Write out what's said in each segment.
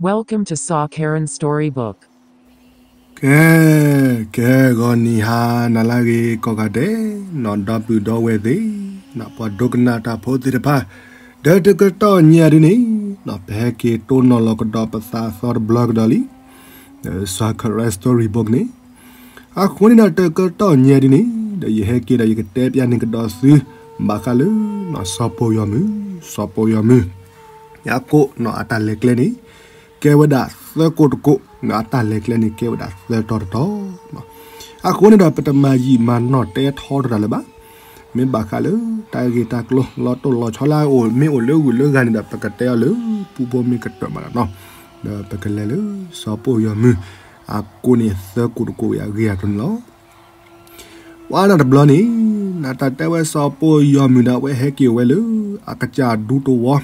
Welcome to Saw Karen Storybook. ကဲ, ကဲဂီၤနံၤဟါနၤလၢအဂ့ၤကိးဂၤဒဲး, နီၢ်ဒီပုၢ်ဒီဝဲၢ်သ့ၣ်, နီၢ်ပှၤဒိကနၣ်တၢ်ဖိသ့ၣ်တဖၣ်, ဒီးတကတီၢ်ညါဒ်န့ၣ်, နီၢ်ပဟဲက့ၤတိၢ်နီၣ်လီၤကဒီးပသးအသီတဘျီကဒီးလံ, ဒီး Saw Karen Storybook န့ၣ်, အဃိန့ၣ်ဒီးတကတီၢ်ညါဒ်န့ၣ်, ဒီးယဟဲက့ၤဒီးယကတဲပျၢ်န့ၢ်ကဒီးသု, ဘၣ်ဃးလၢ, နီၢ်စီၤပိာ်ယီၤမုၢ်, စီၤပိာ်ယီၤမုၢ် အကိးနီၢ်အတၢ်လဲၤကျဲန့ၣ်, ကဲဝဲဒၣ်သၢကိးတကိး, နီၢ်အတၢ်လဲၤကျဲန့ၣ် ကဲဝဲဒၣ်သၢတီၤတတီၤ, အဃိန့ၣ်ဒီးပတမၤယံာ်မၤနီၢ်တဲထီတၢ်လၢၤဘၣ်, မ့ၢ်ဘၣ်ဃးလၢတၢ်ဂ့ၢ်တၢ်ကျိၤလီၤတိၢ်လီၤဆီလၢအအိၣ် မ့ၢ်အိၣ်လၢဂုၢ်လၢဂၤန့ၣ်ဒီး ပကတဲအီၤလၢပူဖိမ့ၢ်ကတၢၢ်မးလီၤနီၤ, ဒီးပကလဲၤလၢစီၤပိာ်ယီၤမုၢ်, အကိးန့ၣ်သၢကိးတကိးအဂ့ၢ်အကျိၤန့ၣ်လီၤ. ပှၤနီၢ်တဘျီန့ၣ်, နတၢ်တဲဝဲစီၤပိာ်ယီၤမုၢ်ဒီးအဝဲဟဲက့ၤဝဲလၢ, အကစၢ်ဒူသဝီ,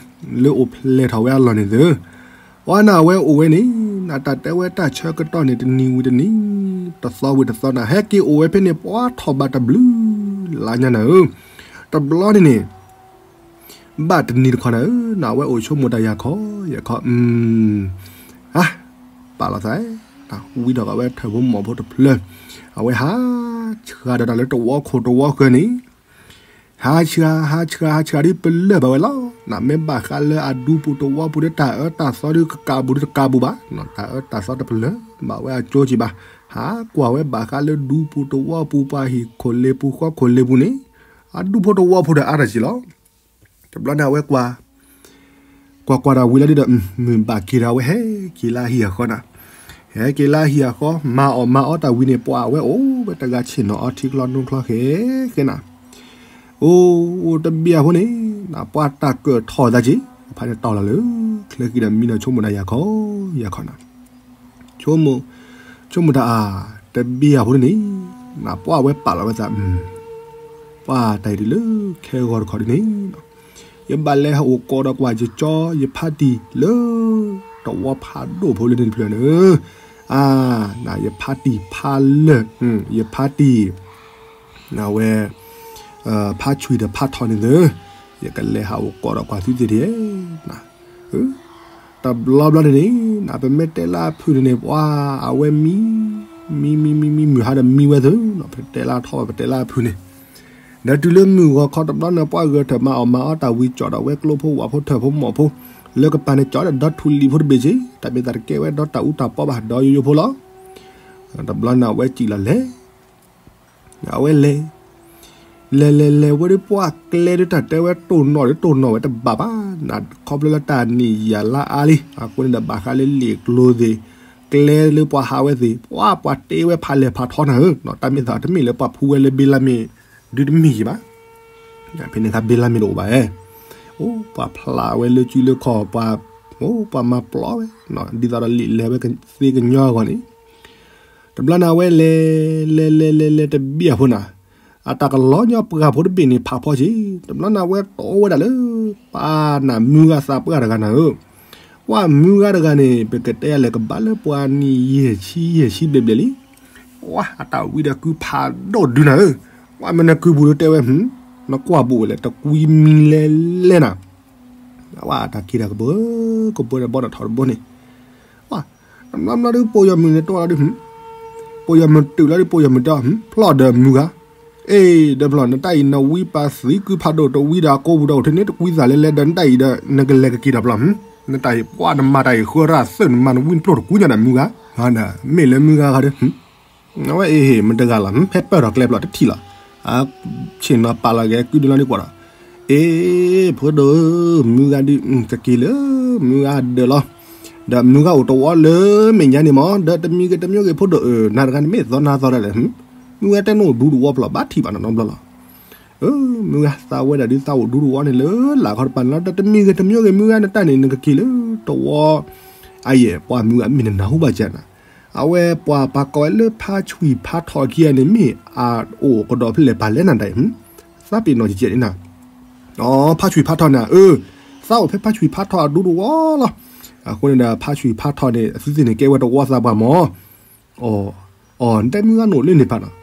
လၢအိၣ်ဖျဲၣ်ထီၣ်ဝဲအလီၢ်န့ၣ်သ့ၣ်, ပှၤနီၢ်အဝဲအိၣ်ဝဲန့ၣ်, နတၢ်တဲဝဲတၢ်ဆၢကတီၢ်န့ၣ်တနံၤဝံၤတနံၤ, တသီဝံၤတသီနၤ ဟဲက့ၤအိၣ်ဝဲဖဲန့ၣ် ပှၤထီၣ်ဘးတဘျုးလါညါနၤဧၢ, တဘျီန့ၣ်န့ၣ် ဘၣ်တနံၤတခီနၤဧၢ, နအဝဲအိၣ်ဆိကမိၣ်တၢ်ယၤခီ, ယၤခီ, အ, ပာ်လီၤသး, ဝံထီၣ်ကဝဲထၢၣ်ဖိမီၢ်ဖိတဖျၢၣ်, အဝဲဟးဆှါဒီးတၢ်လၢတဝီခိၣ်တဝီဃၢၤန့ၣ်, ဟးဆှါ, ဟးဆှါ, ဟးဆှါဒ်ပလၢၢ်ဘၣ်ဝဲလီၤ. နမ့ၢ်ဘၣ်ဃးလၢအဒူဖိတဝီဖိဒီး တၢ်အၢတၢ်သီဒီးကကးဘူးဒီးတကးဘူးဘၣ်, တၢ်အၢတၢ်သီတပလၢၢ်ဘၣ်ဝဲအကၠိက့ၤဘၣ်, ဟးကွၢ်ဝဲဘၣ်ဃးလၢဒူဖိတဝီဖိ ပှၤဟံၣ်ခိၣ်လ့ပူၤဃီခိၣ်လ့ပူၤန့ၣ်, အဒူဖိတဝီဖိဒီးအါတၢ်က့ၤလီၤ. တဘျီန့ၣ်အဝဲကွၢ်, ကွၢ်ကွၢ်တၢ်ဝံၤလီၤဒ်ဒီး, မုၢ်ဘၣ်က့ၤဒီးအဝဲဟဲက့ၤလၢအဟံၣ်အဃီနၤ, ဟဲက့ၤလၢအဟံၣ်အဃီ, မၤအီၣ်မၤအီတၢ်ဝံၤန့ၣ် ပှၤအဝဲအိၣ်ဝဲတဂၤဆ့ၣ်နီၤအီထံချီနိချီဃဲဃဲနၤ, အိၣ်တဘ့ၣ်အဃိန့ၣ်, နပှၤတၢ်ကၢၣ်ထီၣ်သးက့ၤ, ဖဲန့ၣ်တီၢ်လီၤလၢ, ချၢဃံဒီးမံနီၤဆိကမိၣ်တၢ်ယၤခီ, ယၤခီနၤ ဆိကမိၣ်တၢ်အါ, တဘ့ၣ်အဃိန့ၣ်, နပှၤဝဲပာ်လီၤဝဲသး, ပှၤတၢ်အံၤဒ်လၢခဲဂီၤတခီဒ်န့ၣ်, ယဘၣ်လဲၤဟးအိၣ်ကိးဒီးကွၢ်ယကၠီ ယဖါတံၢ်လၢ, တဝီဖးဒိၣ်ဖိလၢန့ၣ်တဖျၢၣ်န့ၣ်, အါ, နယဖါတံၢ်ဖါလၢၢ်, ယဖါတံၢ် နဝဲ, ဖါဆွံၣ်ဒီးဖါထီၣ်န့ၣ်သ့ၣ်, ယကလဲၤဟးအိၣ်ကိးဒီးကွၢ်သုသ့ၣ်တက့ၢ်, တဘျီဘျီန့ၣ်န့ၣ်, နပမ့ၢ်တဲလၢအဖုၣ်န့ၣ်န့ၣ် ပှၤအဝဲမံ, မံမံမံမံမုၢ်ဟါဒီးမံဝဲသ့ၣ်, ပတဲလၢထီၣ်ပတဲလၢအဖုၣ်န့ၣ်, ဒီးတုၤလၢမုၢ်ဂီၤခီတဘျီန့ၣ် ပှၤဂဲၤထၢၣ်မၤအီၣ်မၤအီတၢ်ဝံၤ ကၠီၣ်ဒီးဝဲကျိဖိဝၣ်ဖိထၢၣ်ဖိမီၢ်ဖိ, လၢကပၤန့ၣ်ကၠီၣ်ဒီးဒီထူလံၤဖိတဘ့ၣ်က့ၤ, တၢ်မ့ၢ်သးတကဲဝဲဒီးတၢ်အူတၢ်ပီဘၣ်ဒီးယိယိဖိလီၤ. တဘျီန့ၣ်အဝဲစံၣ်လီၤလဲၤ အဝဲလဲၤ, လဲၤလဲၤလဲၤဝဲဒ်ပှၤကျဲဒ်တၢ်တဲဝဲတိၢ်နီၣ်ဒီးတိၢ်နီၣ်ဝဲတဘၣ်ဘၣ်, နခီဖျိလၢတၢ်နံၣ်ယၤလါအါလံ, အဃိန့ၣ်ဒီးဘၣ်ဃးလၢလံာ်ကျိၤသ့ၣ်, ကျဲလၢပှၤဟးဝဲသ့ၣ်, ပှၤပှၤတ့ဝဲဖးလဲၢ်ဖးထီနၤဧၢ, တၢ်မ့ၢ်သးတမ့ၢ်လၢပှၤဖူဝဲလၢဘ့လၣ်မ့ၣ်, ဒုတမ့ၢ်ယံၤဘၣ် ဖဲန့ၣ်အခါဘ့လၣ်မ့ၣ်တအိၣ်ဘၣ်ဧါ, အိၣ်ပှၤဖျါဝဲလၢစုလၢခီၣ်, ပှၤ, အိၣ်ပှၤမၤပျီဝဲ, ဒ်သိးဒီးလံာ်လဲၤဝဲသ့ကညီအဂီၢ်န့ၣ်, တဘျီန့ၣ်အဝဲလဲၤ, လဲၤလဲၤလဲၤလဲၤတဘ့ၣ်အဃိနၤ, အတၢ်ကလီညီပှၢ်ဖိတဘ့ၣ်န့ၣ်ဖးဖီက့ၤ, တဘျီန့ၣ်အဝဲတီဝဲဒၣ်လၢ, ပှၤနၤမုၢ်ဂၤသးပှၢ်တဂၤနၤဧၢ, ပှၤမုၢ်ဂၤတဂၤန့ၣ် ပကတဲလဲၤကဘၣ်လၢပှၤနံၣ်ယဲၢ်ဆံယဲၢ်ဆံဘျဲၣ်ဘျဲၣ်လံ ပှၤအတၢ်ဝံဒီးကုဖးဒိၣ်ဒုနၤဧၢ, ပှၤမ့ၢ်နကုပူၤလၢတဲဝဲ, နကွၢ်ဘူးဝဲလဲၣ် တကွံမံၤလဲၤလဲၤနၤ, ပှၤအတၢ်က့ၤတၢ်ကဘၢ, ကဘၢဒီးဘီဒီးထီၣ်တဘိန့ၣ်, ပှၤ, တမျီမျီဒုပိာ်ယီၤမုၢ်န့ၣ်တီလီၤဒု, ပိာ်ယီၤမုၢ်တုၤလီၤဒု ပိာ်ယီၤမုၢ်တီ, ဖျီၣ်ဒီးမုၢ်ဂၤ, အ့ၣ် ဒီးဖျီၣ် နတၢ်အံၤနဝံပာ်သံကုဖးဒိၣ်တဝံဒီးအကိပူၤဒီးအိၣ်ထဲန့ၣ်တကွံသးလဲၤလဲၤဒီးနတၢ်အံၤဒီး နကလဲၤကက့ၤဒီးဖျီၣ်, နတၢ်အံၤပှၤနမၤတၢ်အံၤဃၢရၣ်သၢၣ်နမၤနဝံပျိၣ်တကွံညါဒီးမုၢ်ဂၤ, မ့ၢ်လၢမုၢ်ဂၤခီဒီး အဝဲအ့ၣ် မတဂၤလီၤ ဖဲပၢၢ်ထီၣ်ကျဲဖျီၣ်တထံၣ်လီၤ, အဆ့ၣ်နီၤပာ်လီၤက့ၤကုဒုလီၤဒုကွၢ်ဒီး, အ့ၣ် ဖိဒိၣ်ဧၢ မုၢ်ဂၤဒုး ကက့ၤလၢမုၢ်ဂၤဒၢးလီၤ, ဒီးမုၢ်ဂၤအိၣ်တဝီလၢမဲာ်ညါန့ၣ်မး ဒီးတမံၤဂ့ၤတမံၤဂ့ၤဖိဒိၣ်ဧၢ နၤတဂၤန့ၣ်မ့ၢ်သီနၤသီဒၣ်လဲာ်, မုၢ်ဂၤတဲနအိၣ်ဒူတဝီဖျီၣ်ဘၣ်ထံၣ်ဘၣ်နီတဘျီလီၤ, မုၢ်ဂၤသးဝဲဒၣ်ဒုးသးအိၣ်ဒူတဝီန့ၣ်လၢလာ်ခီတပၤန့ၣ်လီၤ ဒီးတမံၤဂ့ၤတမံၤဂ့ၤမုၢ်ဂၤနတၢ်န့ၣ် နကက့ၤလၢတဝီ အယဲၢ် ပှၤမုၢ်ဂၤမ့ၢ်နနၢ်ဟူဘၣ်ကနၤ, အဝဲပှၤပာ်ကိးဝဲလၢဖါဆွံၣ်ဖါထီၣ်ခံဂၤန့ၣ် မ့ၢ်အအိၣ်ကဒီးဖဲလဲၣ်ပာ်လဲၣ်နၤဒၣ်အံၤ, သးပ့ၤနီၣ်ကကဲးန့ၣ်နၤ, အဖါဆွံၣ်ဖါထီၣ်န့ၣ် အၢ သးအိၣ်ဖဲဖါဆွံၣ်ဖါထီၣ်အဒူတဝီလီၤ, အဃိန့ၣ်ဒီးဖါဆွံၣ်ဖါထီၣ်န့ၣ် အသုသ့ၣ်န့ၣ်ကဲဝဲတဝီသးပှၢ်မး, အီ နတဲမုၢ်ဂၤနအိၣ်လၢန့ၣ်ပၢ်နီၤ,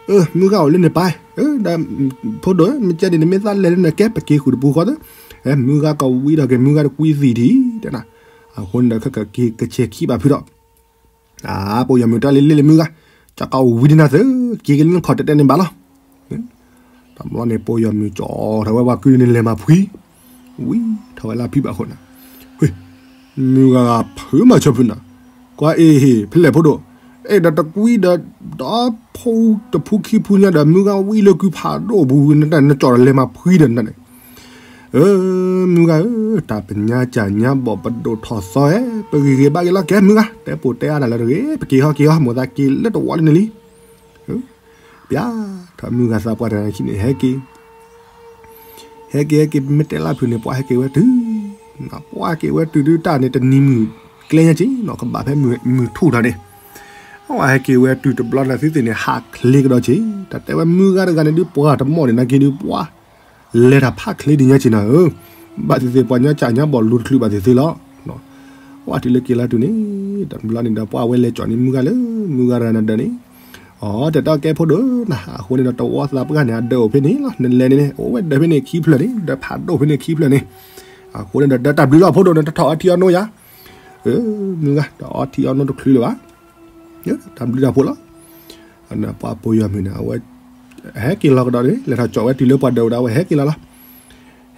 အၢ မုၢ်ဂၤအိၣ်လၢန့ၣ်ပၢ်, ဒီး ဖိဒိၣ် မ့ၢ်ကဲဒ်န့ၣ် မ့ၢ်သးလဲၤလၢန့ၣ်ကဲပက့ၤဃုာ်တပူၤဃီသၢ, မုၢ်ဂၤကဝံဒီးက့ၤမုၢ်ဂၤတကွံသံၣ်ထံၣ် တဲနၤ, အဃိန့ၣ်ဒီး ခဲကက့ၤကဆဲးခံဘၣ်ဖုဒီး အါ ပိာ်ယီၤမုၣ်တၢ်လံလံလံမုၢ်ဂၤ, ကၠီကီဝံၤဒ်နၤသု, က့ၤကလၢနခီၣ်တဲတဲန့ၣ်ဘၣ်လီၤ. တဘျီန့ၣ် ပိာ်ယီၤမုၣ်ကၠီထီၣ်ဝဲပှၤကုန့ၣ်လဲၤမၤဖှံ, ဝံၤထီၣ်ဝဲလၢဖံဘၣ်အဃိန့ၣ်, မုၢ်ဂၤဖုမၤဆီဖုနၤ, ကွၢ်အ့ၣ်ဟ့ၣ် ဖဲလဲၣ်ဖိဒိၣ်, အဲၣ်ဒီးတကွံဒီး ဒီဖိတဖုခံဖုညါဒီး မုၢ်ဂၤဝံၤလၢကုဖးဒိၣ်ပူၤ နကၠီဒီးလဲၤမၤဖှံဒီးနန့ၣ် အၢ မုၢ်ဂၤဧၢ, တၢ်ပညါကၢ်ညါဘီၣ်ပဒိၣ်ထီၣ်သီဧဲ, ပဂ့ၤဂ့ၤဘၣ်ဂ့ၤလီၤကဲမုၢ်ဂၤ, တဲပိာ်တဲအါတၢ်လၢတဂ့ၤ, ပက့ၤဟီက့ၤဟီ မိၢ်သးက့ၤလၢတဝီလံန့ၣ်လံ. ပျါထီၣ်မုၢ်ဂၤသးပှၢ်တဂၤခံန့ၣ် ဟဲက့ၤ, ဟဲက့ၤဟဲက့ၤ မ့ၢ်တဲလၢဖုန့ၣ် ပှၤဟဲက့ၤဝဲတုၤ, ပှၤဟဲက့ၤဝဲတုၤဒုတၢ်န့ၣ် တနံၤမုၢ်ကျဲညါက့ၤနီၤ ကဘၣ်ဖဲမုၢ်ထူၣ်ထီၣ်န့ၣ်, အဝဲဟဲက့ၤဝဲတုၤတဘျီန့ၣ် သုသ့ၣ်န့ၣ် ဟးချ့ကဒီးက့ၤ, တၢ်တဲဝဲမုၢ်ဂၤတဂၤန့ၣ်ဒုး ပှၤတမီၢ်န့ၣ် နာ်က့ဒုး ပှၤ လဲၤတၢ်ဖးချ့ဒ်ညါက့ၤနၤဧၢ, ဘၣ်သ့ၣ်သ့ၣ်ပှၤညါကၢ်ညါဘီၣ်လူၤတချုးဘၣ်သ့ၣ်သ့ၣ်လီၤ. ဝဲတုၤလၢက့ၤလီၤတုၤန့ၣ်, တဘျီန့ၣ်ဒီး ပှၤဝဲလဲၤကၠီန့ၢ်မုၢ်ဂၤလၢ မုၢ်ဂၤတဂၤနဒၢးန့ၣ်, အီ တဲတၢ်ကဲဖိဒိၣ်နၤ, အဃိန့ၣ်ဒီး တဝီသးပှၢ်န့ၣ် အဒၢးအိၣ်ဖဲန့ၣ်လီၤ, နလဲၤန့ၣ်န့ၣ် အိၣ်ဝဲဒၢးဖဲန့ၣ်ခံဖျၢၣ်န့ၣ်, ဒၢးဖးဒိၣ်ဖဲန့ၣ်ခံဖျၢၣ်န့ၣ်, အဃိန့ၣ်ဒီး ဒၢးတၢ်ဘျုးလီၤဖိဒိၣ်နၤ, တထီၣ်အီထံအီနိယၤ, မုၢ်ဂၤ တအီထံအီနိတချုးလၢၤဘၣ် တၢ်ဘျုးတၢ်ဖှိၣ်လီၤ. ပှၤပိာ်ယီၤမုၣ်န့ၣ် အဝဲ ဟဲက့ၤလီၤကဒီးန့ၣ် လဲၤထီၣ်ကၠီဝဲတုၤလၢပှၤဒၢးအိၣ်ဒီး အဝဲဟဲက့ၤလီၤလီၤ.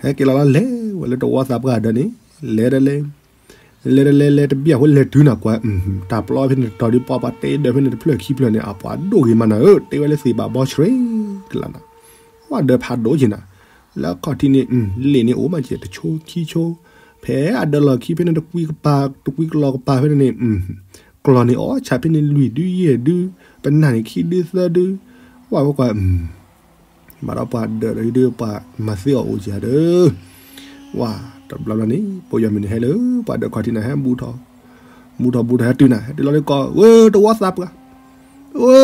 ဟဲက့ၤလီၤလီၤ လဲၤဝဲလၢတဝီသးပှၢ်အဒၢးန့ၣ်, လဲၤဒီးလဲၤ, လဲၤဒီးလဲၤ လဲၤတဘျီအဃိလဲၤတုၤနၤကွၢ်, တၢ်ပျီဖဲန့ၣ်တတီၤဒုး ပှၤပှၤတဲဒၢးဖဲန့ၣ်တဖျၢၣ်ခံဖျၢၣ်န့ၣ် အပှၤဒိၣ်ဂ့ၤမးနၤဧၢ, တဲဝဲလၢသ့ၣ်ဘၣ်ဘီဆှဲကလးနၤ, ပှၤဒၢးဖးဒိၣ်က့ၤနၤ, လၢအခီၣ်ထံးန့ၣ် လ့ၣ်န့ၣ်အိၣ်မးကဲတဆိခံဆိ, ဖဲအဒၢးလီၢ်ခံဖဲန့ၣ် တကွံကပၤ တကွံကလီၤကပၤဖဲန့ၣ်န့ၣ်, ကျီၢ်န့ၣ်အီၣ်ဆၣ်ဖဲန့ၣ်လွံၢ်ဒုယဲၢ်ဒု, ပနၢ်န့ၣ်ခံဒုသၢဒု, ဝဲကွၢ်ကွၢ်, ဘၣ်ဒီးပှၤဒၢးဒီးဒုးပှၤမၤသ့အီၤအိၣ်ကဒီး, ဝဲတဘျီဘျီန့ၣ် ပိာ်ယီၤမုၣ်န့ၣ်ဟဲလၢပှၤဒၢးခီၣ်ထံးန့ၣ် ဟဲဘူးထီၣ်, ဘူးထီၣ်ဘူးထီၣ်ဟဲတုၤနၤ ဟဲတုၤလီၤလၢကီၢ် ဝဲတဝီသးပှၢ်, ဝဲ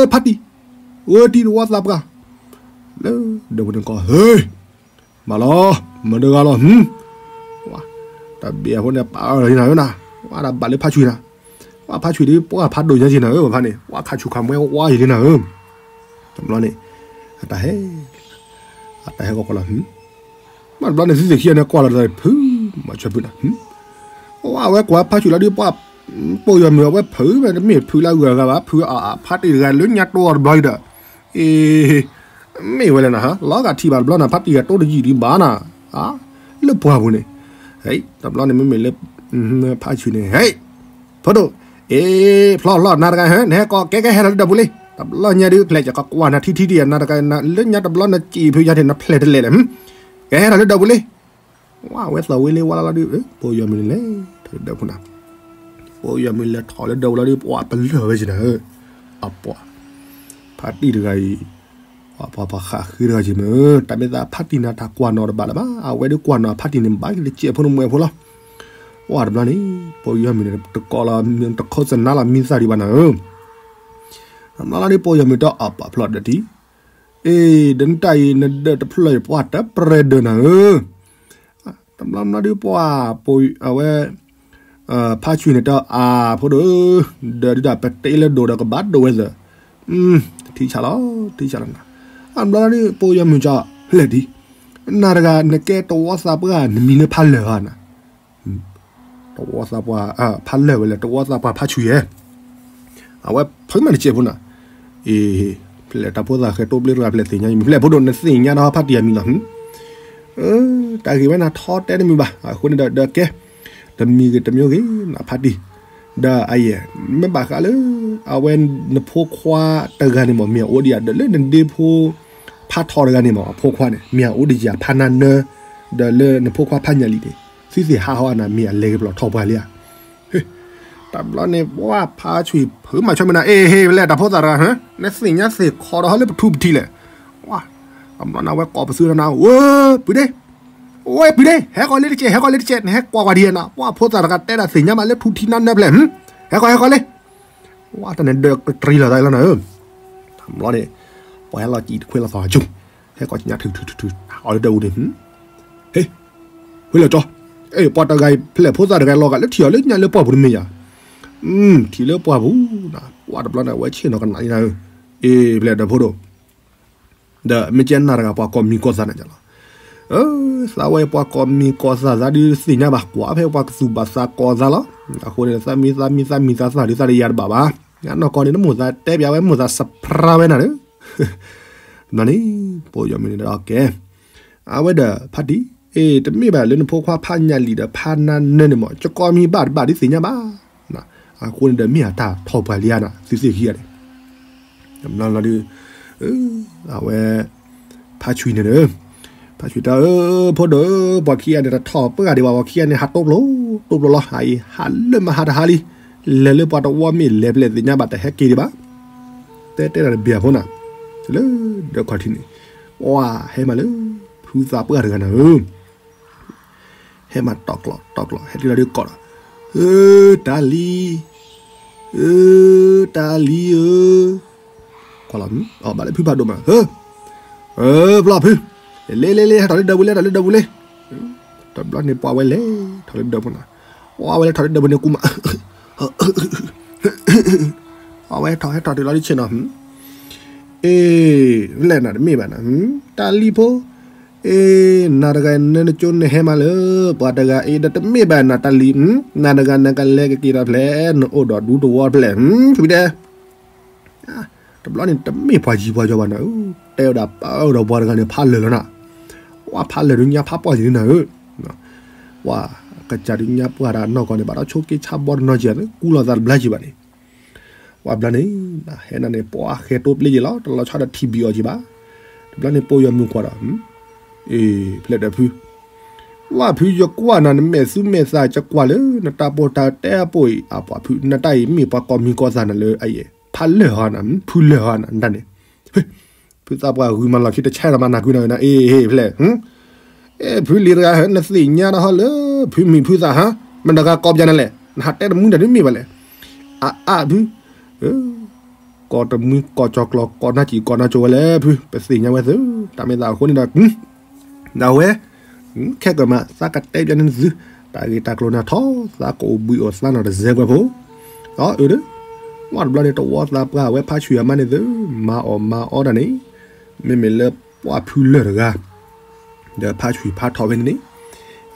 ဖါတံၢ်, ဝဲတံၢ်တဝီသးပှၢ်, လၢဒၢးပူၤန့ၣ်ကီၢ် ဟ့ၣ် မၤလီၤ, မတၤတဂၤလီၤ, ဝဲ, တၢ်ဘ့ၣ်အဃိန့ၣ် ပာ်အီၤလီၤနၤဧၢနၤ, ဝဲဒၣ်ဘၣ်လၢဖါဆွံနၤ, ဝဲဖါဆွံဒုး ပှၤဖးဒိၣ်ညါက့ၤနၤဧၢ ပဖါန့ၣ် ဝဲခးဆူၣ်ခးမွဲဝါယံၤလံနၤဧၢ, တဘျီန့ၣ်, အတၢ်ဟဲ, အတၢ်ဟဲကီကီလီၤ, မ့ၢ်တဘျီန့ၣ် သုသ့ၣ်ခံဂၤန့ၣ်ကွၢ်လီၤတၢ်ဖု, မၤဆွဲဖုနၤ, ဝဲကွၢ်ဖါဆွံလီၤဒုး ပှၤ, ပိာ်ယီၤမုၣ်အဝဲဖုမ့ၢ်တမ့ၢ်ဖုလၢအဂုၤအဂၤဘၣ် ဖုအဖါတံၢ်တဂၤလၢညါတိအီၤတဘျီအံၤဒီး အ့ မ့ၢ်ဝဲလဲၣ်နၤဟါ လီၤဂာ်ထံၣ်ဘၣ်တဘျီနၤ ဖါတံၢ်ဂၤတိတယံာ်ဒံးဘၣ်နၤ, လၢပှၢ်ပူၤန့ၣ်, ဟဲ တဘျီန့ၣ်မ့မ့ၢ်လၢ ဖါဆူၣ်န့ၣ် ဟဲ ဖိဒိၣ်, အ့ ဖျီၣ်ဖျီၣ်နၤတဂၤဟဲ နဟဲကီးကဲကဲ ဟဲထီၣ်လၢဒၢးပူၤလံ, တဘျီညါဒုး ဖျဲးကကွၢ်နၤထံထံဒံး နၤတဂၤလၢညါတဘျီနစံးဖုယၤထံး နဖျဲးတလဲၤလဲၣ်, ကဲဟဲထီၣ်လၢဒၢးပူၤလံ, ဝဲသးဝံၤလံဝဲလီၤလီၤဒုး ပိာ်ယီၤမုၣ်န့ၣ်လဲၤထီၣ်လၢဒၢးပူၤနၤ, ပိာ်ယီၤမုၣ်လဲၤထီၣ်လၢဒၢးပူၤလီၤဒုး ပှၤပလၢၢ်ဝဲက့ၤနၤဧၢ, အပှၤ, ဖါတံၢ်တဂၤအံၤ, ပှၤပှၤဃးဃ့တဂၤက့ၤမ့ၢ်, တၢ်မ့ၢ်သးဖါတံၢ်နၤတၢ်ကွၢ်နီၤတဘၣ်လၢၤဘၣ်, အဝဲဒုးကွၢ်နီၤဖါတံၢ်န့ၣ် ဘၣ်က့ၤတစဲးဖိနမွဲဖိလီၤ, ဝဲတဘျီန့ၣ်, ပိာ်ယီၤမုၣ်န့ၣ် တကိးလီၤ တခိးသနါလီၤမံသးဒံးဘၣ်နၤဧၢ တဘျီလီၤဒုး ပိာ်ယီၤမုၣ်တဲအီၤ ပာ်ဖျီၣ်ဒၢးတံၢ်, အ့ ဒီးနတၢ်အံၤ နဒၢးတဖျၢၣ်အံၤ ပှၤတပြဲးဒၢးနၤဧၢ, တဘျီလီၤဒုး ပှၤ, အဝဲ, ဖါဆူၣ်န့ၣ်တဲအီၤ အါ ဖိဒိၣ်, ဒၢးဒုးဒၣ်ပတ့လၢဒိၣ်ဒီးကဘၣ်ဒိၣ်ဝဲသၢ, ထံဆးလီၤ, ထံဆးလီၤနၤ, အဘျီလီၤဒုး ပိာ်ယီၤမုၣ်ကီး, ဖျဲးတံၢ်, နၤတဂၤ နကဲတဝီသးပှၢ် နမံၤလၢဖါလၢၢ်ဧါနၤ တဝီသးပှၢ်, ဖါလၢၢ်ဝဲလဲၣ် တဝီသးပှၢ်ဖါဆူၣ်ယဲၢ်, အဝဲဖုမးတစဲးဖိနၤ, အ့, ဖျဲးတၢ်ဖိသၣ်ဃဲတိဘျ့တဂၤ ဖျဲးသ့ၣ်ညါယမံၤ ဖျဲးဖိဒိၣ် နသ့ၣ်ညါဒီးဖါတံၢ်အမံၤလီၤ, တၢ်ဂ့ၢ်ဝဲနၤထီတဲတမုာ်ဘၣ် အဃိန့ၣ်ဒီး ဒီးကဲ, တမံၤဂ့ၤတမံၤဂ့ၤ နဖါတံၢ်, ဒီးအယဲၢ်, မ့ၢ်ဘၣ်ဃးလၢ, အဝဲနဖိခွါတဂၤန့ၣ်မး မ့ၢ်အအိၣ်ဒံးယၤ ဒီးလၢနဒ့ဖိ ဖါထီတဂၤန့ၣ်မး အဖိခွါန့ၣ် မ့ၢ်အအိၣ်ဒံးယၤဖါနါနၢ, ဒီးလၢနဖိခွါဖါညၣ်လံၤန့ၣ် သုသ့ၣ်ဟးဟီအနၤ မ့ၢ်အလဲၤက့ၤပလီၢ်ထီၣ်ပှၢ်လံဧါ, တဘျီန့ၣ် ပှၤဖါဆူၣ်ဖုမၤဆၢမနၤ အ့ ဟ့ၣ်ဝဲလဲၣ် တၢ်ဖိသၣ်တဂၤ, နသ့ၣ်ညါသ့ၣ်ခီဒီးဟီလၢပထူပထံးလဲၣ်, တဘျီန့ၣ် အဝဲကိးပသူထီၣ်နၤ ဝဲ, ပုၢ်ဒ့, ဝဲပုၢ်ဒ့, ဟဲကီးလၢတကဲး ဟဲကီးလၢတကဲး နဟဲကွၢ်ကွၢ်ဒံးနၤ ပှၤဖိသၣ်တဂၤတဲဒၣ်သ့ၣ်ညါမးလၢထူထံနါနၢဖျဲၣ်, ဟဲကီး ဟဲကီးလံ ဝဲတၢ်န့ၣ်ဒၢးကတြံလီၤသးလီၤနၤဧၢ, တဘျီန့ၣ်, ပှၤဟဲလီၤစံးတခွ့လီၤသီၣ်ကၠိ, ဟဲကီးကညးထုထုထုထု, အီၤလၢဒၢးပူၤန့ၣ်, ဟ့ၣ်, ဝဲလၢကၠီ, အဲ ပှၤတဂၤအံၤ ဖျဲးဖိသၣ်တဂၤလီၤဂာ်လၢထံၣ်အီၤလၢညါလၢပှၢ်ပူၤတမ့ၢ်ယၤ, ထံၣ်လၢပှၢ်ပူၤ, ပှၤတဘျီန့ၣ် အဝဲဆ့ၣ်နီၤကနၣ်လံနၤဧၢ, အ့ ဖျဲးဒီးဖိဒိၣ် ဒီးမ့ၢ်ကဲနၤတဂၤပှၤကိးမံၤကိးသးန့ၣ်လီၤ, အၢ သးဝဲပှၤကိးမံၤကိးသးသးဒုးသ့ၣ်ညါဘၣ် ကွၢ်ဖဲပှၤကသူၣ်ဘၣ်သးကိးသးလီၤ. အဃိန့ၣ် သးမံသးမံသးမံသးသးဒုးသးတယၤတဘၣ်ဘၣ်. အနီၢ်ကီၢ်န့ၣ် နမိၢ်သးတဲပၠးဝဲမိၢ်သး surprise ဝဲနၤဒီး န့ၣ် ပိယီၤမုၢ်န့ၣ်ဒီးကဲ အဝဲဒီးဖါတံၢ် အ့ တမ့ၢ်ဘၣ်လၢနဖိခွါဖးညၣ်လံၣ်ဒီးဖးနါနၢန့ၣ်မး ကကိးမံၤဘၣ်တဘၣ်ဒုးသ့ၣ်ညါဘၣ်. အဃိန့ၣ်ဒီးမ့ၢ်အတၢ်ထီၣ်ပှၢ်လံဧါနၤ သုသ့ၣ်ခံဂၤန့ၣ် တဘျီလီၤဒုး အဝဲ ဖါဆွံန့ၣ်ဒီး ဖါဆွံတၢ်ဧၢ ဖိဒိၣ်ဧၢ ပှၤခံဂၤန့ၣ် တထီၣ်ပှၢ်ဒံးဘၣ် ပှၤခံဂၤန့ၣ် ဟးတိပျိ တိပျိလီၤ ဟးအံၤ ဟးလၢမဟါတဟါလံ. လဲၤလၢပှၤတဝီမ့ၢ်လဲၤဖဲလဲၣ်သ့ၣ်ညါဘၣ် တဟဲက့ၤဒံးဘၣ်. တဲတဲဒၣ်တဘျီဖိနၤ လၢဒၢးခီၣ်ထံးန့ၣ် ပှၤဟဲမးလၢ ဖုသးပှၢ်တဂၤနၤဧၢ ဟဲမးတီၢ်ကျီၢ်တီၢ်ကျီၢ် ဟဲတုၤလီၤဒုးကိးဒီး ဧၢ တၢ်လံၤ ဧၢ တၢ်လံၤဧၢ ကွၢ်လီၤ အဘၣ်လၢဖုဖးဒိၣ်မး ဧၢ ဘျီဖု လ့လ့လ့ ဟဲထီၣ်လၢဒၢးပူၤလ့ ထီၣ်လၢဒၢးပူၤလ့. တဘျီန့ၣ်ပှၤဝဲလဲၤထီၣ်လၢဒၢးပူၤနၤ ပှၤဝဲလဲၤထီၣ်လၢဒၢးပူၤန့ၣ်ကူမး အဝဲထီၣ်ဟဲထီၣ်တုၤလီၤဒုးဆ့ၣ်နီၤ အ့ လဲၣ်နၤတမ့ၢ်ဘၣ်နၤ တၢ်လံၤဖိ အ့ နၤတဂၤနနကၠိနဟဲမးလၢ ပှၤတဂၤအ့ဒီးတမ့ၢ်ဘၣ်နၤတၢ်လံၤ နၤတဂၤနကလဲၤကက့ၤဒီးဖျဲၣ် နအိၣ်ဒီးဒူတဝီဖျဲၣ် ဖုတဲ တဘျီန့ၣ်တမ့ၢ်ပှၤယံၤပှၤယီၤဘၣ်နၤဧၢ တဲဝဲဒၣ်ပၢဒီးပှၤတဂၤန့ၣ် ဖးလၢာ်လီၤနၤ ပှၤဖးလၢာ်ဒုးညါဖးပှၢ်ယံၤနၤဧၢ ပှၤကစၢ်ဒုးညါပှၢ်တၢ်နီၢ်ကီၢ်န့ၣ် ဘၣ်ဒီးဆိက့ဆါဘီတနီၤက့ၤ ကူလီၤသးတဘျါက့ၤဘၣ်န့ၣ် ပှၤဘျီန့ၣ် ဟဲနၤန့ၣ် ပှၤဃဲတိပျ့က့ၤလီၤ တလီၤဆီဒီးထံၣ်ဘံၣ်အီၤက့ၤဘၣ် တဘျီန့ၣ်ပိယီၤမုၢ်ကွၢ်ဒီး အ့ ဖျဲၣ်ဒီးဖု ဝဲဖုယကွၢ်နၤနမဲာ်သူမဲာ်သး ယကွၢ်လၢနတၢ်ပိာ်တၢ်တဲအပိာ်အံၤ အပှၤဖု နတၢ်အံၤမ့ၢ်ပှၤကိးမံၤကိးသးနၤလၢအယဲၢ် ဖးလၢာ်ဟီနၤ ဖုလၢာ်ဟီနၤ နတၢ်န့ၣ် ဖုသးပှၢ်ဂုၤမၤလီၢ်ခံတဆဲးလီၤမးနၤကွံာ်နၤဝဲနၤ အ့ ဖျဲၣ် အ့ ဖုလံၤတဂၤ နသ့ၣ်ညါနဟီလၢ ဖုမံၤဖုသးဟါ မတၤတဂၤကိးပယၤနၤလဲၣ် နဟးတဲတမုာ်တၢ်ဒ်မ့ၢ်ဘၣ်လဲၣ် အါအါဖု ကိးတမုာ်ကိးကၠီၤကျီၤ ကိးနၢ်ကံၣ်ကိးနၢ်ကၠိဝဲလဲၣ်ဖု ပသ့ၣ်ညါဝဲသု တၢ်မ့ၢ်သးအဃိန့ၣ်ဒီး ဒၣ်ဝဲ ခဲကမး သးကတဲပျးန့ၣ်သု တၢ်ဂ့ၢ်တၢ်ကျိၤနၤထီၣ် သးကအိၣ်ဘှံးအိၣ်သါနီၢ်တစဲးကွဲးဖိ အၢ အၢဒီး ဝဲတဘျီန့ၣ် တဝီသးပှၢ်ဝဲဖါဆွံအမါန့ၣ်သု မၤအီၣ်မၤအီတၢ်န့ၣ် မ့မ့ၢ်လၢပှၢ်ဖုလၢာ်တဂၤ ဒီးဖါဆွံဖါထီၣ်ဝဲန့ၣ်န့ၣ်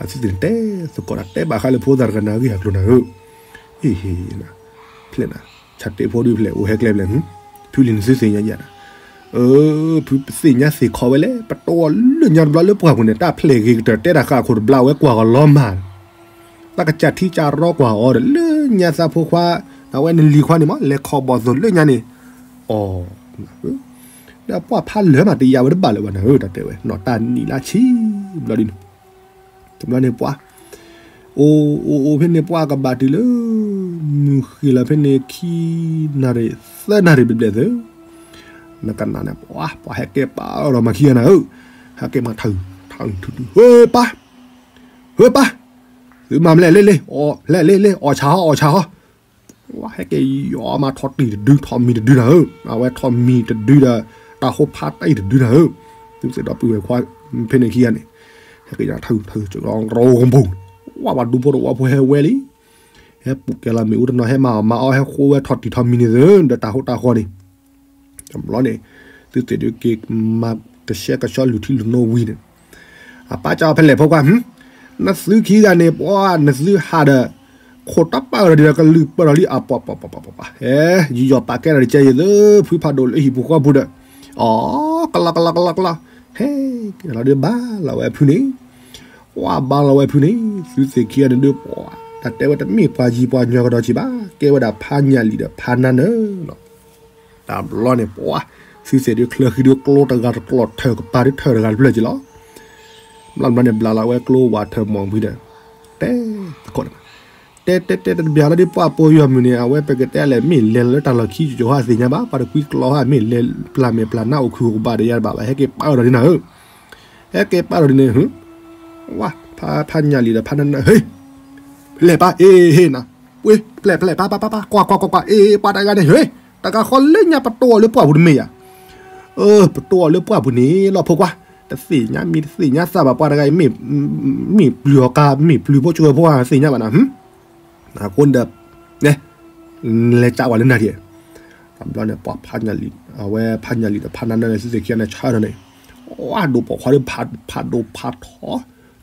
အသုသ့ၣ်န့ၣ်တဲသကိးတၢ်တဲဘၣ်ဃးလၢဖိသၣ်တဂၤနၤဂ့ၢ်အကျိၤနၤဧၢ အ့ဟ့ ဖျဲၣ်နၤ ဆၣ်တ့ၢ်ဖိဒုးဖျဲၣ်အိၣ်ဟဲကျဲဖျဲၣ် ဖုလံၤနသုသ့ၣ်ညါယၤနၤ အၢ ဖုပသ့ၣ်ညါသ့ၣ်ခီဝဲလဲၣ် ပတိၢ်အီၤလၢညါတဘျီလၢပှၢ်ပူၤန့ၣ် တၢ်ဖျဲၣ်ဂ့ၤကတၢၢ်တဲတၢ်ဃာ်အခိၣ်တဘျီဝဲကွၢ်ဂီၤလီၤမၢ် သးကစၢ်ထံကၢ်ရီကွၢ်အီၤဒီး လၢညါသးဖိခွါ အဝဲနလံၤခွါန့ၣ်မး လဲၤခီဘီၣ်သိၣ်လၢညါန့ၣ် အီၤ ဒီးပှၢ်ဖးလၢာ်မးတယာ်ဝဲတဘၣ်လၢၤဘၣ်နၤဧၢ တၢ်တဲဝဲ နီၢ်တၢ်နံၣ်လၢဆံ ဘျီဒ်န့ၣ် တဘျီန့ၣ်ပှၢ် အိၣ်အိၣ်အိၣ်ဖဲန့ၣ်ပှၢ်ကဘၣ်တုၤလၢ မုၢ်ဃ့ၢ်လီၤဖဲန့ၣ်ခံနၣ်ရံၣ် သၢနၣ်ရံၣ်ဘျဲၣ်ဘျဲၣ်သု နကနၣ်န့ၣ် ပှၢ်ပှၢ်ဟဲကဲပာ်အီၤဒီးမၤခံဂၤနၤဧၢ ဟဲကဲမၤထၢၣ်ထၢၣ်ထူၣ်ထူၣ် ဟ့ပၢ် ဟ့ပၢ် သုမၤမလဲၣ်လ့လ့ လဲၣ်လ့လ့ အီၣ်ဆၣ်ဟီ အီၣ်ဆၣ်ဟီ ဝဲဟဲက့ၤယီၤမးထီၣ်တံၢ်တဒု ထီၣ်မံၤတဒုနၤဧၢ အဝဲထီၣ်မံၤတဒုဒီး တၢ်ဟိဖးတံၢ်တဒုနၤဧၢ သုသ့ၣ်ဒီပုၢ်ဝဲၢ်ခွါ ဖဲန့ၣ်ခံဂၤန့ၣ် ဟဲက့ၤယီၤထၢၣ်ထၢၣ် ကရီကဘိၣ် ဝဲပှၤဒူဖိတဝီဖိဟဲဝဲလံ ဟဲပူၤကဲလီၤမ့ၣ်အူတနီၤ ဟဲမၤအီၣ်မၤအီၣ် ဟဲဃိဝဲထီၣ်တံၢ်ထီၣ်မံၤန့ၣ်သု ဒီးတၢ်ဟိတၢ်ဃီန့ၣ် တဘျီန့ၣ် သုသ့ၣ်ဒုးက့ၤမၤကဆှဲကဆှီလုၢ်ထံလုၢ်နိဝံၤန့ၣ် အပၢ်ကၠီဖဲလဲၣ်ဖိခွါ နသုခံဂၤန့ၣ် ပှၤနသုဟးဒီး ခိၣ်တပာ်ဒီးဒ်ဒီးကလုၢ်ပၢၢ်ဒီးလံ အပှၤပှၤပှၤပှၤပှၤ ဟဲ ယံာ်ယီၤပာ်ကဲဒီးတကဲယသု ဖုဖးဒိၣ်လၢဟံၣ်ပူၤဃီပူၤဒီး အီ ကလီကလီကလီကလီ ဟဲ က့ၤလီၤဒီးဘါလီၤဝဲဖုန့ၣ် ပှၤဘါလီၤဝဲဖုန့ၣ် သုသ့ၣ်ခံဂၤန့ၣ်ဒုး ပှၤတၢ်တဲဝဲတမ့ၢ်ပှၤယံၤပှၤညီကဒီးက့ၤဘၣ် ကဲဝဲဒၣ်ဖးညၣ်လံၣ်ဒီးဖးနါနၢလီၤ တဘျီန့ၣ် ပှၤ သုသ့ၣ်ဒုးချၢဃံဒုးကျိတဂၤတကျိာ်ထၢၣ်ကပၤဒုးထၢၣ်တဂၤတဖျၢၣ်က့ၤလီၤ ဘျီဘျီန့ၣ် ဘျးလီၤဝဲကျိဝးထၢၣ်မီၢ်ဘှံးဒီး တဲသကိးန့ၣ် တဲတဲတဲတဘျီလီၤဒုးပှၢ်ပိယီၤမုၢ်န့ၣ် အဝဲပကတဲလဲၣ် မ့ၢ်လဲၤလၢတၢ်လီၢ်ခံကၠိဟးသ့ၣ်ညါဘၣ် ပှၤတကွံကျီဟး မ့ၢ်လဲၤပျၢ်မဲာ်ပျၢ်နါအိၣ်ခုၣ်အိၣ်ကဘၣ်ဒီးယၤတဘၣ်ဘၣ် ဟဲက့ၤပာ်အီၤဒီးဒ်နၤဧၢ ဟဲက့ၤပာ်အီၤဒီးန့ၣ် ဝါ ဖး ဖးညၣ်လံၣ်ဒီးဖးနါနၢ ဟ့ၣ် ဖဲလဲၣ်ပၢ် အ့ ဟ့ၣ်နၤ ပှ့ၤ ဖဲလဲၣ် ဖဲလဲၣ် ပၢ် ပၢ် ပၢ် ပၢ် ကွၢ် ကွၢ် ကွၢ် ကွၢ် အ့ ပှၤတဂၤန့ၣ် ဟ့ၣ် တဂၤဃီလၢညါ ပတိၢ်အီၤလၢပှၢ်ပူၤတမ့ၢ်ဧါ အၢ ပတိၢ်အီၤလၢပှၢ်ပူၤန့ၣ်လီၤ ဖိခွါ တသ့ၣ်ညါမံၤ တသ့ၣ်ညါသးဘၣ် ပှၤတဂၤအံၤ မ့ၢ်ပျုၤအီၤကါ မ့ၢ်ပျုၤဖိကၠိဖိဧါ တသ့ၣ်ညါဘၣ်နၤ အဃိန့ၣ်ဒီး လဲၤကးဝဲလၢနၤဒ် တဘျီန့ၣ် ပှၤဖးညၣ်လံၣ် အဝဲဖးညၣ်လံၣ်ဒီးဖးနါနၢန့ၣ် သုသ့ၣ်ခံဂၤန့ၣ် ဆါဒီးန့ၣ် အ ပှၤဒိၣ်ပိာ်ခွါဒီးဖးဒိၣ်ဖးထီ,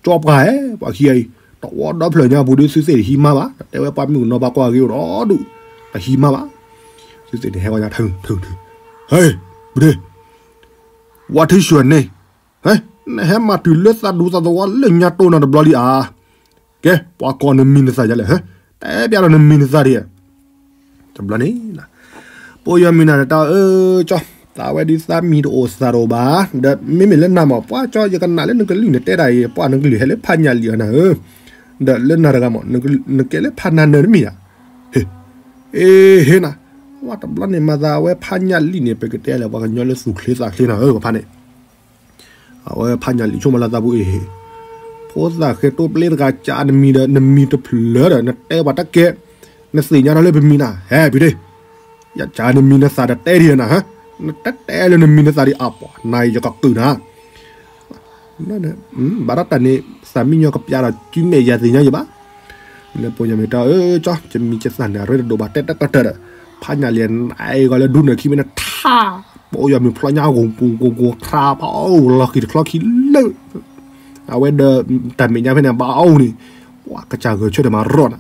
ကၠီပှၤဧၢ ပှၤခံဂၤအံၤ, တဝီဒီဖျၢၣ်ညါပူၤဒီး သုသ့ၣ်တဟံးမါဘၣ်, တတဲဝဲပှၤမုၣ်ကနီၤပှၤကိးဂၤဂ့ၤအိၣ်ဒီးဒူၣ်, တဟံးမါဘၣ်. သုသ့ၣ်န့ၣ်ဟဲဝဲညါထုထုထု, ဟဲ, ပဒ့, ဝါထံဆှၢန့ၣ်, နဟဲမၤတုၤလၢသးဒူသးသဝီလၢညါတိၢ်နီတဘျီလံဧါ. ကဲ ပှၤကိးနမံၤနသၣ်ယလဲၣ်, တဲပျးဒီးနမံၤနသၣ်ဒံးဧါ. တဘျီန့ၣ် ပိာ်ယွၤမုၣ်နၤတၢ်အၢကၠီ, သးဝဲဒုးသးမံတအိၣ်သးတအိၣ်ဘၣ်, ဒီးမ့မ့ၢ်လၢနၤမး ပှၤကၠီ ယကနၣ်လၢနကလုၢ်နတဲတၢ်အံၤ ပှၤနကလုၢ်ဟဲလၢဖးညၣ်လံၤအီၤနၤဧၢ, ဒီးလၢနၤတဂၤမး နကဲလၢဖးနါနၢၤတမ့ၢ်ဧါ. ဟ့, အ့ဟ့နၤ, ပှၤတဘျီန့ၣ်မၤသးဝဲဖးညၣ်လံၤန့ၣ် ပကတဲလဲၣ် ပှၤကညီလၢသူၣ်ချ့သးချ့နၤဧၢ ပဖးန့ၣ် အဝဲဖးညၣ်လံၤဆိကမိၣ်လၢသးပူၤအ့ၣ်, ဖိသၣ်ဃဲတိပျ့တဂၤ ကးနမံၤဒီး နမံၤတဖျၢၣ်ဒီး နတဲပှၤတကဲ, နသ့ၣ်ညါထီၣ်လၢပမံၤနၤ ဟဲဖံဒ့, ယကးနမံၤနသၣ်တတဲဒံးနၤ, နတတဲလၢနမံၤနသၣ်ဒံးအပှၤ နၤအံၤယကကုၢ်နၤ ဘၣ်ဒီးတၢ်န့ၣ် သးမံညီကပျးဒီး စုမဲာ်ယၤသ့ၣ်ညါယဘၣ်. လၢပိာ်ယွၤမုၣ်တၢ်အၢကၠီ ယမံၤယသၣ်န့ၣ် အရ့တဒိၣ်ဘၣ် တဲတကတၢၢ်ဒီး ဖးညၣ်လံၤနၤအံၤဂီၤလၢဒူနၢၤခံမ့ၢ်နထါ, ပိာ်ယွၤမုၣ်ဖျီညါဂိၢ်ပူၤဂိၢ်ဂိၢ်ထါ ပှၤအိၣ်လီၤဃံၤတချီခံလၢ အဝဲဒီးတၢ်မဲာ်ညါဖဲန့ၣ် ဘၣ်အိၣ်န့ၣ်, ပှၤကစၢ်ဂဲၤဆၢထၢၣ်မၤရီၣ်နၤ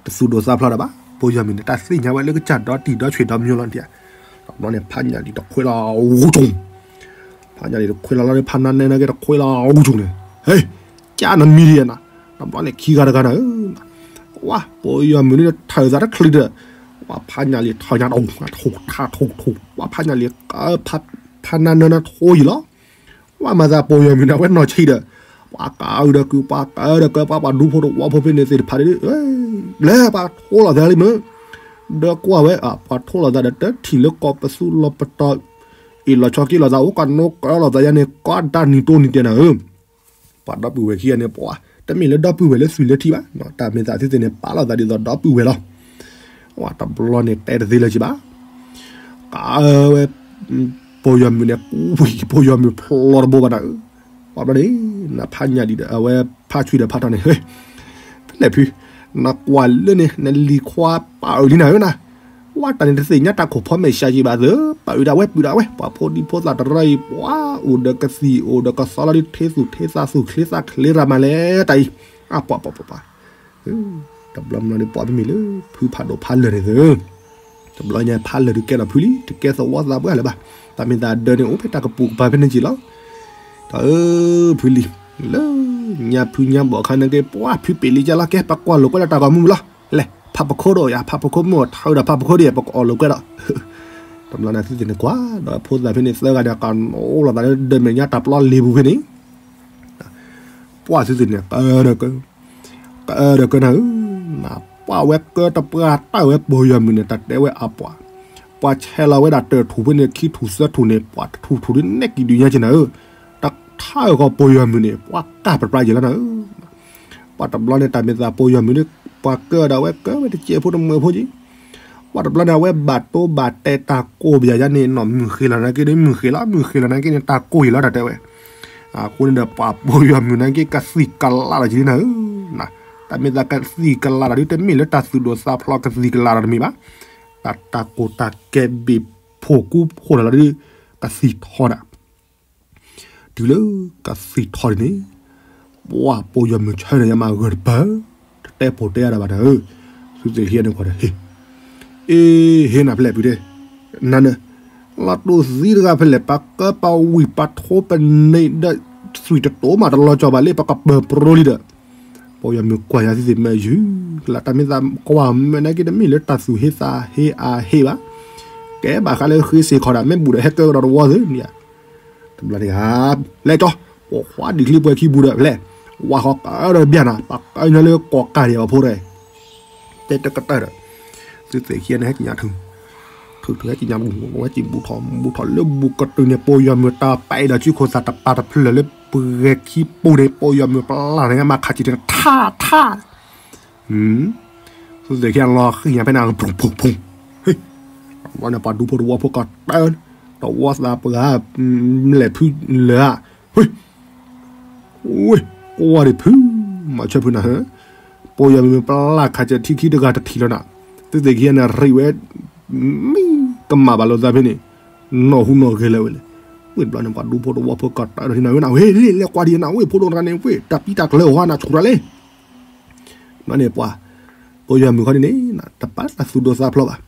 တသူၣ်ဒိၣ်သးဖျိးဒီးဘၣ်. ပိာ်ယွၤမုၣ်န့ၣ် တၢ်သ့ၣ်ညါဝဲလၢကစၢ်ဒီတံၤဒီဆွ့ၣ်ဒီမၠိလီၤဒံးဧါ. တဘျီန့ၣ် ဖးညၣ်လံၤတခွဲလီၤဝူကၠိ, ဖးညၣ်လံၤတခွဲလီၤလီၤဒီး ဖးနါနဲနာ်က့တခွဲလီၤဝူကၠိန့ၣ်, ဟဲ, ကၢ်နမံၤဒံးဧါနၤ. တဘျီန့ၣ် ခံဂၤတဂၤနၤဧၢ, ဝါ ပိာ်ယွၤမုၣ်န့ၣ်ထၢၣ်သးတချုးဒီး, ဝါ ဖးညၣ်လံၤထၢၣ်ညါ ထိၣ်ထါထိၣ်ထိၣ်, ဝါ ဖးညၣ်လံၤ ဖးနါနဲနၤထိၣ်ယံၤလီၤ. ဝါ မၤသးပိာ်ယွၤမုၣ်န့ၣ် အဝဲနီၢ်ဆံးဒီး, ပှၤကးအုးဒီးကုၢ် ပှၤကးအုးဒီးကၢ ပှၤပှၤဒူဖိတဝီဖိဖဲန့ၣ်သ့ၣ်တဖၣ်ဒီး, ဘျဲပှၤထိၣ်လိာ်သးလံမ့ၢ်, ဒီးကွၢ်ဝဲ ပှၤထိၣ်လိာ်သးဒီး တထံၣ်လၢကီၢ်ပသူလီၤပတီၢ်, အ့ၣ်လီၤဆီက့လိာ်သး အိၣ်ကနိကၢလိာ်သးယါန့ၣ် ကီးတၢ်နံၤတိၢ်နံၤတဲနၤဧၢ. ပှၤဒီပုၢ်ဝဲၢ်ခံဂၤန့ၣ် ပှၤ တမ့ၢ်လၢဒီပုၢ်ဝဲၢ်လၢသွံၣ်လၢထံဘၣ်, တၢ်မ့ၢ်သးသုသ့ၣ်န့ၣ် ပာ်လိာ်သးဒ်သိးဒီပုၢ်ဝဲၢ်လီၤ. ဝါ တဘျီန့ၣ် တဲတသ့လၢၤဘၣ် ကးဝဲ ပိာ်ယွၤမုၣ်န့ၣ် ဝံၤ ပိာ်ယွၤမုၣ်ဖျီတဘိဘၣ်နၤဧၢ, ပှၤဘျီန့ၣ် နဖးညၣ်ဒံးဒီး အဝဲဖးဆွံဒီးဖးထီန့ၣ် ဟဲ, ဖဲလဲၣ်ဖု, နကွၢ်လၢန့ၣ် နလံၤခွါပာ်အုးလံနၤဧၢနၤ, ဝါတၢ်န့ၣ်တသ့ၣ်ညါတၢ်ခိၣ်ဖီမဲာ်ဆှးယံၤဘၣ်သၢ, ပာ်အုးဒၣ်ဝဲပုၢ်ဒၣ်ဝဲ ပှၤဖိဒံဖိသၣ်တရၢအံၤ ပှၤအိၣ်ဒီးကသံၣ်အိၣ်ဒီးကသီလီၤဒ် ထ့သူၣ်ထ့သးသူၣ်ချ့သးချ့ရၤမၤလဲၣ်တၢ်အံၤ, အပှၤပှၤပှၤပှၤ တဘျီမနီၤဒ် ပှၤဖဲမ့ၢ်လၢ ဖုဖးဒိၣ်ဖးလၢာ်န့ၣ်သၢ, တဘျီညါဖးလၢာ်ဒုးကဲထီၣ်ဖုလံ တကဲသဝီသးပှၢ်လၢၤဘၣ်, တၢ်မ့ၢ်သးဒၢန့ၣ် အိၣ်ဖဲတၢ်ကပူၤကပၤဖဲန့ၣ်က့ၤလီၤ. တၢ်အၢ ဖုလံ, လၢညါဖုညါဘီၣ်ခါန့ၣ်က့ၤ ပှၤဖုပ့ၢ်လံကလီၤ ကဲ ပကွၢ်လိာ်ကွဲလၢတၢ်ဂီၤမူမုၢ်လီၤ, လဲၤ ဖးပခိၣ်ဒီးယၤ ဖးပခိၣ်မ့ၢ်ထၢဒီးဖးပခိၣ်ဒံး ပကအီၣ်လိာ်ကွဲဒီး တဘျီန့ၣ်သုသ့ၣ်န့ၣ်ကွၢ် ဒီးဖိသၣ်ဖဲန့ၣ်သၢဂၤန့ၣ် ကနိးလိာ်သးလၢဒၢးမဲာ်ညါတၢ်ပျီလ့ၤပူၤဖဲန့ၣ် ပှၤသုသ့ၣ်န့ၣ် ကဒီးက, ကဒီးကနၤဧၢ, ပှၤဝဲကၢတပှၢ်တၢ်ဝဲပိာ်ယွၤမုၣ်န့ၣ် တၢ်တဲဝဲအပှၤ, ပှၤဆဲးလီၤဝဲဒၣ်တၢၢ်ထူၣ်ဖဲန့ၣ် ခံထူၣ်သၢထူၣ်န့ၣ် ပှၤတထူၣ်ထူၣ်ဒ်နဲၣ်ကံၣ်ဒုးညါက့ၤနၤဧၢ, တထါအၢၣ်ဃီပိာ်ယွၤမုၣ်န့ၣ် ပှၤကၢ်ပပြးယံၤလီၤနၤဧၢ, ပှၤတဘျီန့ၣ် တၢ်မ့ၢ်သးပိာ်ယွၤမုၣ်န့ၣ် ပှၤကၢဒၣ်ဝဲကၢဝဲတစဲးဖိတမှဲၤဖိက့ၤ ပှၤတဘျီန့ၣ် အဝဲဘၣ်တိဘၣ်တဲတၢ်ကိၢ်ပယၤယါန့ၣ် နီၢ်မုၢ်ဃ့လီၤနာ်က့ဒီး မုၢ်ဃ့လီၤ မုၢ်ဃ့လီၤနာ်က့န့ၣ် တၢ်ကိၢ်ယံၤလီၤတၢ်တဲဝဲ, အဃိန့ၣ်ဒီး ပှၤပိာ်ယွၤမုၣ်နာ်က့ ကသံၣ်ကလးလီၤက့ၤနၤဧၢ, တၢ်မ့ၢ်သးကသံၣ်ကလးလီၤဒ် တမ့ၢ်လၢတၢ်သူၣ်ဒိၣ်သးဖျိးကသံၣ်ကလးလီၤတမ့ၢ်ဘၣ်, တၢ်တၢ်ကိၢ်တၢ်ကဲဘ့ၣ်ဖိကူဖိလီၤလီၤဒ် ကသံၣ်ထီနၤ တုၤလၢကသံၣ်ထီဒ်န့ၣ်, ပှၤပိာ်ယွၤမုၣ်ဆၢန့ၣ် ယမၤဂၢၢ်တပၢၢ်, တတဲပိာ်တဲအါဒၣ်ဘၣ်နၤဧၢ, သုသ့ၣ်ဟံးန့ၣ်ကွၢ်ဒီး ဟ့ၣ်, အ့ ဟ့ၣ်နၤဖဲလဲၣ်ဖုတဲ, နၤနၢၤ, လီၤတိၢ်သံတဂၤဖဲလဲၣ် ပှၤကၢပှၤဝံၣ်ပှၤထိပနံၤဒီး သွံၣ်တတိၤမးတလီၤကၠီၤဘၣ်လံ ပှၤကပၢၤပြီလံဒီး ပိာ်ယွၤမုၣ်ကွၢ်ယၤသ့ၣ်သ့ၣ်မ့ၢ်ယုၢ်, လၢတၢ်မ့ၢ်သးကွၢ်မ့ၢ်နာ်က့ တမ့ၢ်လၢတၢ်သူၣ်ဟ့သးဟ့အါဟ့ဘၣ်, ကဲဘၣ်ဃးလၢဃ့စ့ၢ်ခီးဒၣ် မ့ၢ်ဘူးဒီးဟဲကၢကဒီးတဝီသ့ၣ်န့ၣ်ဧါ, တဘျီန့ၣ်ဧါ, လဲၤကၠီ, ပိာ်ခွါဒံးချံပှဲၤခံပူၤဒီး ဖဲလဲၣ်, ဝါဃီကဒီးဘျၢနၤ ပှၤကညီလၢကိးကၢ်ဒံးအဖိတဂၤ တဲတကတၢၢ်ဒီး, သုသ့ၣ်ခံဂၤန့ၣ် ဟဲကညးထု, ထုထုဟဲကညးဘူး ဝဲက့ၤဘူးထီၣ် ဘူးထီၣ်လၢဘူးကတုၤန့ၣ် ပိာ်ယွၤမုၣ်တၢ်ပဲာ်ဒီးစုခိၣ်သးတပၤတဖျၢၣ်လၢပှဲၤခံပူၤန့ၣ် ပိာ်ယွၤမုၣ်ပျၢ်န့ၣ် မၤခးစံးတထါထါ သုသ့ၣ်ခံဂၤလီၤဃံၤညါဖဲန့ၣ် ပူၤပူၤပူၤ, ဝဲန့ၣ်ပှၤဒူဖိတဝီဖိကတၢၢ်, တဝီသးပှၢ်, လဲၤဖုလၢာ်ဧါ, ဝ့ၢ်, ဝ့ၢ်, ကွၢ်ဒံးဖု, မၤဆၢဖုနၤဧၢ, ပိာ်ယွၤမုၣ်ပျၢ်ခးစၢၤထံခံတဂၤတထံၣ်လီၤနၤ, သုသ့ၣ်ခံဂၤန့ၣ် ရံးဝဲ, မံကမၣ်ဘၣ်လိာ်သးဖဲန့ၣ်, နီၢ်ဟူနီၢ်ဂဲၤလၢာ်ဝဲလဲၣ် ဝ့ၢ်တဘျီန့ၣ် ပှၤဒူဖိတဝီဖိကတၢၢ်ဒီးထံနၤဝဲနၤ ဝ့ၢ်လံ လဲၤကွၢ်ဒံးနၤ ဝ့ၢ်ဖိဒိၣ်တဂၤန့ၣ် ဝ့ၢ်တၢ်ပံတၢ်ကျၢၤဝါနၤ ဆူၣ်တၢ်လဲၣ်. ဘျီန့ၣ်ပှၤ ပိာ်ယွၤမုၣ်ခီန့ၣ်န့ၣ် တပာ်တၢ်သူၣ်ဒိၣ်သးဖျိးဘၣ်.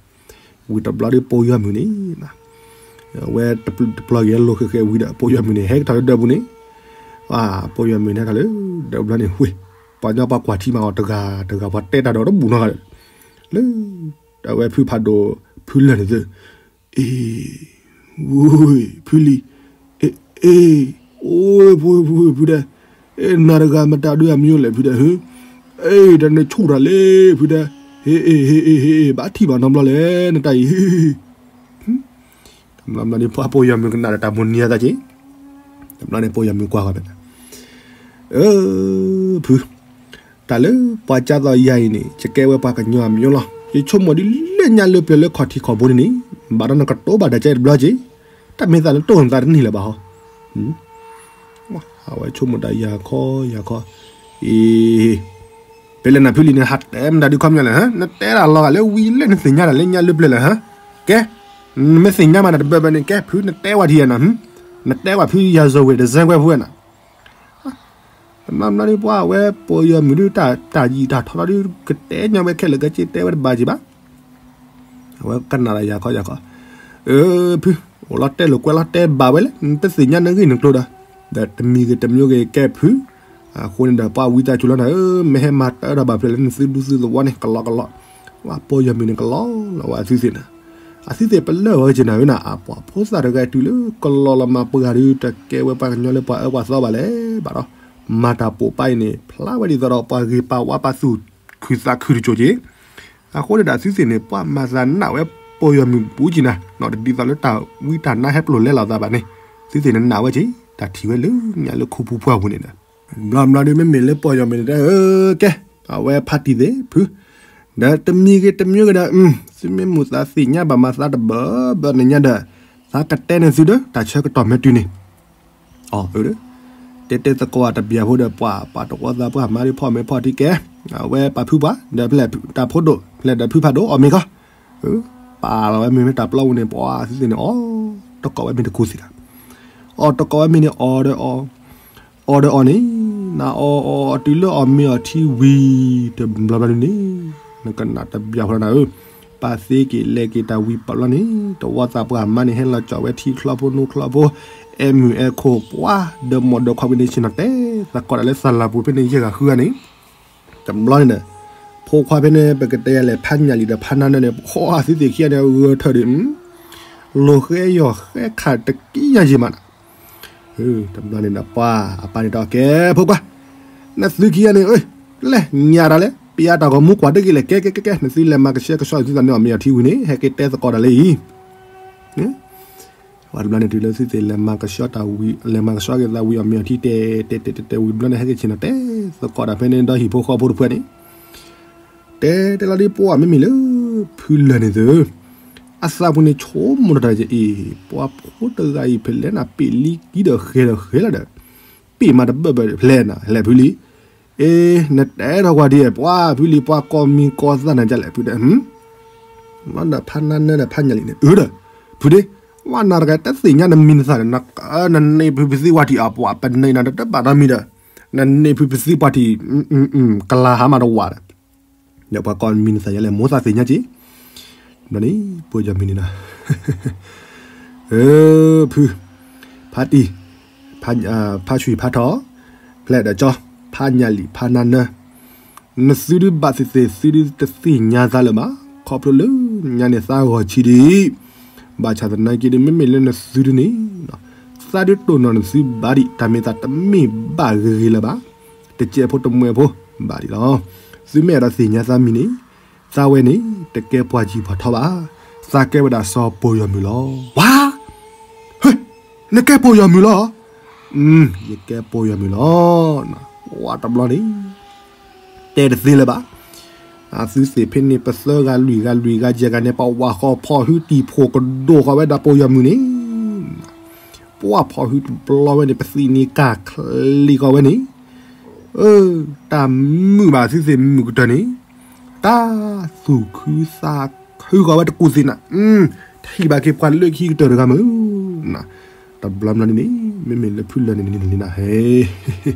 ဝံၤတဘျီဒီးပိာ်ယွၤမုၣ်န့ၣ် ဝဲတပျုာ်တပျီၤက့ၤလိာ်ဃဲဃဲဝံၤဒီး ပိာ်ယွၤမုၣ်န့ၣ် ဟဲကထီၣ်လၢဒၢးပူၤန့ၣ်, ပိာ်ယွၤမုၣ်န့ၣ်ဟဲထီၣ်လၢဒၢးပူၤဘျီန့ၣ် ဝ့ၢ် ပှၤညီပှၤကွၢ်ထံမးအီၤတဂၤတဂၤ ပှၤတဲတၢ်ဒီးတဘူၣ်နီတဂၤဒီး လၢ အဝဲဖုဖးဒိၣ် ဖုလၢာ်န့ၣ်သု, အ့ ဝ့ၢ် ဖုလံၤ, အ့ အ့ အိၣ် ဖု ဖု ဖုဒဲး, အ့ နၤတဂၤမတၤဒုးအမံၤအိၣ်လဲၣ် ဖုဒဲး, ဟ့ အ့ တၢ်နဆူၣ်တၢ်လံ ဖုဒဲး, ဟ့ အ့ ဟ့ အ့ ဟ့ ဘၣ်ထံၣ်ဘၣ်နီတဘျီလဲၣ် နတၢ်အံၤ တဘျီဘျီန့ၣ် ပှၤပိာ်ယွၤမုၣ်ကနၣ်ဒီးတၢ်မိၣ်နံၤအသးက့ၤ, တဘျီန့ၣ်ပိာ်ယွၤမုၣ်ကွၢ်ဃီၤဖဲ အၢ ဖု, တၢ်လၢပှၤကၢ်သိးယၤအံၤန့ၣ် ယကဲဝဲပှၤကညီအမံၤလီၤ. ယဆိကမိၣ်ဒ်လၢညါလၢပျၢၤလၢခီၣ်ထံးခီၣ်ဘိန့ၣ်န့ၣ် ဘၣ်ဒီးနကတိၤဘၣ်ဒီးကဲတဘျီက့ၤ, တၢ်မ့ၢ်သးနတိၢ်နသးတန့ၢ်လၢၤဘၣ်ဟီ. အဝဲဆိကမိၣ်တၢ်ယၤခီယၤခီ, အ့ ဖဲလဲၣ်နၤဖုလံၤန့ၣ် ဟးတဲမတၤဒုးခီပညီလဲၣ်, နတဲတၢ်လီၤဂာ်လၢဝံၤလၢနသ့ၣ်ညါတၢ်လၢညါလၢပျၢၤလၢၤဟါ, ကဲ, နမ့ၢ်သ့ၣ်ညါမးနတဘၢဘၢန့ၣ် ကဲဖုနတဲဝဲထံၣ်ယၤနၤ, နတဲဝဲဖုယၤဇီၤဝဲတစဲကွဲဖုဝဲနၤ တဘျီဘျီဒ်ပှၤအဝဲပိာ်ယွၤမုၣ်ဒုး တၢ်ယံာ်တၢ်ထီထီဒုး ကတဲညါဝဲခဲလၢာ်ကဲက့ၤတဲဝဲတဘၣ်က့ၤဘၣ်. အဝဲကနၣ်တၢ်ယၤခီယၤခီ, အၢ ဖု, အိၣ်လီၤတဲလိာ်ကွဲလီၤတဲဘၣ်ဝဲလၢ နတသ့ၣ်ညါနဂ့ၢ်နကျိၤဒီး, ဒီးတမံၤဂ့ၤတမံၤဂ့ၤကဲဖု, အဃိန့ၣ်ဒီးပှၤဝံသးစူၤလီၤနၤဧၢ, မ့ၢ်ဟဲမၤတၢ်ဒီးဘၣ်ဖျဲးလၢနသုဒူသုသဝီန့ၣ် ကလီကလီ, ပှၤပိာ်ယွၤမုၣ်န့ၣ်ကလီလီၤဝဲအသုသ့ၣ်န့ၣ်, အသုသ့ၣ်ပလၢၢ်ဝဲက့ၤနၤဧၢနၤ, အပှၤဖိသၣ်တဂၤတုၤလၢကလီလီၤမးပှၤဂၤဒုး တကဲဝဲပှၤကညီလၢပှၤအၢပှၤသီဘၣ်လဲၣ်, ဘၣ်ဒီး မၤတၢ်ပိာ်ပၢ်အံၤန့ၣ် ဖျါဝဲဒ်သိးဒီးပှၤဂ့ၤပာ်ဝါပာ်သူၣ်ခုသးခုတကၠိၤက့ၤ, အဃိန့ၣ်ဒီးအသုသ့ၣ်န့ၣ် ပှၤမၤသးနးဝဲပိာ်ယွၤမုၣ်ဘူးက့ၤနၤ, ဒီးတဒ်သိးလၢတၢ်ဝံတၢ်နါဟဲပျိာ်လဲလီၤသးဘၣ်န့ၣ်, သုသ့ၣ်န့ၣ်နးဝဲက့ၤ, တၢ်ထံၣ်ဝဲလၢညါလၢခိပူၤပှၢ်ပူၤန့ၣ်ဒီး, ဘျီဘျီဒုးမ့မ့ၢ်လၢပိာ်ယွၤမုၣ်န့ၣ်ဒီး အၢ ကဲ, အဝဲဖါတံၢ်သ့ၣ်ဖု, ဒီးတမံၤဂ့ၤတမံၤဂ့ၤဒီး သုမ့ၢ်မိၣ်သးသ့ၣ်ညါဘၣ်မၤသးတဘၢဘၢနညါဒီး, သးကတဲန့ၢ်သုဒီး တၢ်ဆၢကတီၢ်မ့ၢ်တုၤန့ၣ် အၢ တဲတဲသကိးတဘျီဖိဒီးပှၤ ပှၤတဝီသးပှၢ်မၤဒ်ဖီၣ်မ့ၤဖီၣ်ထံကဲ, အဝဲပာ်ဖုပှၤ ဒီးဖဲလဲၣ်တၢ်ဖိဒိၣ် ဖဲလဲၣ်ဒီးဖုဖးဒိၣ်အီၣ်မ့ၤကီး, ပာ်လီၤဝဲမ့ၢ်မ့ၢ်တၢ်ပျီပူၤန့ၣ် ပှၤသုသ့ၣ်န့ၣ် အီၣ်တကိးဝဲမ့ၤတကိးသ့ၣ်ဒီး, အီၣ်တကိးဝဲမ့ၤန့ၣ် အီၣ်ဒီးအီၣ်, အီၣ်ဒီးအီၣ်န့ၣ်, နအီၣ်အီၣ်အီၣ်တုၤလၢအီၣ်မ့ၤအီၣ်ထံဝံၤ တဘျီဘျီဒုးန့ၣ်, နကနၣ်တဘျီဖိနၤဧၢ, ပာ်သ့က့ၤလဲၤက့ၤတၢ်ဝံၤပာ်ဘျီန့ၣ် တဝီသးပှၢ်မါန့ၣ် ဟဲလီၤကၠီၣ်ဝဲထံချီဖိနိချီဖိ, အဲၣ်မုၣ်အဲၣ်ခိၣ်ပှၤ ဒီးမိၢ်ဒီးခွါဝံၤန့ၣ် ဆ့ၣ်နီၤတဲသကိးတၢ်လၢသးလၤပူၤဖဲန့ၣ် ယဲၢ်ဂၤဃုဂၤန့ၣ်, တဘျီန့ၣ်ဒီး, ဖိခွါဖဲန့ၣ် ပကတဲယၤလဲၣ် ဖါညၣ်လံၣ်ဒီးဖါနါနၢန့ၣ် ပှၤသုသ့ၣ်ခံဂၤန့ၣ် ဂၢၢ်ထၢၣ်ဒီး, လိာ်ဃဲယီၤဃဲခးတကံၢ်ညါယံၤမးနီၤ, တဘျီန့ၣ်ဒီးပှၤ အပၢ်န့ၣ်တဲအီၤ ကဲ ဖိခွါ, နသုခံဂၤန့ၣ် လဲၤညါတၢ်လဲၣ် ပယါတၢ်ဂီၤမူကွၢ်တဂ့ၤလဲၣ် ကဲ ကဲ ကဲ ကဲ နသုလဲၤမၤကဆှဲကဆှီသုသးန့ၣ် အီၣ်မ့ၤအီၣ်ထံဝံၤန့ၣ် ဟဲက့ၤတဲသကိးတၢ်လၢအံၤ ပှၤတဘျီန့ၣ်တုၤလၢသုသ့ၣ်လဲၤမၤကဆှီတၢ်ဝံၤ လဲၤမၤကဆှီက့ၤသးဝံၤအီၣ်မ့ၤအီၣ်ထံတဲ တဲ တဲ တဲ တဲဝံၤတဘျီန့ၣ် ဟဲက့ၤဆ့ၣ်နီၤတဲသကိးတၢ်ဖဲန့ၣ်ဒီးဟံၣ်ဖိဃီဖိတဖုန့ၣ် တဲတဲလီၤဒ်ပှၤမ့မ့ၢ်လၢ ဖုလၢာ်န့ၣ်သု အသးပူၤန့ၣ်ဆိကမိၣ်တၢ်အံၤ ပှၤဖိတဂၤအံၤ ဖဲလဲၣ်နၤ ပ့ၢ်လံကံဒီးဃဲၤဒီးဃဲၤလီၤဒီး ပ့ၢ်မးတဘၢၣ်ဘၢၣ်ဖဲလဲၣ်နၤ လဲၣ်ဖုလံ အ့ နတဲထီၣ်ကွၢ်ဒ် ပှၤဖုလံ ပှၤကိးမံၤကိးသးနၤဒ်လဲၣ် ဖုတဲ ဒီးဖါနါနၢဒီးဖါညၣ်လံၤန့ၣ် အၢဒီး ဖုဒ့ ဝဲနၤတဂၤတသ့ၣ်ညါနမံၤနသၣ်ဒီး နန့ၢ်ဖုပသံပှၢ်ထံးအပှၤပန့ၢ်နၤတဘၣ်ဒီးမံၤဒီး နန့ၢ်ဖုပသံပှၢ်ထံး ကလၤဟါမးတဝာ်ဒီး ဒီးပှၤကိးမံၤနသၣ်ယဲလဲၣ် မိၢ်သးသ့ၣ်ညါက့ၤ ဒီးန့ၣ် ပိာ်ယီၤမံၤန့ၣ်ဒီး အၢ ဖု ဖါတံၢ် ဖါဆွံၣ်ဖါထီၣ် ဖျဲၣ်ဒီးကၠီ ဖါညၣ်လံၤ ဖါနါနၢ နသုဒုးဘၣ်သ့ၣ်သ့ၣ် သုဒုးတသ့ၣ်ညါသးလၢၤဘၣ် ခီဖျိလၢညါန့ၣ်သးဂီၤဆံးဒံး ဘၣ်ဆၣ်သနာ်က့ဒုး မ့မ့ၢ်လၢနသုဒုးန့ၣ် သးဒုးတိၢ်နီၣ်နသုဘၣ်ဒံး တၢ်မ့ၢ်သးတမ့ၢ်ဘၣ်ဂ့ၤဂ့ၤလၢၤဘၣ် တကဲးဖိတမှဲးဖိ ဘၣ်ဒံးလီၤ. သုမ့ၢ်အဲၣ်ဒိးသ့ၣ်ညါသးမံၤန့ၣ် သးဝဲန့ၣ် တကဲပှၤယံၤပှၤထီဘၣ်. သးကဲဝဲဒၣ်စီၤပိာ်ယီၤမုၢ်လီၤ. ဝါ ဟ့ နကဲပိာ်ယီၤမုၢ်လီၤ. ယကဲပိာ်ယီၤမုၢ်လီၤ. ဝါတဘျီန့ၣ် တဲတသ့လၢၤဘၣ်. အသုသ့ၣ်ဖဲန့ၣ် ပသၢဂၤလွံၢ်ဂၤလွံၢ်ဂၤယဲၢ်ဂၤန့ၣ် ပဝဲဃီဖီၣ်ဟုတံၢ်ဖိကဒိၣ်ဃီဝဲဒၣ်ပိာ်ယီၤမုၢ်န့ၣ် ပှၤဖီၣ်ဟုတဘျီဝဲန့ၣ် ပသံၣ်န့ၣ်ကၢ်ချ့ဃီဝဲန့ၣ် တၢ်မုာ်ဘၣ်သုသ့ၣ်မုာ်ကတၢၢ်န့ၣ် တၢ်သူၣ်ခုသးခုဃီဝဲတကူၣ်သ့ၣ်နၤ ထံၣ်ဘၣ်က့ၤပှၤလၢခံကတၢၢ်တဂၤမုၢ် တဘျီဘျီန့ၣ်န့ၣ် မ့မ့ၢ်လၢဖုလၢာ်န့ၣ်န့ၣ်လံနၤဟဲ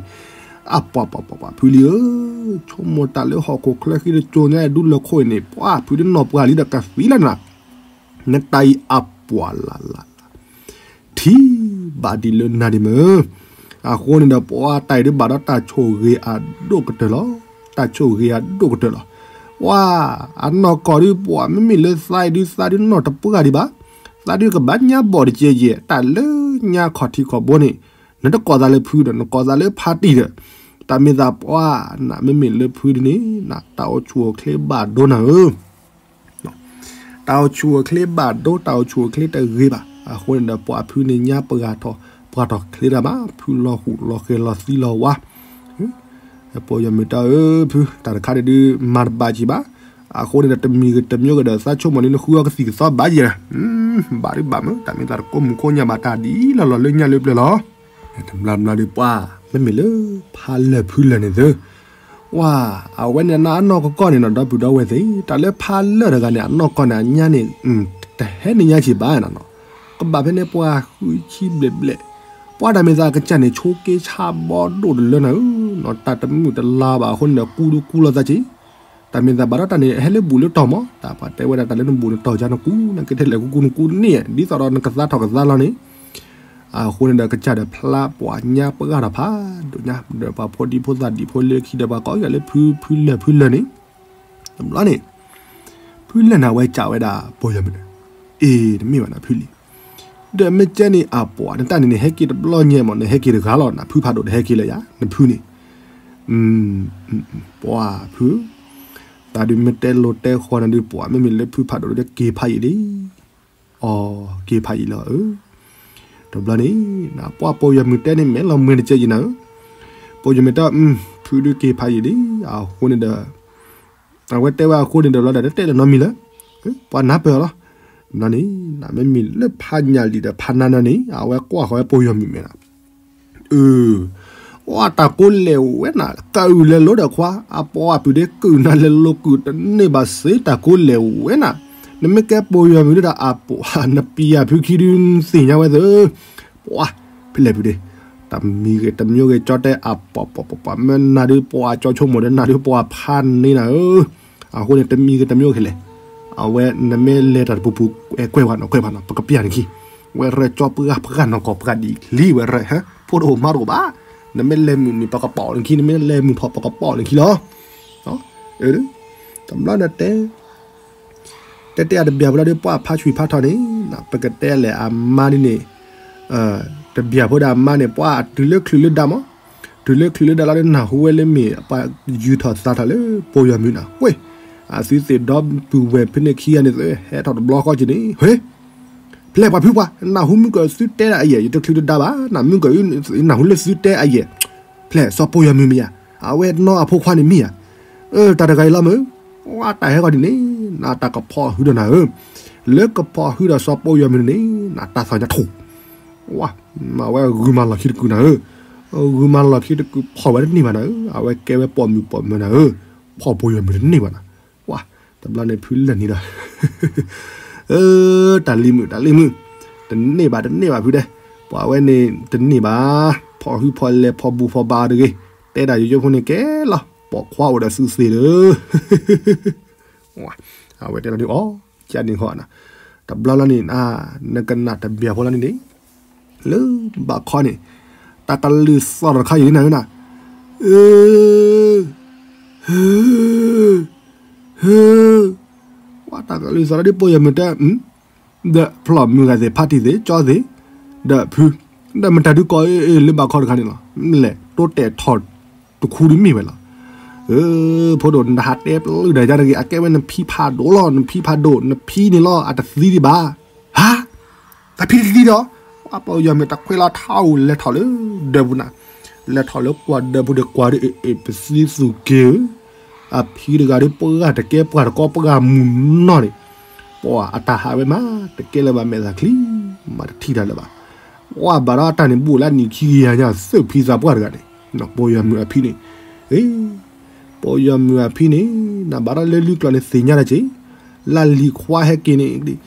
အပှၤပှၤပှၤပှၤဖုလံဧၢ, ဆိကမိၣ်တၢ်လၢဟီၣ်ခိၣ်ချၢဃံတကၠိညါဒူလၢခိၣ်အံၤန့ၣ် ပှၤဖုဒ်နီၢ်ပှၢ်လံဒီးကသံလၢနၤ, နတၢ်အံၤအပှၤလၢ်လၢ်လၢ် ထံၣ်ဘၣ်ဒ်လၢနၤဒံးမ့ၢ်, အဃိန့ၣ်ဒီး ပှၤတၢ်အံၤဒုးဘၣ်ဒီးတၢ်ဆိၣ်ဂ့ၤအဒိၣ်ကတၢၢ်လီၤ, တၢ်ဆိၣ်ဂ့ၤအဒိၣ်ကတၢၢ်လီၤ. ပှၤ အနီၢ်ကီၢ်ဒုး ပှၤမ့မ့ၢ်လၢသးအံၤဒုး သးဒုးနီၢ်တပှၢ်ဒံးဘၣ်, သးဒုးကဘၣ်ညါဘီၣ်တကဲးယဲၢ် တၢ်လၢညါခီၣ်ထံးခီၣ်ဘိန့ၣ်, နတကိးသးလၢဖုဒီး နကိးသးလၢဖါတံၢ်ဒီး, တၢ်မ့ၢ်သးပှၤ နမ့မ့ၢ်လၢဖုဒ်န့ၣ် တၢ်အိၣ်ဆူၣ်အိၣ်ချ့ဘၣ်ဒိနၤဧၢ တၢ်အိၣ်ဆူၣ်အိၣ်ချ့ဘၣ်ဒိ တၢ်အိၣ်ဆူၣ်အိၣ်ချ့တဂ့ၤဘၣ်. အဃိန့ၣ်ဒီး ပှၤဖုန့ၣ်ညါပှၤထီၣ် ပှၤထီၣ်ချ့တၢ်ဘၣ်, ဖုလီၤဟူးလီၤဃဲၤလီၤသံလီၤဝါ, ပီၢ်ယီၤမုၢ်တၢ်ဧၢ ဖု တၢ်တခါန့ၣ်ဒုး မၤတဘၣ်က့ၤဘၣ်. အဃိန့ၣ်ဒီး တမံၤဂ့ၤတမံၤဂ့ၤဒီး သးဆိကမိၣ်န့ၣ် နဃုအီၤကသံၣ်ကသီဘၣ်ယဲၢ်, ဘၣ်ဒုးဘၣ်မ့ၢ် တၢ်မ့ၢ်သးတကိးမုၣ်ခိၣ်ညါဘၣ်တၢ်ဒ်လီၢ်လီၢ်လၢညါလၢပျၢၤလီၤ. တဘျီဘျီဒုးပှၤ မ့မ့ၢ်လၢဖါလၢာ်ဖုလၢာ်န့ၣ်သု ဝါ အဝဲန့ၣ်အနီၢ်ကီၢ်န့ၣ်နီၤ ဒီပုၢ်ဒီဝဲၢ်သ့ၣ် တၢ်လၢဖါလၢာ်တဂၤန့ၣ် အနီၢ်ကီၢ်န့ၣ် အညါန့ၣ် တဟဲန့ၢ်ညါက့ၤဘၣ်နီၤ, ကဘၣ်ဖဲန့ၣ်ပှၤဃုဆံဘျဲၣ်ဘျဲၣ်, ပှၤတၢ်မ့ၢ်သးကစၢ်န့ၣ် ဆိက့ဆါဘီဒိၣ်တလၢနၤဧၢ, တၢ်တမုာ်တလၤဘၣ်အဃိန့ၣ်ဒီး ကူဒုးကူလီၤသးက့ၤ, တၢ်မ့ၢ်သးဘၣ်ဒီးတၢ်န့ၣ် ဟဲလၢဘူၣ်လၢတီၢ်မး, တၢ်ပှၤတဲဝဲဒၣ်တၢ်လၢနဘူၣ်နတီၢ်ကါနကူ နကထဲလဲၣ်ကူကူနကူန့ၣ် ဒ်သိးဒီးနကသါထီၣ်ကသါလီၤန့ၣ် အဃိန့ၣ်ဒီးကစၢ်ဒီးဖျါပှၤညါပှၢ်ထီၣ်ဖးဒိၣ်ညါ ဒီးပှၤဖိဒံဖိသၣ်ဒံဖိလၢခံဒီးပှၤကိးဂၤလၢဖု ဖုလၢာ်ဖုလၢာ်န့ၣ်, တဘျီန့ၣ် ဖုလၢာ်န့ၣ်ဝဲစံးဝဲဒၣ်ပီၢ်ယီၤမုၢ်, အ့ တမ့ၢ်ဘၣ်နၤဖုလံ, ဒီးမ့ၢ်ကဲန့ၣ်အပှၤနတၢ်န့ၣ်န့ၣ် ဟဲက့ၤတဘျီညါမး နဟဲက့ၤတဂၤလီၤနၤ ဖုဖးဒိၣ်တဟဲက့ၤလၢၤယၤ နဖုန့ၣ် ပှၤဖု တၢ်ဒုးမ့ၢ်တဲလိၤတဲဃီနၤဒုး ပှၤမ့မ့ၢ်လၢဖုဖးဒိၣ်ဒီးက့ၤဖးယံာ်လံ, အီ က့ၤဖးယံာ်လီၤဧၢ, တဘျီန့ၣ် ပှၤပီၢ်ယီၤမုၢ်တဲန့ၣ် မဲာ်လီၤမှဲတကဲယံာ်နၤဧၢ, ပီၢ်ယီၤမုၢ်တဲ ဖုဒုးက့ၤဖးယံာ်လံ, အဃိန့ၣ်ဒီး အဝဲတဲဝဲအဃိန့ၣ်ဒီး လီၤဒီးတတဲလၢၤနီတမံၤလၢၤ, ပှၤနၢ်ပၢၢ်အီၤလီၤ, တဘျီန့ၣ် မ့မ့ၢ်လၢဖးညၣ်လံာ်ဒီးဖးနါနၤန့ၣ် အဝဲကွၢ်ဃီၤဝဲပီၢ်ယီၤမုၢ်မဲာ်နၤ အၢ, အတၢ်ကိးလဲၣ်ဝဲနၤ ကၢ်အုၣ်လဲၤလိဒီးခွါ အပီအပုၢ်ဒ့ ကုၢ်နၤလဲၤလိကုၢ်တန့ၢ်ဘၣ်စ့ တၢ်ကိးလဲၣ်ဝဲနၤ, နမ့ၢ်ကဲပီၢ်ယီၤမုၢ်ဒၣ်အပီၢ် နပံာ်ယၤဖုခံဒုးသ့ၣ်ညါဝဲသၢ, ပှၤ ဖဲလဲၣ်ဖုဒ့, တမံၤဂ့ၤတမံၤဂ့ၤ ကၠီတဲအပီၢ်ပီၢ်ပီၢ်ပီၢ် မ့ၢ်နၤဒုးပှၤကၠီဆိကမိၣ်ဒီးနၤဒုးပှၤဖးန့ၢ်နၤဧၢ, အဃိန့ၣ် တမံၤဂ့ၤတမံၤဂ့ၤလဲၣ်, အဝဲနမ့ၢ်လဲၤတၢ်တပူၤပူၤ ကွဲးပှၤနီၤ ကွဲးပှၤနီၤ ပကပျၢ်နခံ, ဝဲရဲၣ်ကၠီပှၢ်ပှၢ်နီၢ်ကီၢ်ပှၢ်ဒ်လံဝဲရဲၣ် ဖိတအိၣ်မါတအိၣ်ဘၣ်, နမ့ၢ်လဲၤမုာ်န့ၣ် ပကပီၢ်နခံ နမ့ၢ်လဲၤမုာ်ထီၣ် ပကပီၢ်နခံလီၤ, တဘျီနတဲ တဲတဲအတဘၣ်ဖိလီၤဒီး ပှၤဖးဆွံဖးထီၣ်န့ၣ် ပကတဲလဲၣ်အမါဒ်န့ၣ်, တဘၣ်ဖိဒီးအမါန့ၣ် ပှၤတုၤလၢချုးလၢဒါမး, တုၤလၢချုးလၢဒါလီၤဒီး နၢ်ဟူဝဲလၢမ့ၢ်ပှၤယူၤထီၣ်သါထီၣ်လၢပီၢ်ယီၤမုၢ်နၤ, ဝ့ၢ်, အသုသ့ၣ်ဒီပုၢ်ဝဲၢ်ဖဲန့ၣ်ခံဂၤန့ၣ် ဟဲထီၣ်တဘျီဃီက့ၤန့ၣ် ဟ့ၣ် ဖျဲၣ်ပှၤဖုပှၤ, နၢ်ဟူမုၢ်ကီၢ်သုတဲဒၣ်အယဲၢ် ယတချုးတဒါဘၣ်, နၢ်ဟူလၢသုတဲအယဲၢ်, ဖျဲၣ်စီၤပီၢ်ယီၤမုၢ်မ့ၢ်ဧါ, အဝဲနီၢ်အဖိခွါန့ၣ်မ့ၢ်ဧါ, အၢ တၢ်တဂၤအံၤလီၤမ့ၢ်, ဝဲတၢ်ဟဲဂီၤဒ်န့ၣ် နတၢ်ကဖီၣ်ဟုဒီးနၤဧၢ, လၢကဖီၣ်ဟုဒီးစီၤပီၢ်ယီၤမုၢ်န့ၣ် နတၢ်သီၣ်ညါထူၣ်, ဝဲဂုာ်မၤလီၢ်ခံတကုာ်နၤဧၢ, ဂုာ်မၤလီၢ်ခံတကုာ်ဖီၣ်ဝဲတန့ၢ်ဘၣ်နၤဧၢ, အဝဲကဲဝဲပိာ်မုၣ်ပိာ်မၢၤနၤဧၢ, ဖီၣ်ပီၢ်ယီၤမုၢ်တန့ၢ်ဘၣ်နၤ ဝါ, တဘျီန့ၣ်ဖုလဲၢ်နံၤဒီး, အၢ, တၢ်လံၤမုာ် တၢ်လံၤမုာ်, တန့ၢ်ဘၣ် တန့ၢ်ဘၣ်ဖုဒဲး, ပှၤဝဲန့ၣ်တန့ၢ်ဘၣ်, ဖီၣ်ဟုဖီၣ်လဲၢ် ဖီၣ်ဘူးဖီၣ်ဘါတဂ့ၤ, တဲဒၣ်ယိယိဖိန့ၣ်ကဲလီၤ, ပိာ်ခွါအိၣ်ဒီးစုသ့ၣ်လၢ အဝဲတဲလီၤဒုးအီၤ, ကန့ၣ်ဃီနၤ, တဘျီလီၤန့ၣ် နကနၣ်တဘၣ်ဖိလီၤန့ၣ်န့ၣ်, လၢဘးခီန့ၣ်, တၢ်ကလုၢ်သီၣ်တခါအံၤနၤဧၢနၤ, အၢ, ဟၢ, ဟၢ, ဝါတၢ်ကလုၢ်သီၣ်လီၤဒ်ပီၢ်ယီၤမုၢ်တဲ, ဒီးဖျီၣ်မုၢ်ဂၤသ့ၣ်ဖါတံၢ်သ့ၣ် ကၠီသ့ၣ်, ဒီးဖု, ဒီးမတၤဒုးကီးအ့ၣ်လၢဘးခီတခါန့ၣ်လီၤ, လဲၣ်တိတဲာ်ထီၣ်တခူဒုးမ့ၢ်ဝဲလီၤ, အၢ, ဖိဒိၣ်နတဟးတဲပျုၢ်ဒီးယါတဂ့ၤ အကဲဝဲနဖံဖးဒိၣ်လီၤ နဖံဖးဒိၣ် နဖံန့ၣ်လီၤ အတသံဒံးဘၣ်, ဟါ တၢ်ဖံတသံဒီး, ပှၤပီၢ်ယီၤမုၢ်တခွဲးလီၤထီၣ်လဲၤထီၣ်လၢဒၢးပူၤနၤ, လဲၤထီၣ်လၢကွၢ်ဒၢးပူၤဒီးကွၢ်ဒီးအ့ၣ်အ့ၣ်ပသံသူၣ်က့ၤဧၢ, အဖံတဂၤဒီးပှၤတကဲပှၤတကီပှၤမုၢ်နီၢ်န့ၣ်, ပှၤအတၢ်ဟးဝဲမး တကဲလၢၤဘၣ်မဲာ်သၣ်ချံ, မၤတထံၣ်တၢ်လၢၤဘၣ်, ပှၤဘၣ်ဒီးအတၢ်န့ၣ်ဘူးလၢနံၣ်ခံကယၤညါ သုးဖံသးပှၢ်တဂၤန့ၣ်, ပီၢ်ယီၤမုၢ်အဖံန့ၣ်, အ့ ပီၢ်ယီၤမုၢ်အဖံန့ၣ်, နဘၣ်ဒီးလၢလွံၢ်ကျီၢ်န့ၣ်သ့ၣ်ညါတၢ်က့ၤ, လၢလံၤခွါဟဲက့ၤန့ၣ်,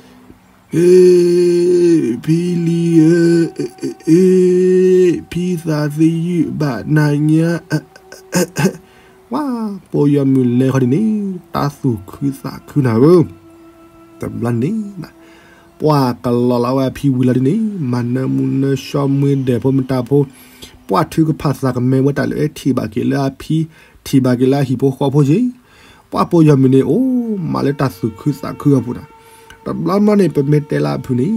အ့ ဖံလံၤဧၢ, အ့ ဖံသးသယုၢ်ဘၣ်နၤညါ, ဝါ, ပိာ်ယီၤမုၣ်လဲၤခီဒ်န့ၣ်, တၢ်သူၣ်ခုသးခုနၤဧၢ, တဘျီန့ၣ် ပှၤကလီၤလီၤဝဲအဖံဝံၤလီၤဒ်န့ၣ်, မၤနၢမူနၢဆှီမွ့ဒဲးဖိမတၤဖိ, ပှၤထုကဖၣ်သးကမဲဝဲတၢ်လၢ ထံၣ်ဘၣ်က့ၤလၢအဖံ, ထံၣ်ဘၣ်က့ၤလၢအဟံၣ်ဖိဃီဖိက့ၤ, ပှၤပိာ်ယီၤမုၣ်န့ၣ် အိၣ်မးလၢတၢ်သူၣ်ခုသးခုအပူၤနၤ, တဘျီဘျီန့ၣ် ပမ့ၢ်တဲလၢအဖုၣ်န့ၣ်,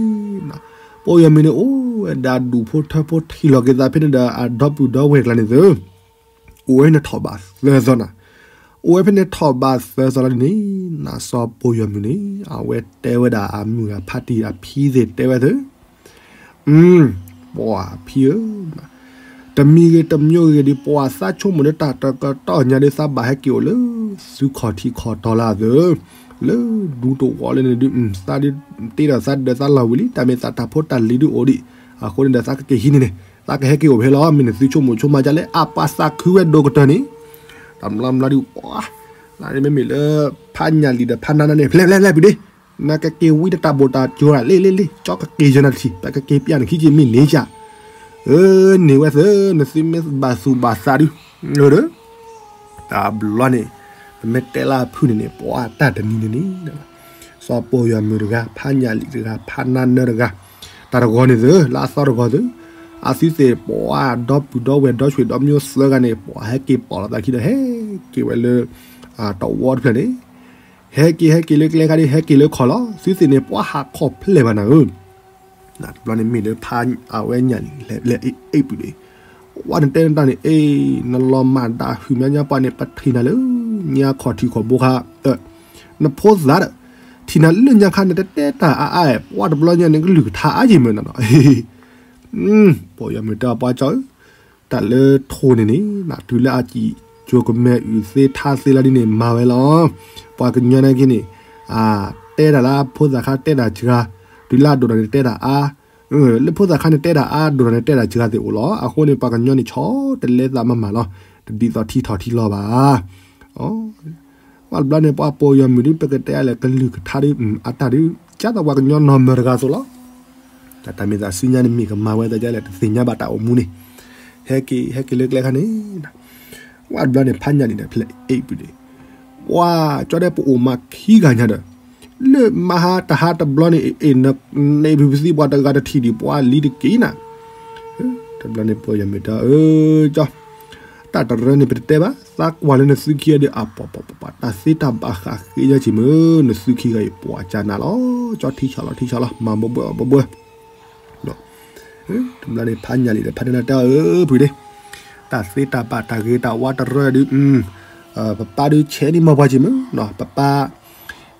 ပိာ်ယီၤမုၣ်န့ၣ် အိၣ်ဝဲဒၣ်ဒူၣ်ဖိထၢဖိထံၣ်လီၤက့ၤသးဖဲန့ၣ်ဒီး အဒီပုၢ်ဒီဝဲၢ်ကျါန့ၣ်သၢ အိၣ်ဝဲန့ၣ်ထီၣ်ဘးသၢသီနၤ, အိၣ်ဝဲဖဲန့ၣ်ထီၣ်ဘးသၢသီလီၤန့ၣ်, နးစီၤပိာ်ယီၤမုၣ်န့ၣ် အဝဲတဲဝဲဒၣ်အမုၢ်ဂၤဖါတံၢ်အဖံသ့ၣ်တဲဝဲသၢ, ပှၤဖံဧၢ, တမံၤဂ့ၤတမံၤဂ့ၤဒ်ပှၤသးဆိကမိၣ်လၢတၢ်တကတီၢ်ညါဒ်သးဘၣ်ဟဲက့ၤအိၣ်လၢ သုခီၣ်ထံးခီၣ်တီၤလၢအသၢ, လၢဒူတဝီလၢန့ၣ်ဒ် သးဒ်တ့ဒီးသးဒၢးသးလီၤဝံၤလံ, တၢ်မ့ၢ်သးတၢ်ဖိတၢ်လံၤဒ်အိၣ်ဒံး, အဃိန့ၣ်ဒီးသးကက့ၤဟံးန့ၢ်န့ၣ်, သးကဟဲက့ၤအိၣ်ဖဲလီၤ, မ့ၢ်နသုဆိကမိၣ်ဆိကမးဒ်လဲၣ်, အပှၤသးခုဝဲဒိၣ်ကတၢၢ်န့ၣ်, တဘျီဘျီဒ်ပှၤ နမ့မ့ၢ်လၢ ဖးညၣ်လံၤဒီးဖးနါနါန့ၣ် ဖျဲၣ်ဖျဲၣ်ဖျဲၣ်ဖုၣ်ဒ့, နကက့ၤဝံတၢ်ဘိၣ်တၢ်ကၠိၤလံလံလံ, ကၠီကက့ၤယနၤတထံၣ်, ပကက့ၤပျၢ်နခံက့ၤမ့ၢ်န့ၢ်ကၢ်, အၢ န့ၢ်ဝဲသၢ, နသုမ့ၢ်ဘၣ်သူၣ်ဘၣ်သးဒု, တဘျီန့ၣ် ပမ့ၢ်တဲလၢအဖုၣ်န့ၣ်န့ၣ် ပှၤတၢ်တနံၤန့ၣ်န့ၣ်, စီၤပိာ်ယီၤမုၣ်တဂၤ, ဖးညၣ်လံၤတဂၤ, ဖးနါနၢတဂၤ, တၢ်တဂီၤန့ၣ်သၢ, လၢအသီတဂီၤသၢ, အသုသ့ၣ်ပှၤဒီပုၢ်ဒီဝဲၢ်ဒီဆွေဒီမျိုးသၢဂၤန့ၣ် ပှၤဟဲက့ၤပိာ်လီၤသးခံဒီးဟဲက့ၤဝဲလၢ တဝီတဖျၢၣ်န့ၣ်, ဟဲက့ၤဟဲက့ၤလၢကျဲခါဒ် ဟဲက့ၤလၢခီၣ်လီၤ, သုသ့ၣ်န့ၣ် ပှၤဟးခီၣ်ဖျဲၣ်ဘၣ်နၤဧၢ, တဘျီန့ၣ်မ့ၢ်လၢဖးအဝဲညၣ်လံၤ လဲၤလဲၤအ့ၣ်အ့ၣ်ပုၢ်ဒ့, ဝဲနတဲနတၢ်န့ၣ် အ့ၣ် နလီၤမၢ်ဒၣ်ဟုၣ်မးညါပှၤန့ၣ် ပထံၣ်နၤလၢညါခီၣ်ထံးခီၣ်ဘိခါ, နဖိသၣ်ဒီး ထံၣ်နၤလၢညါခါန့ၣ် တတဲတၢ်အါအါ, ပှၤတဘျီညါန့ၣ် ကလုၢ်ကထါအါယံၤမ့ၢ်နၤနီၤ, ပိာ်ယီၤမုၣ်တဲပှၤကၠီဧၢ, တၢ်လၢထိၣ်န့ၣ်န့ၣ် တုၤလၢအစံၣ်ကၠိၤကမဲာ်အုၣ်သ့ထါသ့လီၤဒ်န့ၣ် မၤဝဲလီၤ, ပှၤကညီနာ်က့န့ၣ် တဲတၢ်လၢဖိသၣ်ခါတဲတၢ်စှၤ, တုၤလၢအဒိၣ်ထီၣ်န့ၣ်တဲတၢ်အါ, လၢဖိသၣ်ခါန့ၣ်တဲတၢ်အါ ဒိၣ်ထီၣ်န့ၣ်တဲတၢ်စှၤသ့ၣ်အိၣ်လီၤ, အဃိန့ၣ် ပှၤကညီန့ၣ်ဆီတလဲသးမၤမၤလီၤ, တဒ်သိးထံထီၣ်ထံလီၤဘၣ် ပှၤတဘျီန့ၣ် ပှၤပိာ်ယီၤမုၣ်ဒ် ပကတဲအါလဲၣ် ကလုၢ်ကထါဒ် အတၢ်ဒ် ကၢ်သိးပှၤကညီနီၢ်မၢၤတဂၤအသိးလီၤ, တၢ်မ့ၢ်သးစုညါန့ၣ် မ့ၢ်ကမၤဝဲသးဒ်လဲၣ် တသ့ၣ်ညါဘၣ်တၢ်အိၣ်မူန့ၣ်, ဟဲက့ၤ ဟဲက့ၤလၢကျဲခါန့ၣ်, ပှၤတဘျီန့ၣ် ဖးညၣ်လံၤဒီးဖျဲၣ်အ့ၣ်ပုၢ်ဒ့, ပှၤကၠီဒဲး ပအိၣ်မးခံဂၤညါဒီး လၢမဟါတဟါတဘျီန့ၣ် အ့ၣ် နန့ၢ်ဖုးပသံပှၤတဂၤတထံၣ်ဒံး ပှၤလံၤတက့ၢ်နၤ, တဘျီန့ၣ် ပိာ်ယီၤမုၣ်တဲ အၢ ကၠီ တၢ်တရၢန့ၣ် ပတတဲဘၣ်, သးကွၢ်လၢနသုခံဂၤဒီး အပှၤပှၤပှၤ တၢ်သ့တၢ်ဘၣ်ဃးဃ့ယဲက့ၤမုၢ် နသုခံဂၤအံၤ ပှၤကၢ်နၤလီၤ, ကၠီ ထံဆၢလီၤ ထံဆၢလီၤ မၤဘှဲဘှဲဘှဲဘှဲ တဘျီန့ၣ် ဖးညၣ်လံၤဒီး ဖးနၢနၢတဲ အၢ ဖုၣ်ဒ့, တၢ်သ့တၢ်ဘၣ်တၢ်ဂ့ၤတၢ်ဝါတရၢဒုး ပပၢ်ဒုးဆဲးန့ၢ်မၤပှၤက့ၤမုၢ်နီၤ, ပပၢ်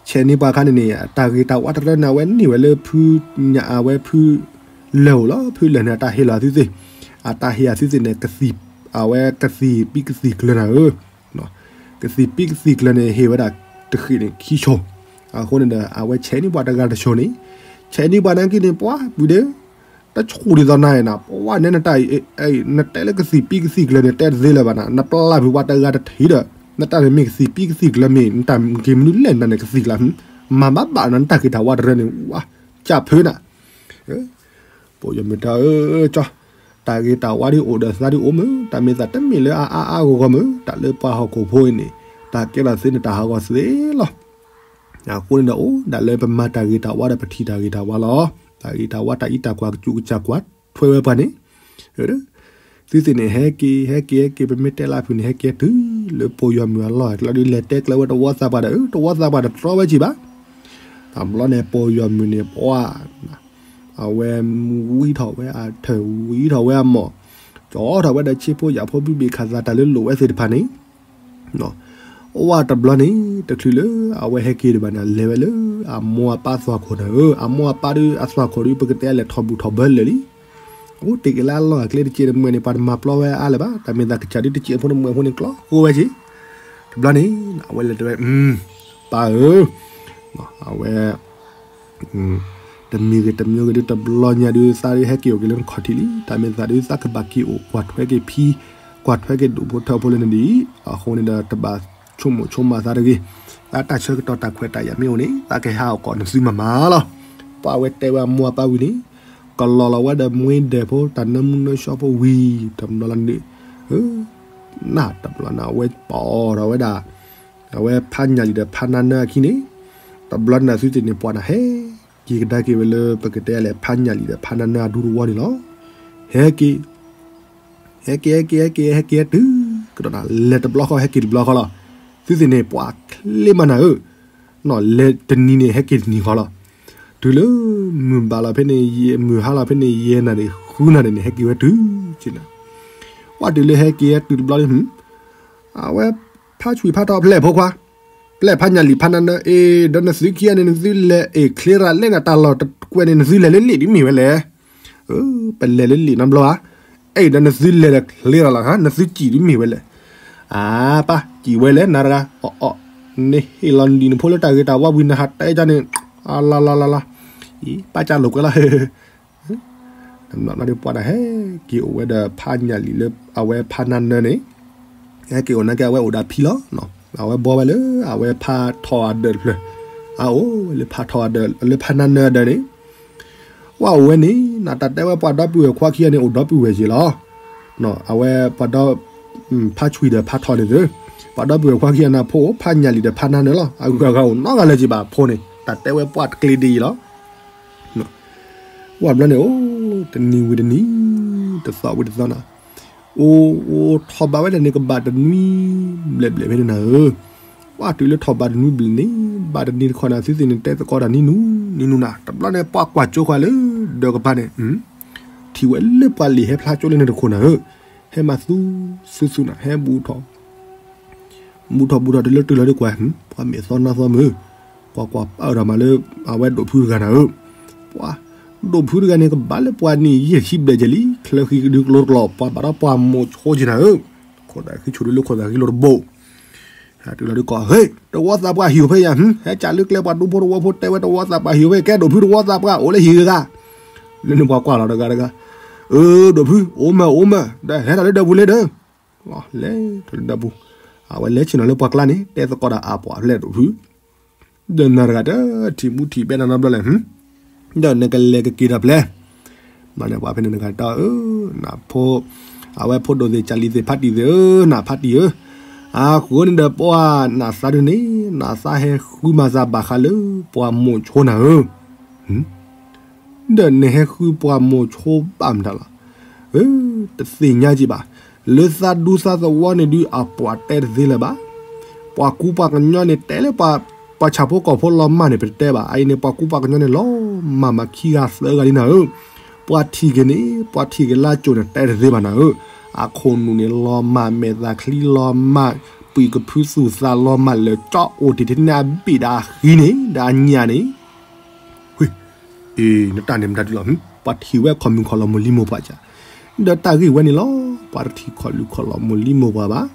ဆဲးန့ၢ်ပှၤခါန့ၣ်န့ၣ် တၢ်ဂ့ၤတၢ်ဝါတရၢန့ၣ် အဝဲန့ၢ်ဝဲလၢဖုညၣ် အဝဲဖုလၢာ်အိၣ်လီၤ, ဖုလၢာ်န့ၣ် အတၢ်ဟ့ၣ်လီၤအသုသ့ၣ်, အတၢ်ဟ့ၣ်အသုသ့ၣ်န့ၣ် ကသံၣ် အဝဲကသံၣ်ပံကသံၣ်ကျၢၤနၤဧၢ, ကသံၣ်ပံကသံၣ်ကျၢၤန့ၣ် ဟ့ၣ်ဝဲဒၣ်တဃ့ၢ်န့ၣ်ခံဆိ, အဃိန့ၣ်ဒီး အဝဲဆဲးန့ၢ်ပှၤတဂၤတဆိန့ၣ်, ဆဲးန့ၢ်ပှၤနာ်က့န့ၣ် ပှၤဖုၣ်ဒ့ တဆိၣ်ဒ်သိးနၤအံၤနၤ, ပှၤနဲနတၢ်အံၤ နတဲလၢကသံၣ်ပံကသံၣ်ကျၢၤန့ၣ် တဲတသ့လၢၤဘၣ်နၤ, နပျၢ်ဖုးပှၤတဂၤတထံၣ်ဒီး နတၢ်န့ၣ်မ့ၢ်ကသံၣ်ပံကသံၣ်ကျၢၤမ့ၢ် နတၢ်က့ၤမနုၤလဲၣ်နတၢ်န့ၣ်ကသံၣ်ကျၢၤ, မၤဘၣ်ဘၣ်နၤ နတၢ်ဂ့ၤတၢ်ဝါတရၢန့ၣ် ဝါ ကၢ်ဖၢနၤ, ပိာ်ယီၤမုၣ်တဲ အၢ ကၠီ, တၢ်ဂ့ၤတၢ်ဝါဒ်အိၣ်ဒီးသးဒ်အိၣ်မုၢ်, တၢ်မ့ၢ်သးတမ့ၢ်လၢအအါအါဂီၢ်ဂီၢ်မုၢ်, တၢ်လၢပှၤဟီၣ်ခိၣ်ဖိအံၤန့ၣ် တၢ်ကဲထီၣ်သ့န့ၣ် တၢ်ဟးဂီၤသ့လီၤ. အဃိန့ၣ်ဒီး အိၣ်ဒၣ်လၢပမၤတၢ်ဂ့ၤတၢ်ဝါဒီးပထံၣ်တၢ်ဂ့ၤတၢ်ဝါလီၤ. တၢ်ဂ့ၤတၢ်ဝါတၢ်အံးတၢ်ကွၢ်ကစူးကစၢ်ကွၢ်ထွဲဝဲပှၤန့ၣ်, သုသ့ၣ်န့ၣ် ဟဲက့ၤ ဟဲက့ၤ ဟဲက့ၤ ပမ့ၢ်တဲလၢဖုၣ်န့ၣ် ဟဲက့ၤတုၤလၢပိာ်ယီၤမုၢ်အလီၢ်အကျါဒီး လဲၤတဲကျၢၤဝဲတဝီသးပှၢ်ဒီး တဝီသးပှၢ်တတြီဝဲက့ၤဘၣ်. တဘျီန့ၣ် ပိာ်ယီၤမုၢ်န့ၣ် ပှၤ အဝဲဝံထီၣ်ဝဲအထၢၣ် ဝံထီၣ်ဝဲအမီၢ်, ကၠီထီၣ်ဝဲဒီးဆ့ဖိယာ်ဖိ ဘုဘ့ၣ်ခးသးတၢ်လၢလိၣ်ဝဲသ့ၣ်တဖၣ်န့ၣ်, အိၣ်ဝဲတဘျီန့ၣ် တချုးလၢအဝဲဟဲက့ၤဒံးဘၣ်န့ၣ် လဲၤဝဲလၢအမိၢ်အပၢ်သွၣ်ခိၣ်န့ၣ်ဧၢ, အမိၢ်အပၢ်ဒီးအသွၣ်ခိၣ်ဒီး ပကတဲလဲၤထီၣ်ဘူၣ်ထီၣ်ဘၢလၢာ်လံ. အိၣ်တ့ၢ်က့ၤလၢအလီၢ်အကျဲတစဲးတမှဲၤန့ၣ် ပှၤတမၤပျီဝဲအါလၢၤဘၣ်. တၢ်မ့ၢ်သးကစၢ်ဒုးတစဲးဖိတမှဲၤဖိန့ၣ် ကျီကိးဝဲက့ၤ. တဘျီန့ၣ် အဝဲလဲၤတဲဝဲ ပၢ်ဧၢ, အဝဲ တမံၤဂ့ၤတမံၤဂ့ၤဒုး တဘျီညါဒုး သးဒုးဟဲက့ၤအိၣ်က့ၤလၢနခီၣ်ထံးလံ. တၢ်မ့ၢ်သးဒုး သးကဘၣ်က့ၤအိၣ်ကွၢ်ထွဲက့ၤဖံ, ကွၢ်ထွဲက့ၤဒိၣ်ဖိထၢဖိလၢနဒ်အံၤ, အဃိန့ၣ်ဒီး တဘၣ်ဆိကမိၣ်ဆိကမးသးတဂ့ၤ. သးတၢ်ဆၢကတီၢ်တၢ်ခွဲးတၢ်ယာ်မ့ၢ်အိၣ်န့ၣ် သးကဟဲဟးအိၣ်ကိးနသုမၤမၤလီၤ. ပၢ်ဝဲတဲဝဲအမိၢ်အပၢ်ဝံၤန့ၣ် ကလီၤလီၤဝဲဒီးမွ့ဒဲးဖိ တၢ်နၢမူနၢဆှီဖိဝံၤ တဘျီလီၤန့ၣ် နတဘျီန့ၣ် အဝဲပီၣ်ထီၣ်ဝဲဒၣ် အဝဲဖးညၣ်လံာ်ဒီးဖးနါနၢအခံန့ၣ် တဘျီန့ၣ်သုသ့ၣ်န့ၣ် ပှၤန့ၣ်ဟဲက့ၤကဒါက့ၤဝဲလၢ ပကတဲလဲၣ် ဖးညၣ်လံာ်ဒီးဖးနါနၢအဒူသဝီန့ၣ်လီၤ. ဟဲက့ၤ ဟဲက့ၤ ဟဲက့ၤ ဟဲက့ၤ ဟဲက့ၤ ဟဲတုၤကဒီးနၤ လဲၤတဘျီဃီ ဟဲက့ၤတဘျီဃီလီၤ. သုသ့ၣ်န့ၣ် ပှၤချ့မးနၤဧၢ, လဲၤတနံၤန့ၣ် ဟဲက့ၤတနံၤဃီလီၤ. တုၤလၢမုၢ်ဘၣ်လီၤဖဲန့ၣ် မုၢ်ဟါလီၤဖဲန့ၣ် ယဲၢ်နၣ်ရံၣ် ဃုနၣ်ရံၣ်န့ၣ် ဟဲက့ၤဝဲတုၤက့နၤ, ပှၤတုၤလၢဟဲက့ၤဟဲတုၤတဘျီလံ အဝဲဖးဆွံၣ်ဖးထီၣ်ဖျဲၣ်ဖိခွါ, ဖျဲၣ်ဖးညၣ်လံာ်ဖးနါနၢ အ့ၣ် ဒီးနသုခံဂၤန့ၣ် နသုလဲၤအ့ၣ်ချ့ရၤလဲၣ်နတၢ်လီၢ်တကွဲးန့ၣ် နသုလဲၤလၢလံာ်ဒ်မ့ၢ်ဝဲလဲၣ်. ပလဲၤလၢလံာ်နီတဘျီဧါ, အဲၣ် ဒီးနသုလဲၤဒီးချ့ရၤလီၤ နသုစံၣ်ဒ်မ့ၢ်ဝဲလဲၣ်. အၢ ပၢ်စံၣ်ဝဲလဲၣ် နၤတဂၤ အီၣ်အီၣ်, နဟ့ၣ်လီၤနလံာ်နဖိလၢတၢ်ဂ့ၤတၢ်ဝါဝံၤ နဟးတဲကန့ၣ် အလါလါလါလါ, အံၤ ပၢ်ကၢ်လိာ်ကွဲလီၤ တဘျီန့ၣ်ပှၤတၢ်ဟဲက့ၤအိၣ်ဝဲဒီးဖးညၣ်လံာ်လၢအဝဲဖးနါနၢန့ၣ်, ဟဲက့ၤအိၣ်နာ်က့ အဝဲအိၣ်ဒီးဖံလီၤ. အဝဲဘှီဝဲလၢအဝဲဖးထီၣ်အဒၢးတဖျၢၣ်, အအိၣ်ဝဲလၢဖးထီၣ်အဒၢး လၢဖးနါနၢအဒၢးန့ၣ်, ဝဲအိၣ်ဝဲန့ၣ် နတၢ်တဲဝဲပှၤဒီပုၢ်ဝဲၢ်ခွါခံဂၤန့ၣ် အိၣ်ဒီပုၢ်ဝဲၢ်က့ၤလီၤ. အဝဲပှၤဒီ ဖးဆွံၣ်ဒီးဖးထီၣ်န့ၣ်သ့, ပှၤဒီပုၢ်ဝဲၢ်ခွါခံဂၤန့ၣ် ဖိအိၣ်ဖးညၣ်လံာ်ဒီးဖးနါနၢလီၤ. အဂုၤအဂၤအိၣ်နီတဂၤလၢၤက့ၤဘၣ် ဖိန့ၣ် တၢ်တဲဝဲပှၤတကျ့ဒ်အံၤလီၤ. ဝဲဘျီန့ၣ် အိၣ်တနံၤဝံၤတနံၤ, တသီဝံၤတသီနၤ, အိၣ်အိၣ်ထီၣ်ဘးဝဲဒၣ်န့ၣ် ကဘၣ်တနွံဘျဲၣ်ဘျဲၣ်ဖဲန့ၣ်နၤဧၢ, ပှၤတုၤလၢထီၣ်ဘးတနွံဘျဲၣ်န့ၣ် ဘၣ်တနံၤတခီနၤ သုသ့၁န့ၣ် တဲသကိးတၢ်နံၤနူနံၤနူနၤ, တဘျီန့ၣ် ပှၤကွၢ်ကၠိခွါလၢဒၢးကပၤန့ၣ် ထံၣ်ဝဲလၢပှၤလံာ်ဟဲဖျါကၠိလၢန့ၣ်တခိၣ်နၤဧၢ, ဟဲမၤသူသူသူနၤ ဟဲဘူးထီၣ် ဘူးထီၣ်ဘူးထီၣ်တုၤလၢတုၤလီၤဒ်ကွၢ်, ပှၤမဲာ်သီနါသီမုၢ်, ကွၢ်ကွၢ်ပာ်အၢၣ်ဒီးမးလၢ အဝဲဒိၣ်ဖုတဂၤနၤဧၢ, ပှၤဒိၣ်ဖုတဂၤန့ၣ် ကဘၣ်လၢပှၤနံၣ်ယဲၢ်ဆံဘျဲၣ်က့ၤလံ, ချၢဃံဒုးကျိတကျိး ပှၤဘၣ်ဒီးပှၤမိၢ်ဆိက့နၤဧၢ, ခိၣ်သးဃံဆိးဒုးလၢခိၣ်သးဃံလိၤတဘိ, တုၤလီၤဒ်ကွၢ် ဟ့ၣ် တဝီသးပှၢ်ဟံၣ်အိၣ်ဖဲယၤ, ဟဲကးလၢကျဲပှၤဒူဖိတဝီဖိတဲဝဲတဝီသးပှၢ်ဟံၣ်အိၣ်ဖဲ ကဲဒိၣ်ဖုတဝီသးပှၢ်အိၣ်လၢဟံၣ်ဂ့ၤဂၤ, လၢန့ၣ်ပှၤကွၢ်လီၤတဂၤတဂၤ, အၢ ဒိၣ်ဖု အိၣ်မးအိၣ်မး ဒီးဟဲထီၣ်လၢဒၢးပူၤလၢဒီး လဲၤထီၣ်လၢဒၢးပူၤ, အဝဲလဲၤဆ့ၣ်နီၤလၢပှၤကျါန့ၣ် တဲသကိးဒီးအပှၤဖျဲၣ်ဒိၣ်ဖု, ဒီးနၤတဂၤတထံၣ်မူထံၣ်ဘဲနၤနီတဘျီလဲၣ်, ဒီးနကလဲၤကက့ၤဒီးဖျဲၣ်, မ့ၢ်န့ၣ်ပှၤဖဲန့ၣ်တဂၤတၢ်ဧၢ, နဖိ, အဝဲဖိဒိၣ်သ့ၣ်ကၢ်လံၤသ့ၣ်ဖးတံၢ်သ့ၣ်ဧၢ, နဖးတံၢ်ဧၢ, အဃိန့ၣ်ဒီးပှၤနသးဒုန့ၣ် နသးဟဲဃုမၤသးဘၣ်ဃးလၢပှၤမိၢ်ဆိနၤဧၢ ဒီးနဟဲဃုပှၤမိၢ်ဆိဘၣ်မတၤလီၤ. တသ့ၣ်ညါက့ၤဘၣ်, လၢသးဒူသးသဝီန့ၣ်ဒုးအပှၤတဲတသ့လၢၤဘၣ်. ပှၤကူပှၤကညီန့ၣ်တဲလၢပှၤ, ပှၤဆၣ်ဖိကီၢ်ဖိလီၤမၢ်န့ၣ် ပတတဲဘၣ်. အအံၤန့ၣ် ပှၤကူပှၤကညီန့ၣ်လီၤမၢ်မးခံဂၤသၢဂၤလံနၤဧၢ, ပှၤထံၣ်က့ၤန့ၣ် ပှၤထံၣ်က့ၤလၢကၠိန့ၣ် တဲတသ့ဘၣ်နၤဧၢ, အခိၣ်နူာ်န့ၣ်လီၤမၢ် မဲာ်သးချံလီၤမၢ်, ပှံၢ်ကဖုသူၣ်သးလီၤမၢ်လၢာ်ကၠီအိၣ်တ့ၢ်ထဲန့ၣ်အဘ့ၣ်ဒီးအဃံန့ၣ် ဒီးအညၣ်န့ၣ် အ့ နတၢ်န့ၣ်မတၤဒုလီၤ, ပှၤထံၣ်ဝဲခီၣ်မုၢ်ခီၣ်လီၤမိၢ်လံမိၢ်ပှၢ်ကၢ်, ဒီးတၢ်ဂ့ၢ်ဝဲန့ၣ်လီၤ. ပှၤတထံၣ်ခီၣ်လုၢ်ခီၣ်လီၤမိၢ်လံမိၢ်ပှၢ်ဘၣ်.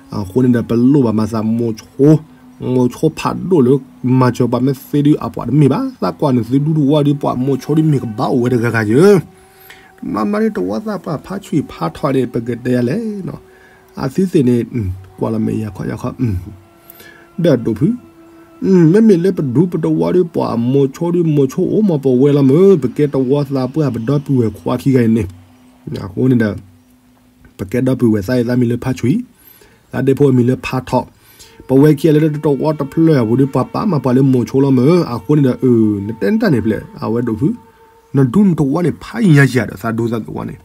အဃိန့ၣ်ဒီး ပလိၣ်ဘၣ်မၤသးမိၢ်ဆိ, မိၢ်ဆိဖးဒိၣ်လၢ မၤစၢၤပှၤမ့ၢ်သ့ဒုးအပှၤတမ့ၢ်ဘၣ်. သးကွၢ်နသုဒူတဝီဒုး ပှၤမိၢ်ဆိဒုးမ့ၢ်ကဘၣ်အိၣ်ဝဲတဂၤဂၤယၢ် တမၤမၤဒ်တဝီသးပှၢ်ဖးဆွံၣ်ဖးထီၣ်န့ၣ် ပကတဲယၤလဲၣ်, အသုသ့ၣ်န့ၣ် ကွၢ်လီၤမဲာ်ယၤခီယၤခီ ဒီးဒိၣ်ဖု, မ့မ့ၢ်လၢပဒူပတဝီဒုး ပှၤမိၢ်ဆိဒုး မိၢ်ဆိအိၣ်မးပဝဲလီၤမၢ်, ပကဲတဝီသးပှၢ်ပဒီပုၢ်ဝဲၢ်ခွါခံဂၤအံၤန့ၣ်, အဃိန့ၣ်ဒီး ပကဲဒီပုၢ်ဝဲၢ် သးအံၤသးမံၤလၢဖးဆွံၣ်, သးဒ့ဖိအမံၤလၢဖးထီၣ်, ပဝဲခံဂၤလၢတဝီတဖျၢၣ်အပူၤဒုး ပှၤပာ်မၤပှၤလၢမိၢ်ဆိလီၤမၢ်. အဃိန့ၣ်ဒီး နတဲနတၢ်န့ၣ်ဖျဲၣ် အဝဲဒိၣ်ဖု, နဒူနတဝီန့ၣ် ဖးယံၤညါယၤဒီး သးဒူသးသဝီန့ၣ်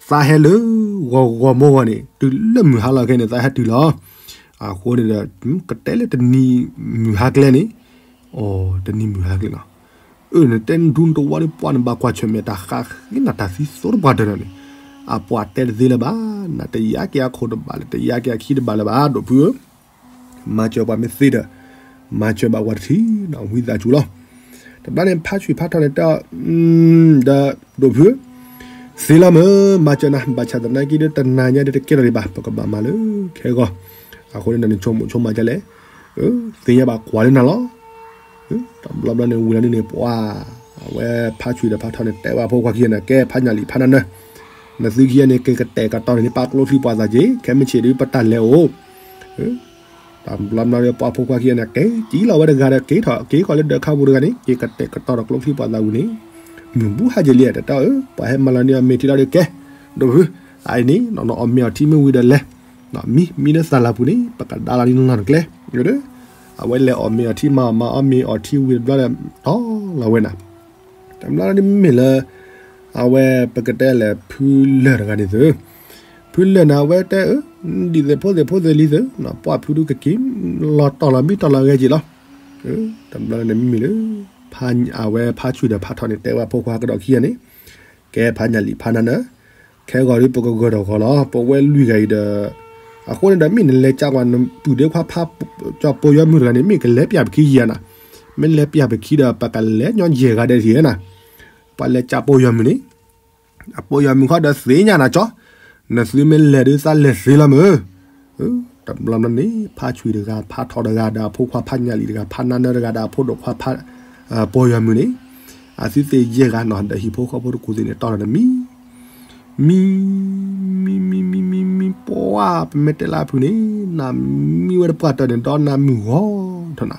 သးဟဲလၢဂီၤဂီၤမိၢ်ဂီၤန့ၣ် တုၤလၢမုၢ်ဟါလီၤခဲန့ၣ် သးဟဲတုၤလီၤ. အဃိန့ၣ်ဒီး ကတဲလၢတနံၤမုၢ်ဟါကျဲန့ၣ်, အိ တနံၤမုၢ်ဟါကျဲလီၤ. အၢ နတဲနဒူနတဝီဒုး ပှၤနဘၣ်ကွၢ်ဆၢၣ်မဲာ်တၢ်ဃးဃ့နၤတၢ်သံသိတပှၤတၢၢ်နီၤန့ၣ်, အပှၤတဲတသ့လၢၤဘၣ်, နတယာ်က့ၤအခိၣ်တဘၣ်လၢ တယာ်က့ၤအခံတဘၣ်လၢၤဘၣ် ဒိၣ်ဖုဧၢ. မၤစၢၤပှၤမ့ၢ်သ့ဒီး မၤစၢၤဘၣ်ပှၤတထံၣ်နီၤ ဝံသးစူၤလီၤ. တဘျီန့ၣ် ဖးဆွံၣ်ဖးထီၣ်န့ၣ်တဲအီၤ, ဒီးဒိၣ်ဖုဧၢ, သ့လီၤမၢ်, မၤစၢၤနၤ, ဘၣ်ဆၣ်သနာ်က့ဒီး တနၤညါဒီးတကဲထီၣ်ဒံးဘၣ်, ပကဘၣ်မၤလၢခဲဂီၢ်. အဃိန့ၣ်ဒီး နဆိကမိၣ်ဆိကမးဒ်လဲၣ်, သ့ၣ်ညါဘၣ်ကွၢ်လၢနၤလီၤ. တဘျီဘျီန့ၣ် ဝံၤလီၤန့ၣ်န့ၣ် ပှၤ အဝဲဖးဆွံၣ်ဒီးဖးထီၣ်န့ၣ် တဲဝဲဖိခွါခံဂၤန့ၣ် ကဲဖးညၣ်လံာ်ဖးနါနၢ, နသုခံဂၤန့ၣ် ကကတဲာ်ကတီၤန့ၣ် ပာ်ကျိချံပှၤသးက့ၤ, ခဲမုၢ်ဆ့ၣ်ဒုးပတၢ်လဲၤအိၣ် တဘျီဘျီဒီး ပှၤဖိခွါခံဂၤန့ၣ် က့ၤကံလီၤဝဲတဂၤဒီး က့ၤထီၣ်က့ၤဃီၤလၢဒၢးခါပူၤတဂၤန့ၣ် က့ၤကတဲာ်ကတီၤဒီးကျိချံပှၤသးဝံၤန့ၣ်, မုၢ်ဘူဟါယဲလံဧါ တၢ်တၢ်ဧၢ, ပှၤဟဲမၤလီၤန့ၢ်အီၤမ့ၤထံလီၤဒီးကဲ, ဒီးဖု, အအံၤန့ၣ် နီၢ်နီၢ်အီၣ်မ့ၤအီထံမ့ၢ်ဝံၤဒီးလဲၤ, မံမံလၢသးလၤပူၤန့ၣ် ပကဒါလီၤန့ၢ်နီၢ်တကျဲ, အဝဲလဲၤအီၣ်မ့ၤအီထံမၤအီၣ်မၤအီၣ်မ့ၤအီထံဝံၤတဘျီဒီး တီၢ်လီၤဝဲနၤ တဘျီန့ၣ်မ့ၢ်လၢ အဝဲပကတဲလဲၣ် ဖုလၢၢ်တဂၤန့ၣ်သု, ဖုလၢၢ်န့ၣ် အဝဲတဲအၢ, ဒ်သိးဖိသ့ၣ်ဖိသ့ၣ်လံသု, ပှၢ်ဖုဒုးကက့ၤလီၤတီၢ်လီၤမံတီၢ်လီၤဂဲၤက့ၤလီၤ. တဘျီန့ၣ်မ့ၢ်လၢ အဝဲဖါဆွံဒီးဖါထီန့ၣ် တဲဝဲဖိခွါကဒီးခံဂၤန့ၣ်, ကဲဖါညၣ်လံဖါနါနၢ, ခဲဂီၤဒ်ပကဂၢၢ်ထီၣ်ဂီၤလီၤ ပဝဲလွံၢ်ဂၤအံၤဒီး, အဃိန့ၣ်ဒီး မ့ၢ်နလဲၤကးကွၢ်နပုၢ်ဒ့ခွါဖါ, ကၠီၤပိာ်ယီၤမုၢ်တဂၤန့ၣ် မ့ၢ်ကလဲၤပျၢ်ပခံယံၤနၤ, မ့ၢ်လဲၤပျၢ်ပခံဒီး ပကလဲၤညီယဲၢ်ဂၤဒဲးထံၣ်နၤ, ပှၤလဲၤကးပိာ်ယီၤမုၢ်န့ၣ် အပိာ်ယီၤမုၢ်ဃီဒီးသ့ၣ်ညါနၤကၠီ, နသုမ့ၢ်လဲၤဒုးသးလဲၤသ့လီၤမုၢ်. တဘျီဘျီန့ၣ် ဖါဆွံတဂၤ ဖါထီတဂၤဒီးအဖိခွါဖါညၣ်လံတဂၤ ဖါနါနၢတဂၤဒီးအဖိဒိၣ်ခွါဖါ, ပိာ်ယီၤမုၢ်န့ၣ်, အသုသ့ၣ်ယဲၢ်ဂၤနီၤ ဒီးဟံၣ်ဖိဃီဖိတကူၣ်သ့ၣ်န့ၣ် တီၢ်လီၤဒီးမံ မံ, မံမံမံမံမံ ပှၢ် ပမ့ၢ်တဲလၢအဖုန့ၣ် နၤမံဝဲတပှၢ်တၢၢ်န့ၣ် ဒီးနၤမုၢ်ဂီၤထီၣ်နၤ,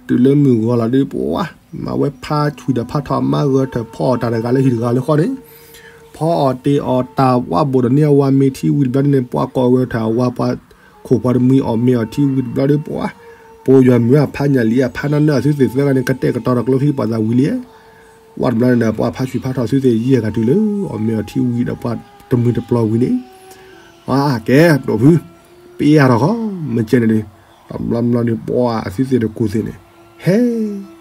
တုၤလၢမုၢ်ဂီၤလီၤဒုး ပှၢ် မၤဝဲဖါဆွံဒီးဖါထီၣ်မါဂၢၢ်ထၢၣ်ဖီအီၣ်တၢ်တဂၤလၢဟံၣ်တဂၤလၢဃီန့ၣ်, ဖီအီၣ်တ့ၢ်အီၣ်တၢ်ဝါဘိၣ်ဒီးန့ၢ်အဝၤမ့ၤထံဝံၤတဘျီန့ၣ် ပှၢ်ကိးဂၢၢ်ထၢၣ်အဝၤပှၤခိၣ်ပှၤတမှံၤ အီၣ်မ့ၤအီထံဝံၤတဘျီဒုး ပှၢ် ပိာ်ယီၤမုၢ်ဧါ ဖါညၣ်လံဧါ ဖါနါနၢအသုသ့ၣ်သၢဂၤန့ၣ် ကတဲာ်ကတီၤဒီးကျိချံပှၤသးဝံၤလံ. ဝဲတဘျီန့ၣ်ဒီး ပှၤဖါဆွံဖါထီၣ်သုသ့ၣ်ယဲၢ်ဂၤတုၤလၢ အီၣ်မ့ၤအီထံဝံၤဒီးပှၤတမှံၤတပျီၤဝံၤန့ၣ်, အကဲ ဒိၣ်ဖု, ပ့အါထီၣ်ဃီ, မ့ၢ်ကဲန့ၣ်ဒီး, တဘျီဘျီန့ၣ် ပှၢ်အသုသ့ၣ်တကူၣ်သ့ၣ်န့ၣ်, ဟဲ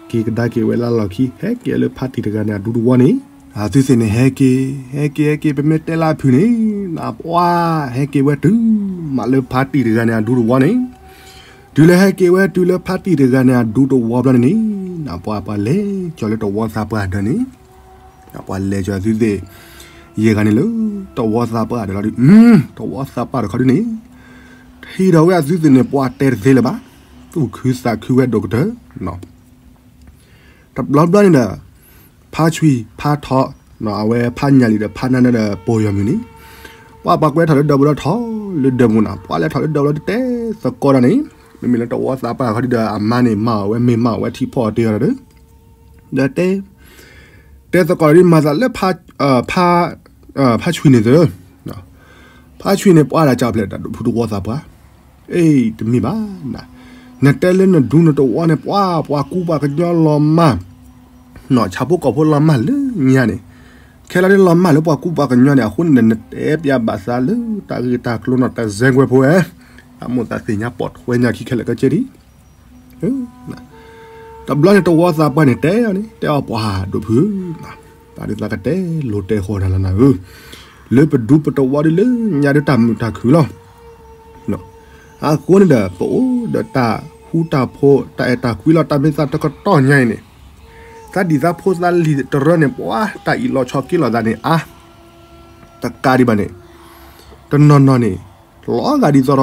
က့ၤကဒါက့ၤဝဲလၢလီၢ်ခံ ဟဲက့ၤလၢဖါတံၢ်တဂၤန့ၣ် အဒူတဝီန့ၣ်, အသုသ့ၣ်န့ၣ် ဟဲက့ၤ ဟဲက့ၤ ဟဲက့ၤ ပမ့ၢ်တဲလၢအဖုန့ၣ်, နပှၢ် ဟဲက့ၤဝဲတုၤမးလၢဖါတံၢ်တဂၤန့ၣ် အဒူတဝီန့ၣ် တုၤလၢဟဲက့ၤဝဲတုၤလၢဖါတံၢ်တဂၤန့ၣ် အဒူတဝီဘျီန့ၣ်န့ၣ်, နပှၢ်ပှၤလဲၤကၠီၤလၢတဝီသးပှၢ်ဒၢးန့ၣ်, ပှၤလဲၤကၠီၤသုသ့ၣ်, ယဲၢ်ဂၤန့ၣ်လၢ တဝီသးပှၢ်ဒၢးလီၤဒုး, တဝီသးပှၢ်တခီဒုးန့ၣ်, ထံၣ်ဒီးဝဲအသုသ့ၣ်န့ၣ် ပှၢ်တဲတသ့လၢၤဘၣ်, သူၣ်ခုသးခုဝဲဒိၣ်ကတၢၢ် တဘျီဘျီန့ၣ်ဒီး, ဖါဆွံ ဖါထီ, အဝဲဖါညၣ်လံဒီးဖါနါနၢဒီးပိာ်ယီၤမုၢ်န့ၣ်, ပှၤပှၤကွဲထီၣ်လၢဒၢးပူၤဒီးထီၣ်လၢဒၢးပူၤနၤ, ပှၤလဲၤထီၣ်လၢဒၢးပူၤဒီးတတဲသကိးတၢ်န့ၣ်, မ့မ့ၢ်လၢတဝီသးပှၢ်ခီဒုးဒီး အမါန့ၣ်မၤအီၣ်ဝဲမ့ၤမၤအီၣ်ဝဲထံဖီအီၣ်တ့ၢ်အီၤဒီး, ဒီးတဲ တဲသကိးဒ်မၤသးလၢ ဖါဆွံန့ၣ်သၢ, ဖါဆွံန့ၣ် ပှၤဒၣ်ကၢ်ဖျဲးတၢ်ဒိၣ်ဖုတဝီသးပှၢ်, အ့ တမ့ၢ်ဘၣ်, နတဲလၢနဒူနတဝီန့ၣ် ပှၤ ပှၤကူပှၤကညီလီၤမၢ်, ဆၣ်ဖိကီၢ်ဖိလီၤမၢ်လၢညါန့ၣ်, ခဲလၢာ်န့ၣ်လီၤမၢ်လၢပှၤကူပှၤကညီန့ၣ် အဃိန့ၣ်ဒီး နတဲပျးဘၣ်သးလၢတၢ်ဂ့ၢ်တၢ်ကျိၤနီၣ်တၢ်စဲကွဲဖိဧါ, တၢ်မိၣ်သးသ့ၣ်ညါပိာ်ထွဲညါခံခဲလၢာ်ကဲကဲဒံး တဘျီန့ၣ်တဝီသးပှၢ်န့ၣ်တဲအီၤန့ၣ် တဲအီၤပှၤဒိၣ်ဖု, တၢ်ဒုးသးကတဲလိၤတဲဃီနၤလီၤနၤဧၢ, လၢပဒူပတဝီဒ်လၢညါဒ်တၢ်မုာ်တၢ်ခုၣ်လီၤ. အဃိန့ၣ်ဒီး ပအိၣ်ဒီးတၢ်ဃူတၢ်ဖိး တၢ်အဲၣ်တၢ်ကွံလီၤ တၢ်မ့ၢ်သးတကတီၢ်ညါအံၤန့ၣ်, သးဒံၣ်သးဖိသးလံၤတရၢန့ၣ် ပှၤတၢ်အံၤလီၤဆီက့ၤလီၤသးန့ၣ်အါ, တကးဒံးဘၣ်န့ၣ်, တနီၤနီၤန့ၣ် လီၤဂာ်ဒ်သိးဒီး ပှ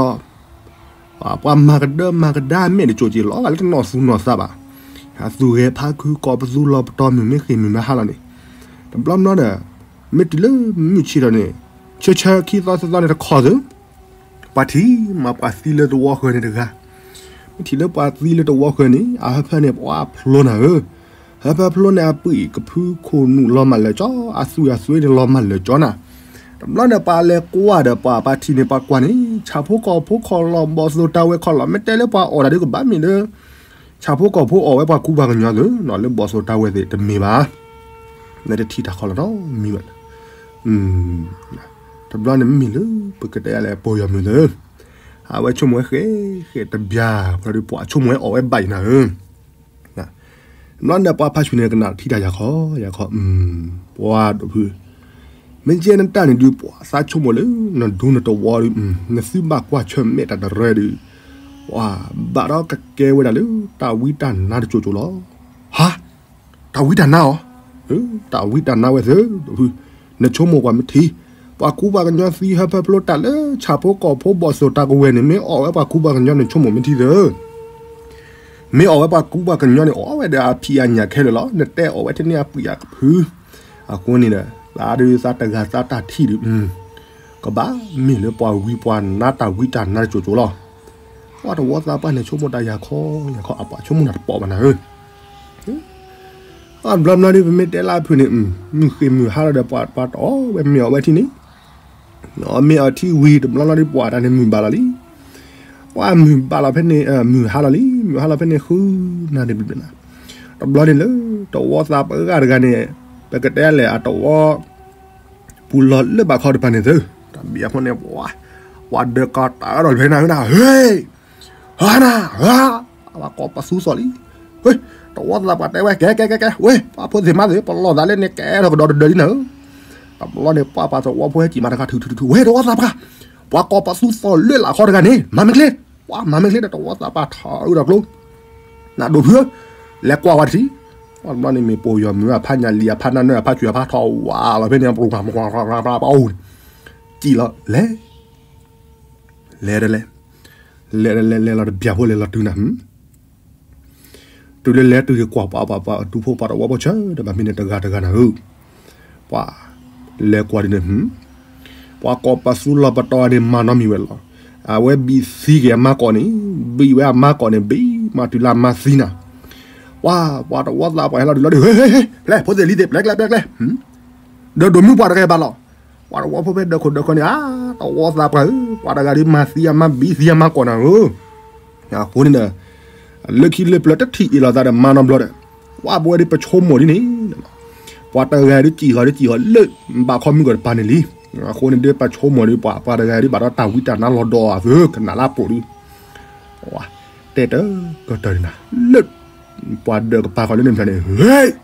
ၤမၤကဒၢမၤကဒါမဲာ်တကၠိၣ်က့ၤ လီၤဂာ်လၢတနီၢ်သူၣ်နီၢ်သးဘၣ်, အသူၣ်ဂဲၤဖးခု ကိးပသူလီၤပတီၢ်မုၢ်မ့ၢ်ဃ့ၢ်မုၢ်မ့ၢ်ဟါလီၤန့ၣ်, တဘျီဘျီဒီး မ့ၢ်တုၤလၢမုၢ်ဆ့ၣ်ထီၣ်န့ၣ်, ဆၢဆၢခံသီသၢသီန့ၣ်တခီၣ်သု, ပှၤထံၣ်မးပှၤသံလၢတဝီဃၢၤန့ၣ်တဂၤ, မ့ၢ်ထံၣ်လၢပှၤသံလၢတဝီဃၢၤန့ၣ် အဟၢဖၢန့ၣ် ပှၤဖျိနၤဧၢ, ဟၢဖၢဖျိန့ၣ် အပုၢ်အံၤကဖုခိၣ်နူာ်လီၤမၢ်လၢာ်ကၠီ, အသွံၣ်အသွံၣ်န့ၣ်လီၤမၢ်လၢာ်ကၠီနၤ, တဘျီန့ၣ်ပှၤလဲၤကွၢ်ဒီးပှၤပှၤထံၣ်န့ၣ် ပှၤကွၢ်န့ၣ် ဆၣ်ဖိကီၢ်ဖိခီၣ်လီၢ် ဘီၣ်သိၣ်တၢ်ဝဲၢ်ခီၣ်လီၢ် မ့ၢ်တဲလၢပှၤအီၣ်တၢ်ဒုးကဘၣ်မ့ၢ်လၢ ဆၣ်ဖိကီၢ်ဖိအီၣ်ဝဲပှၤကူပှၤကညီသု, လၢဘီၣ်သိၣ်တၢ်ဝဲၢ်သ့ၣ်တမ့ၢ်ဘၣ်, နတထံၣ်တၢ်ခီလီၤနီတမံၤဘၣ်, တဘျီန့ၣ်မ့ၢ်လၢ ပကတဲယၤလဲၣ် ပိာ်ယီၤမုၢ်သု, အဝဲဆိကမိၣ်ဝဲဃဲဃဲတဘျီ, ပှၤဒီးပှၤဆိကမိၣ်ဝဲအီၣ်ဝဲဘၣ်ယံၤနၤဧၢ ဘျီန့ၣ်ပှၤဖါဆွံန့ၣ်ကနၣ်ထံၣ်တၢ်ယၤခီ, ယၤခီ, ပှၤဒိၣ်ဖု, မ့ၢ်ကဲနတၢ်န့ၣ်ဒုး ပှၤသးဆိကမိၣ်လၢ နဒူနတဝီဒုး, နသုဘၣ်ကွၢ်ဆၢၣ်မဲာ်တၢ်တရၢဒုး, ပှၤဘၣ်ဒီးကကဲဝဲဒၣ်လၢ တၢ်ဝံတၢ်နါတကၠိၣ်ကၠိၣ်လီၤ. ဟါ, တၢ်ဝံတၢ်နါအီၤ, တၢ်ဝံတၢ်နါဝဲသု, ဒိၣ်ဖု, နဆိကမိၣ်ကွၢ်မ့ၢ်ထံ, ပှၤကူပှၤကညီသံဟၢဖၢဖျိတၢ်လၢ ဆၣ်ဖိကီၢ်ဖိဘီၣ်သိၣ်တၢ်ကဝဲၢ်န့ၣ် မ့ၢ်အီၣ်ဝဲပှၤကူပှၤကညီန့ၣ် ဆိကမိၣ်မ့ၢ်ထံသု မ့ၢ်အီၣ်ဝဲပှၤကူပှၤကညီန့ၣ် အီၣ်ဝဲဒီးအဖံးအညၣ်ခဲလၢာ်လီၤ. နတဲအီၣ်ဝဲတန့ၢ်အပုၢ်အကဖု, အဃိန့ၣ်ဒီး သးဒုးသးတဂၤသးတၢ်ထံၣ်ဒုး, ကဘၣ်မ့ၢ်လၢပှၤဝံပှၤနါတၢ်ဝံတၢ်နါတကၠိၣ်ကၠိၣ်လီၤ. ပှၤတဝီသးပှၢ်န့ၣ် ဆိကမိၣ်တၢ်ယၤခီယၤခီ အပှၤဆိကမိၣ်နၤတပိာ်ဘၣ်နၤဧၢ. အဘျီဘျီဒ်ပမ့ၢ်တဲလၢအဖုၣ်န့ၣ် မုၢ်ဃ့ၢ်မုၢ်ဟါလီၤဒီး ပှၤတအီၣ်ဝဲမ့ၤအီၣ်ဝဲထံန့ၣ်, မ့ၤအီၣ်ထံဝံၤတဘျီလီၤဒီး ပှၤတၢ်န့ၣ်မုၢ်ဘၣ်လီၤလံ. ပှၤမုၢ်ဘၣ်လီၤဖဲန့ၣ် မုၢ်ဟါလီၤလံ, မုၢ်ဟါလီၤဖဲန့ၣ် ဃုနၤန့ၣ်ဘျီဘျီနၤ, တဘျီန့ၣ်လၢ တဝီသးပှၢ်တဂၤတဂၤန့ၣ် ပကတဲလဲၣ်အတဝီ ပူၤလီၤလၢဘၣ်ခီတဖၣ်န့ၣ်သု, တၢ်ဘံၣ်အဖိန့ၣ် ပှၤဒၢးကီးတၢ်အၢဒီးဖဲနၤဝဲနၤ, ဟ့ၣ်, ဟါနၤ, ဟါ, ပှၤကိးပသူသီၣ်လံ. ဝ့ၢ်, တဝီသးပှၢ်တဲဝဲ ကဲ ကဲ ကဲ ကဲ ဝ့ၢ်, ပှၤဖိသ့ၣ်မါသ့ၣ် ပလီၢ်သးလၢန့ၣ်ကဲထီၣ်ကဒီးတဒၢးလံနၤဧၢ. တဘျီန့ၣ် ပှၤပှၤသဝီဖိဟဲက့ၤမးတခါ ထုထုထု, ဝ့ၢ် တဝီသးပှၢ်, ပှၤကိးပသူသီၣ်လၢလာ်ခီတဂၤန့ၣ် မၤမ့ၢ်ချ့, ပှၤမၤမ့ၢ်ချ့ဒီး တဝီသးပှၢ်ထီၣ်အုးဒီးကျိ နဒိးဖုဧၢ, လဲၤကွၢ်ဝဲတထံၣ်. တဘျီန့ၣ်မ့ၢ်ပိာ်ယီၤမုၣ်အဖါညၣ်လံၤ အဖါနၢ်နၢ် အဖါဆွံး အဖါထီၣ်ဝးလီၤဖဲန့ၣ် ပှၤပှၤပှၤပှၤပှၤပှၤအိၣ်န့ၣ်, စံၣ်လီၤလဲၤ, လဲၤဒီးလဲၤ, လဲၤဒီးလဲၤ လဲၤလီၤတဘျီဖိလဲၤလီၤတုၤနၤ တုၤလၢလဲၤတုၤက့ၤကွၢ်ပှၤပှၤပှၤဒူဖိပှၤတဝီဖိဆၢဒီး ဘၣ်မ့ၢ်န့ၣ်တဂၤတဂၤနၤဧၢ, ပှၤလဲၤကွၢ်ဒ်န့ၣ် ပှၤကိးပသူလီၤပတီၢ်န့ၣ် မၤနီတမံၤဝဲလီၤ. အဝဲဘံၣ်သံက့ၤအမါကိးန့ၣ်, ဘံၣ်ဝဲအမါကိးန့ၣ် ဘံၣ်မၤတုၤလၢအမါသံနၤ. ပှၤ ပှၤတဝီသးပှၢ်ဟဲလီၤဒုးလီၤဒုး, ဟ့ၣ် ဟ့ၣ် ဟ့ၣ် ဖဲလဲၣ် ဖိသ့ၣ်လံၤသ့ၣ် ပျဲကျဲ ပျဲကျဲ, ဒီးဒိးမုၢ်ပှၤတဂၤဘၣ်လီၤ. ပှၤတဝီဖိဖဲဒၢးခိၣ်ဒၢးခိၣ်န့ၣ် အါ တဝီသးပှၢ်ဧၢ, ပှၤတဂၤဒုးမၤသံအမါ ဘံၣ်သံအမါကိးနၤဧၢ. အဃိန့ၣ်ဒီး လၢခံလၢပျၢၤတထံၣ်အ့ၣ်လိာ်သးဒီးမၤနီတဘျီဒီး, ပှၤပဝဲဒ်ပဆိကမိၣ်ဒ်န့ၣ်, ပှၤတဂၤဒုးစံၣ်လီၤဒုးစံၣ်လီၤလၢ ဘၣ်ခီမုၢ်ကီၢ်တပၤန့ၣ်လံ. အဃိန့ၣ်ဒုးပဆိကမိၣ်ဒုး ပှၤပှၤတဂၤဒုးဘၣ်ဒီးတၢ်ဝံတၢ်နါလီၤဒီးအသၢကနၣ်လၢပှိၤဒုး, တဲတၢ်ကတၢၢ်န့ၣ်နၤ, လၢ ပှၤဒၢးကပၤဃီလၢန့ၣ်ဖျၢၣ်န့ၣ်, ဟ့ၣ်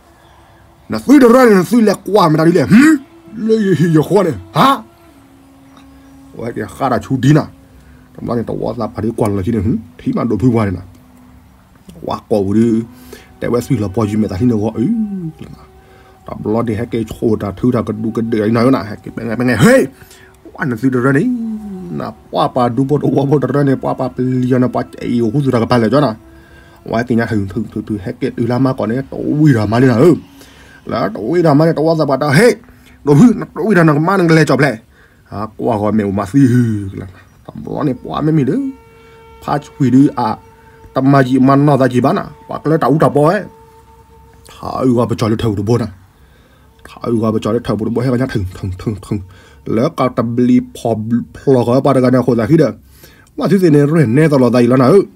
နသုတရၢန့ၣ် နသုလဲၤကွၢ်မတၤဒ်လဲၣ်, လၢယဟံၣ်ယဃီန့ၣ် ဟါ, ဝဲက့ၤဃါတၢ်ဆူဒ်နၤ. တဘျီန့ၣ် တဝီသးပှၢ်ဒုးကွၢ်လီၤလၢခံန့ၣ် ထံၣ်မးဒိးဖုပှၤန့ၣ်နၤ, ဝဲကိးပူၤဒုး တဲဝဲသွံၣ်လီၤပီၢ်ယုၢ်မဲာ်သးဟံးန့ၣ်ဂီၤအုး, တဘျီန့ၣ် ဟဲက့ၤဆိၣ်တၢ်ထုတၢ်ကဒူးကဒုးအံၤနၤဧၢနၤ, ဟဲက့ၤပှဲၤပှဲၤ ဟ့ၣ် ပှၤနသုတရၢန့ၣ် နပှၤပှၤဒူဖိတဝီဖိတရၢန့ၣ် ပှၤပှၤပလံၤအီၤန့ၣ် ပှၤကအံၤအိၣ်ဃူသူၣ်တၢ်ကပၤလဲၣ်ကၠီနၤ, ဝဲက့ၤညါထုထုထုထု ဟဲက့ၤတုၤလၢမါကိးန့ၣ် တဝံၤတၢ်မါလံနၤဧၢ, လၢတဝံၤတၢ်မါန့ၣ် တဝီသးပှၢ်တၢ် ဟ့ၣ် ဒိးဖု နတဝံၤတၢ်နကမါနကလဲၤကၠီၤဖျဲး, ကွၢ်ဂီၤမ့ၣ်အူမၤသံဟုကလၢနၤ, တဘျီန့ၣ် ပှၤမ့မ့ၢ်လၢ ဖါဆွံဒုးအ တမၤယံာ်မၤနီၢ်သးကံၢ်ဘၣ်နၤ, ပှၤကလၢတၢ်အူတၢ်ပီဝဲ ထးအုးဂီၤပကၠီၤလၢထၢၣ်ပူၤတဘိနၤ, ထးအုးဂီၤပကၠီၤလၢထၢၣ်ပူၤတဘိ ဟဲကညါထုထုထု, လၢကတဘျံးဖီၣ်ဖျိးဃီၤပှၤတဂၤန့ၣ်အဃိသးဃံဒီး, ဝဲသုသ့ၣ်န့ၣ် ရဲၣ်နဲသိးလိာ်သးအံၤလီၤနၤဧၢ,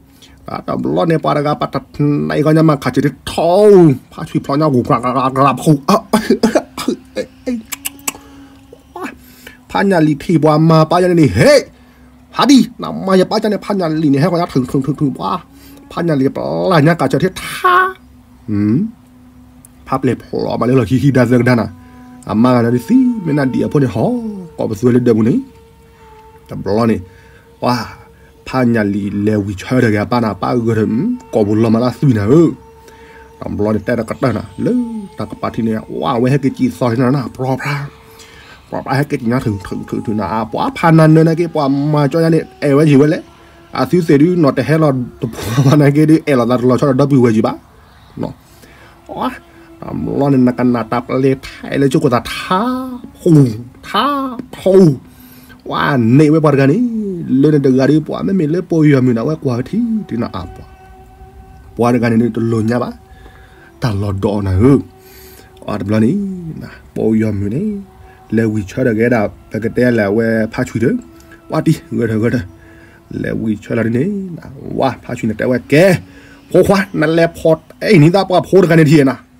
တဘျီန့ၣ် ပှၤတဂၤပတၢ်တနံၤကညါမး ခးဆံးတထီ, ဖါဆွံဖျိးညါဂူၤ ဖူ ဖါညၣ်လံၤထံၣ်ပှၤမၤပာ်ယၤန့ၣ် ဟ့ၣ် ဟးဒံၣ် နမၤယပာ်ကၢ်န့ၣ် ဖါညၣ်လံၤန့ၣ် ဟဲဃီၤညါထုထုထုထု ပှၤ ဖါညၣ်လံၤပျၢ်ညါကးဆၢထံထါ, ဖါပျဲၢ်ဖျိးမးလၢလီၢ်ခံခံဒါသၢကဒါနၤ, အမါဂၤန့ၣ်ဒုးသံ မ့ၢ်နၤဒံၣ်အဖိန့ၣ် ဟီၣ်ကိးပသူဝဲလၢဒၢးပူၤန့ၣ်, တဘျီန့ၣ် ပှၤ ဖါညၣ်လံၤလဲၤဝံၤဆၢထၢၣ်က့ၤအပၢ်နၤ ပၢ်ဂဲၤထၢၣ် ကိာ်ပူၤလီၤမးလၢသွံၣ်နၤဧၢ, တဘျီန့ၣ် တဲတကတၢၢ်နၤ လၢတၢ်ကပၤထံန့ၣ် ဝဲဟဲက့ၤကံၢ်သီထံနၤ ပြၢပြၢ ပြၢပြၢ ဟဲက့ၤကံၢ်ညါထုထုထုထုနၤ ပှၤဖးနၤနၢၤနၤက့ၤ ပှၤမၤကၠီညါန့ၣ် အဲၣ်ဝဲယံာ်ဝဲလဲၣ်, အသုသ့ၣ်ဒုး နီၢ်တဟဲလီၤတပှၢ်ဘၣ်နၤက့ၤဒုး အဲၣ်လိာ်သးတလီၤဆီဒီးဒီပုၢ်ဝဲၢ်ယံာ်ဘၣ် တဘျီန့ၣ် နကနၣ်တၢ်ပျဲထဲလဲၣ် ဆိကမိၣ်သးထါဖှူ ထါဖှူ, ဝဲန့ၢ်ဝဲပှၤတဂၤန့ၣ် လၢန့ၣ်တဂၤဒုး ပှၤမ့မ့ၢ်လၢပယီၤမုၣ်နၤ ဝဲကွၢ်ဝဲထံတနၤအါပှၤ, ပှၤတဂၤန့ၣ်ဒုးတလိၣ်ညါဘၣ် တၢ်လီၤဒီးအီၤနၤဧၢ, တဘျီန့ၣ် ပယီၤမုၣ်န့ၣ် လဲၤဝံၤဆၢထၢၣ်က့ၤဒၣ် ပကတဲလဲၣ်အဝဲဖါဆွံဒီး ဝဲတံၢ် ဂဲၤထၢၣ်ဂဲၤထၢၣ် လဲၤဝံၤဆၢထၢၣ်လီၤဒ်န့ၣ် ဝဲဖါဆွံန့ၣ်တဲဝဲကဲ ဖိခွါ နလဲၤဖီၣ်အဲၣ်နံၤသးပှၢ်ဖိတဂၤန့ၣ်ထံၣ်နၤ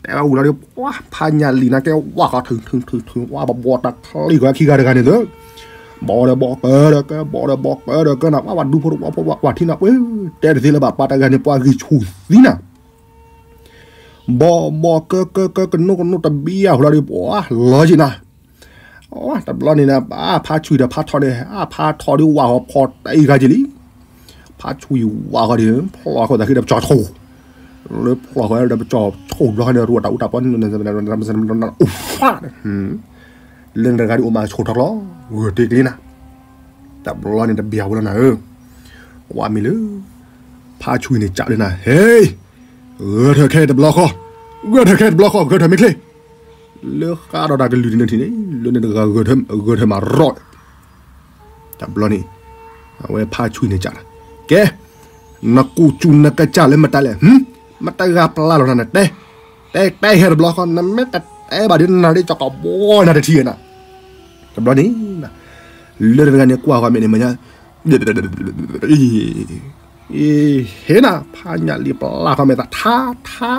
တဲဝဲဝံၤလီၤဒီး ပှၤဖးညၣ်လံၤနၤကဲဝဲဃီ ထုထုထု ဝဲဘီဘီတၢ်ချံဂီၤခံဂၤတဂၤန့ၣ်သၢ ဘီဒီးဘီကၢဒီးကၢ ဘီဒီးဘီကၢဒီးကၢနၤ ပှၤဘၣ်ဒူဖိတဝီဖိ ပှၤကွၢ်ထံနၤ ပှၤတဲတသ့လၢၤဘၣ် ပှၤတဂၤန့ၣ် ပှၤဂံၢ်ဆူၣ်သံနၤ ဘီဘီကၢကၢကၢ ကနိကနိတဘံယၤဟူလီၤဒီး ပှၤလီၤက့ၤနၤ တဘျီန့ၣ် ဖါဆွံဒီးဖါထီန့ၣ် ဖါထီဒုးဝးဃီဖီၣ်တၢ်အံၤဂၤက့ၤလံ ဖါဆွံဝးဃီဒီး ဖျိးဃီသးဃံဒီးပကၠီၤဆိၣ် လၢဖျိးဃီဒီးပကၠီၤဆိၣ်ဘျီဃီန့ၣ် ရူတၢ်အူတၢ်ပီ အိၣ်ဖး လၢနတဂၤဒုးအိၣ်မးဆိၣ်ထီၣ်ကျီ ဂၢၢ်တ့ကျ့နၤ တဘျီန့ၣ်တဘံယၤဟူလီၤနၤဧၢ ဝဲမ့ၢ်လၢ ဖါဆွံန့ၣ်ကးလၢနၤ ဟဲ ဂဲၤထၢၣ်ခဲတဘျီဃီ ဂဲၤထၢၣ်ခဲတဘျီဃီ ဂဲၤထၢၣ်မ့ၢ်ချ့ လၢဃးဒီးတၢ်ကလုၢ်တန့ၢ်ထံၣ်န့ၣ် လၢန့ၣ်တဂၤဂဲၤထၢၣ်မးရီၣ် တဘျီန့ၣ် အဝဲဖါဆွံန့ၣ်ကးလီၤ ကဲ, နကူၣ်စူၣ်နကစၢ်လၢမတၤလဲၣ်, မတဂၤပျၢ်လီၤနၤနတဲ, တဲတဲဟဲတဘျီဃီ နမ့ၢ်တတဲဘၣ်ဒီးနၤဒ်ကီးဘီနၤတထံၣ်နၤ, တဘျီန့ၣ် လၢတဂၤန့ၣ်ကွၢ်ဃီမဲာ်န့ၣ်မညါ ဟ့နၤ ဖးညၣ်လံပျၢ်ဃီမဲာ်သးထါထါ,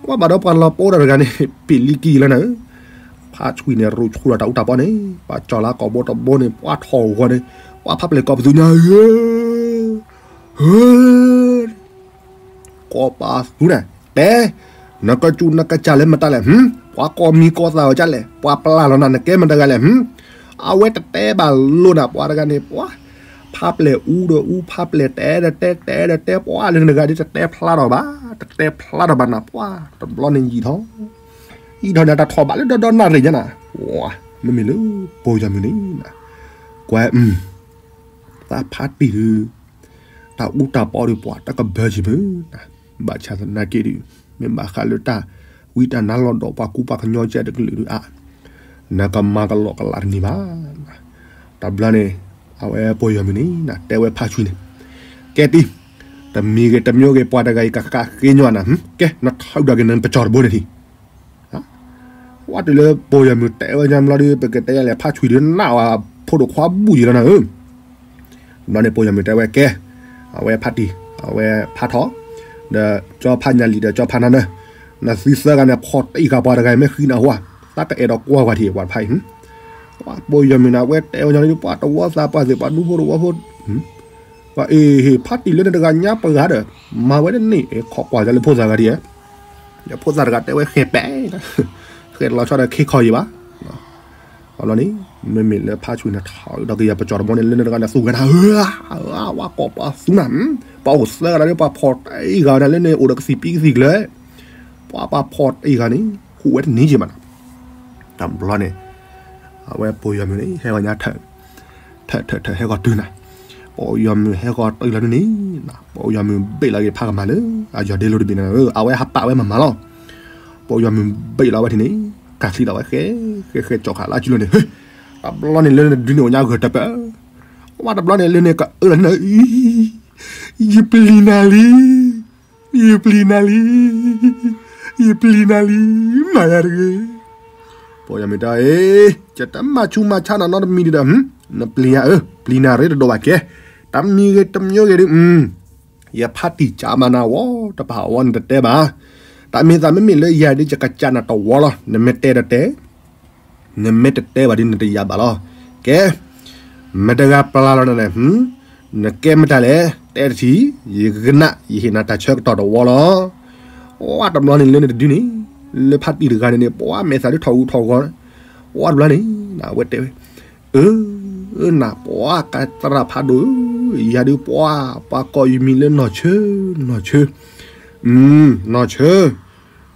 ကွၢ်ဘၣ်ဒီးပှၤလီၤပအိၣ်ဒီးတဂၤန့ၣ် ပ့ၤလံကံလီၤနၤဧၢ, ဖးဆွံန့ၣ် ရူးဆူၣ်ဒီးတၢ်အူတၢ်ပီန့ၣ် ပှၤကၠီၤလၢကိာ်ဘိတဘိန့ၣ် ပှၤထီၣ်ဂီၤန့ၣ် ပှၤဖးပျဲၢ်ကိးပသူညါဧၢ ဟၢ ကိးပသူန့ၣ် တဲ, နကစူၣ်နကစၢ်လၢမတၤလဲၣ်, ပှၤကိးမံၤကိးသးဝဲဒ်လဲၣ်, ပှၤပျၢ်လီၤနၤ နကဲမတၤတဂၤလဲၣ်, အဝဲတတဲဘၣ်လိာ်နၤ ပှၤတဂၤန့ၣ် ပှၤ ဖးပျဲၢ်အူဒီးအူ ဖးပျဲၢ်တဲဒီးတဲ တဲဒီးတဲ ပှၤလၢနတဂၤဒ်တတဲဖျါထီၣ်ဘၣ်, တတဲဖျါထီၣ်ဘၣ်နၤ ပှၤတဘျီန့ၣ်ယံာ်ထီၣ်, ယံာ်ထီၣ်န့ၣ် တၢ်ထီၣ်ဘၣ်လၢဒီဒီနၣ်ရံၣ်ညါနၤ, မ့မ့ၢ်လၢပီၢ်ယီၤမုၢ်န့ၣ် ကွၢ် သးဖးတံၢ်ဒီး တၢ်အူတၢ်ပီဒီးပှၤတကဘၢစံးမုၢ်, ဘၣ်ဆၣ်သနာ်က့ဒီး မ့ၢ်ဘၣ်ဃးလၢတၢ်ဝံတၢ်နါလီၤဒီးပှၤကူပှၤကညီကဲတကလုာ်ဒီးအါ, နကမၤကလီကလးတန့ၢ်ဘၣ်, တဘျီန့ၣ် အဝဲပီၢ်ယီၤမုၢ်န့ၣ် တဲဝဲဖးဆွံန့ၣ်, ကဲတံၢ်, တမံၤဂ့ၤတမံၤဂ့ၤ ပှၤတဂၤအံၤကကးဃ့ညီနၤ, ကဲ နထီၣ်ဒၣ်က့ၤနပစီၤတဘိန့ၣ်ထံၣ် ဝဲတုၤလၢပီၢ်ယီၤမုၢ်တဲဝဲညါဘျီဒီး ပကတဲယလဲၣ် ဖးဆွံဒီးနၢ်ဝဲဖိဒိၣ်ခွါဘူၣ်ယံၤလီၤနၤဧၢ, ဘျီန့ၣ် ပီၢ်ယီၤမုၢ်တဲဝဲကဲ, အဝဲဖးတံၢ် အဝဲဖးထီၣ် ဒီးကၠီဖးညၣ်လံၣ်ဒီးကၠီဖးနါနၢ်, နသုသၢဂၤန့ၣ် ဖီၣ်တံၢ်ဃာ်ပှၤတဂၤမ့ၢ်ဃံနၢ်ဟူဧါ, သးကအဲၣ်ဒိးကွၢ်ကွၢ်ထံၣ်ပှၤတဖၣ်အံၤ, ပီၢ်ယီၤမုၢ်န့ၣ် အဝဲတဲဝဲညါလၢပှၤတဝီသးပှၢ်သ့ၣ် ပှၤဒူဖိတဝီဖိ ပှၤအ့ၣ် ဖးတံၢ်လၢနတဂၤညါပှၤဂၤဒီး မၤဝဲတန့ၢ် ခိးကွၢ်လၢဖိသၣ်ဂၤဒ်ဧါ, ဒီးဖိသၣ်တဂၤတဲဝဲဃဲၤပဲာ်, ဃဲၤတလီၤဆီဒီးခ့ခီၣ်ယံၤဘၣ်, အဘျီန့ၣ် မ့မ့ၢ်လၢဖးဆွံန့ၣ် ထီၣ်ဒီးကယၤပစီၤတဘိန့ၣ် လၢနတဂၤန့ၣ်သူၣ်ဂဲၤနၤဧၢ, ဝဲကိးပှၤသူနၤ, ပှၤအိၣ်သၢဂၤဒီး ပှၤဖီၣ်တံၢ်ဃာ်ဝဲဒၣ်လၢန့ၣ် အိၣ်ဒီးကသံၣ်ပံကသံၣ်ကျၢၤ, ပှၤပှၤဖီၣ်တံၢ်ဃာ်န့ၣ် ဟူးဝဲတန့ၢ်က့ၤမးနီၤ, တဘျီန့ၣ် အဝဲပီၢ်ယီၤမုၢ်န့ၣ် ဟဲဂီၤညါ ထၢၣ်ထၢၣ်ထၢၣ်ဟဲဂီၤတုၤနၤ, ပီၢ်ယီၤမုၢ်ဟဲဂီၤတုၤလီၤဒ်န့ၣ်, ပီၢ်ယီၤမုၢ်ဘ့ၣ်လီၤက့ၤဖးကမၤလၢ အယီၤဒ့လိၤတဘ့ၣ်န့ၣ်ဧၢ, အဝဲဟးပာ်ဝဲမၤမၤလီၤ, ပီၢ်ယီၤမုၢ်ဘ့ၣ်လီၤဝဲထံၣ်န့ၣ်, ကးသံလီၤဝဲဃဲ ဃဲဃဲကၠီၣ်ခးလၢအစုလိၤန့ၣ်, တဘျီန့ၣ်လၢန့ၣ်တဒုန့ၣ် အိၣ်ညါဂၢၢ်တပၢၢ်, ဝဲတဘျီန့ၣ်လၢန့ၣ်ကအၢလီၤန့ၣ်, ယပျံၤနၤလံ ယပျံၤနၤလံ, ယပျံၤနၤလံ, မၤယၤတဂ့ၤ, ပီၢ်ယီၤမုၢ်တဲအီၤ, ယတမၤဆူးမၤဆါနၤနီတမံၤဒံးဒီး, နပျံၤယၤဧၢ, ပျံၤနၤရ့တဒိးဘၣ်ကဲ, တမံၤဂ့ၤတမံၤဂ့ၤဒီး, ယဖးတံၢ်ကးမၤနၤဝဲ တပာ်အီၤဝဲနတတဲဘၣ်, တၢ်မ့ၢ်သးမ့မ့ၢ်လၢယၤဒ်ယကစၢ်နၤတဝီလီၤ, နမ့ၢ်တဲတတဲ နမ့ၢ်တတဲဘၣ်ဒီးနတယၤဘၣ်လီၤ, ကဲ မတဂၤပျၢ်လီၤနၤန့ၣ်, နကဲမတၤလဲၣ် တဲတထံၣ်, ယကနၣ် ယဟ့ၣ်နၤတၢ်ဆၢကတီၢ်တဝီလီၤ, ပှၤတဘျီန့ၣ်လၢန့ၣ်တဒုန့ၣ်, လၢဖးတံၢ်တဂၤန့ၣ်န့ၣ် ပှၤမဲာ်သးဒ်ထီၣ်ဂူာ်ထီၣ်ဂီၤ, ပှၤတဘျီန့ၣ် အဝဲတဲဝဲ, အၢ နၤပှၤကသရၣ်ဖးဒိၣ်ဧၢ, ယၤဒုးပှၤ ပှၤကိးယမံၤလၢနီၢ်ဆၢ, နီၢ်ဆၢ, နီၢ်ဆၢ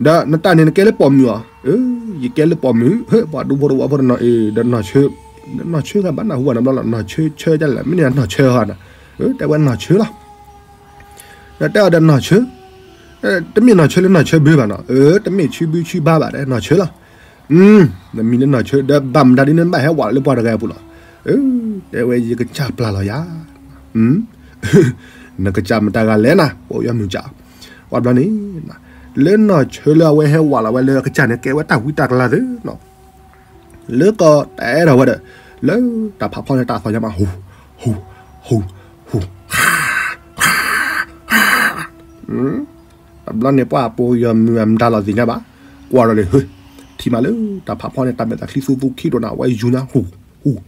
ဒီးနတၢ်န့ၣ်နကဲလၢပိာ်မုၣ်အီၤ, ယကဲလၢပိာ်မုၣ်, ပှၤဒူဖိတဝီဖိတနီၤအံၤ ဒီးနီၢ်ဆၢ, နီၢ်ဆၢဂၤဘၣ်နၢ်ဟူဘၣ်နဘျီလီၤ, နီၢ်ဆၢဆၢဒ်လဲၣ် မ့ၢ်န့ၣ်နီၢ်ဆၢဃီနၤ, တဲဝဲနီၢ်ဆၢလီၤ, ဒီးတဲအီၤဒီးနီၢ်ဆၢ, တမ့ၢ်နီၢ်ဆၢလၢနီၢ်ဆၢဘၢဘၣ်နီၤ, တမ့ၢ်ဆၢဘၢဆၢဘါဘၣ်ဒီးနီၢ်ဆၢလီၤ, နမံၤလၢနီၢ်ဆၢ ဒီးဘၣ်မတၤဒ်နဘၣ်ဟဲဝးလၢပှၤတဂၤအပူၤလီၤ, တဲဝဲယကစၢ်ပျၢ်လီၤယၤ နကစၢ်မတၤဂၤလဲၣ်နၤ ပီၢ်ယီၤမုၢ်စၢ်, ပှၤတဘျီန့ၣ်, လၢနီၢ်ဆၢလၢအဝဲဟဲဝးလီၤဝဲလၢအကစၢ်န့ၣ် ကဲဝဲတၢ်ဝံတၢ်ကလၤသ့နီၤ, လၢကီးတဲထီၣ်ဝဲဒီး, လၢတၢ်ဖးဖီန့ၣ်တၢ်သီၣ်ညါမး ဟူး, ဟူး, ဟူး, တဘျီန့ၣ်ပှၤပီၢ်ယီၤမုၢ်အမတၤလီၤသ့ၣ်ညါဘၣ်, ကွၢ်ဒီးန့ၣ် ဟ့, ထံၣ်မးလၢတၢ်ဖးဖီန့ၣ် တၢ်မဲာ်သးချံသူသူခံဒိၣ်နၤ အဝဲယူၤညါ ဟူး, ဟူး,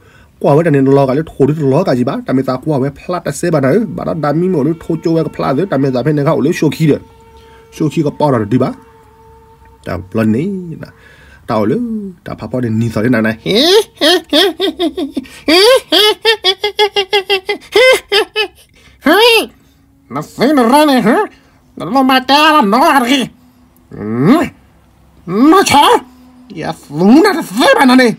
ကွၢ်ဝဲတၢ်န့ၣ်တလီၤဂာ်လၢထိၣ်ဒ်တလီၤဂာ်ကံဘၣ်, တၢ်မဲာ်သးကွၢ်ဝဲဖျါတစဲးဘၣ်နၤဧၢ, ဘၣ်ဒီးဒၣ်မံမ့ၢ်အိၣ်လၢထိၣ်ကၠိဝဲကဖျါသ့, တၢ်မဲာ်သးဖဲန့ၣ်ခါအိၣ်လၢၡိခံဒီး, ၡိခံကပီၤထီၣ်တဒုဘၣ်, တဘျီန့ၣ်, တၢ်အိၣ်လၢ, တၢ်ဖးဖီန့ၣ်နံၤသီၣ်လၢနၤန့ၣ် နသ့နရၢန့ၣ်, နလိၣ်မၤတဲလီၤနီတဂ့ၤ, နီၢ်ဆၢ, ယသူနၤတသ့ဘၣ်နၤန့ၣ်,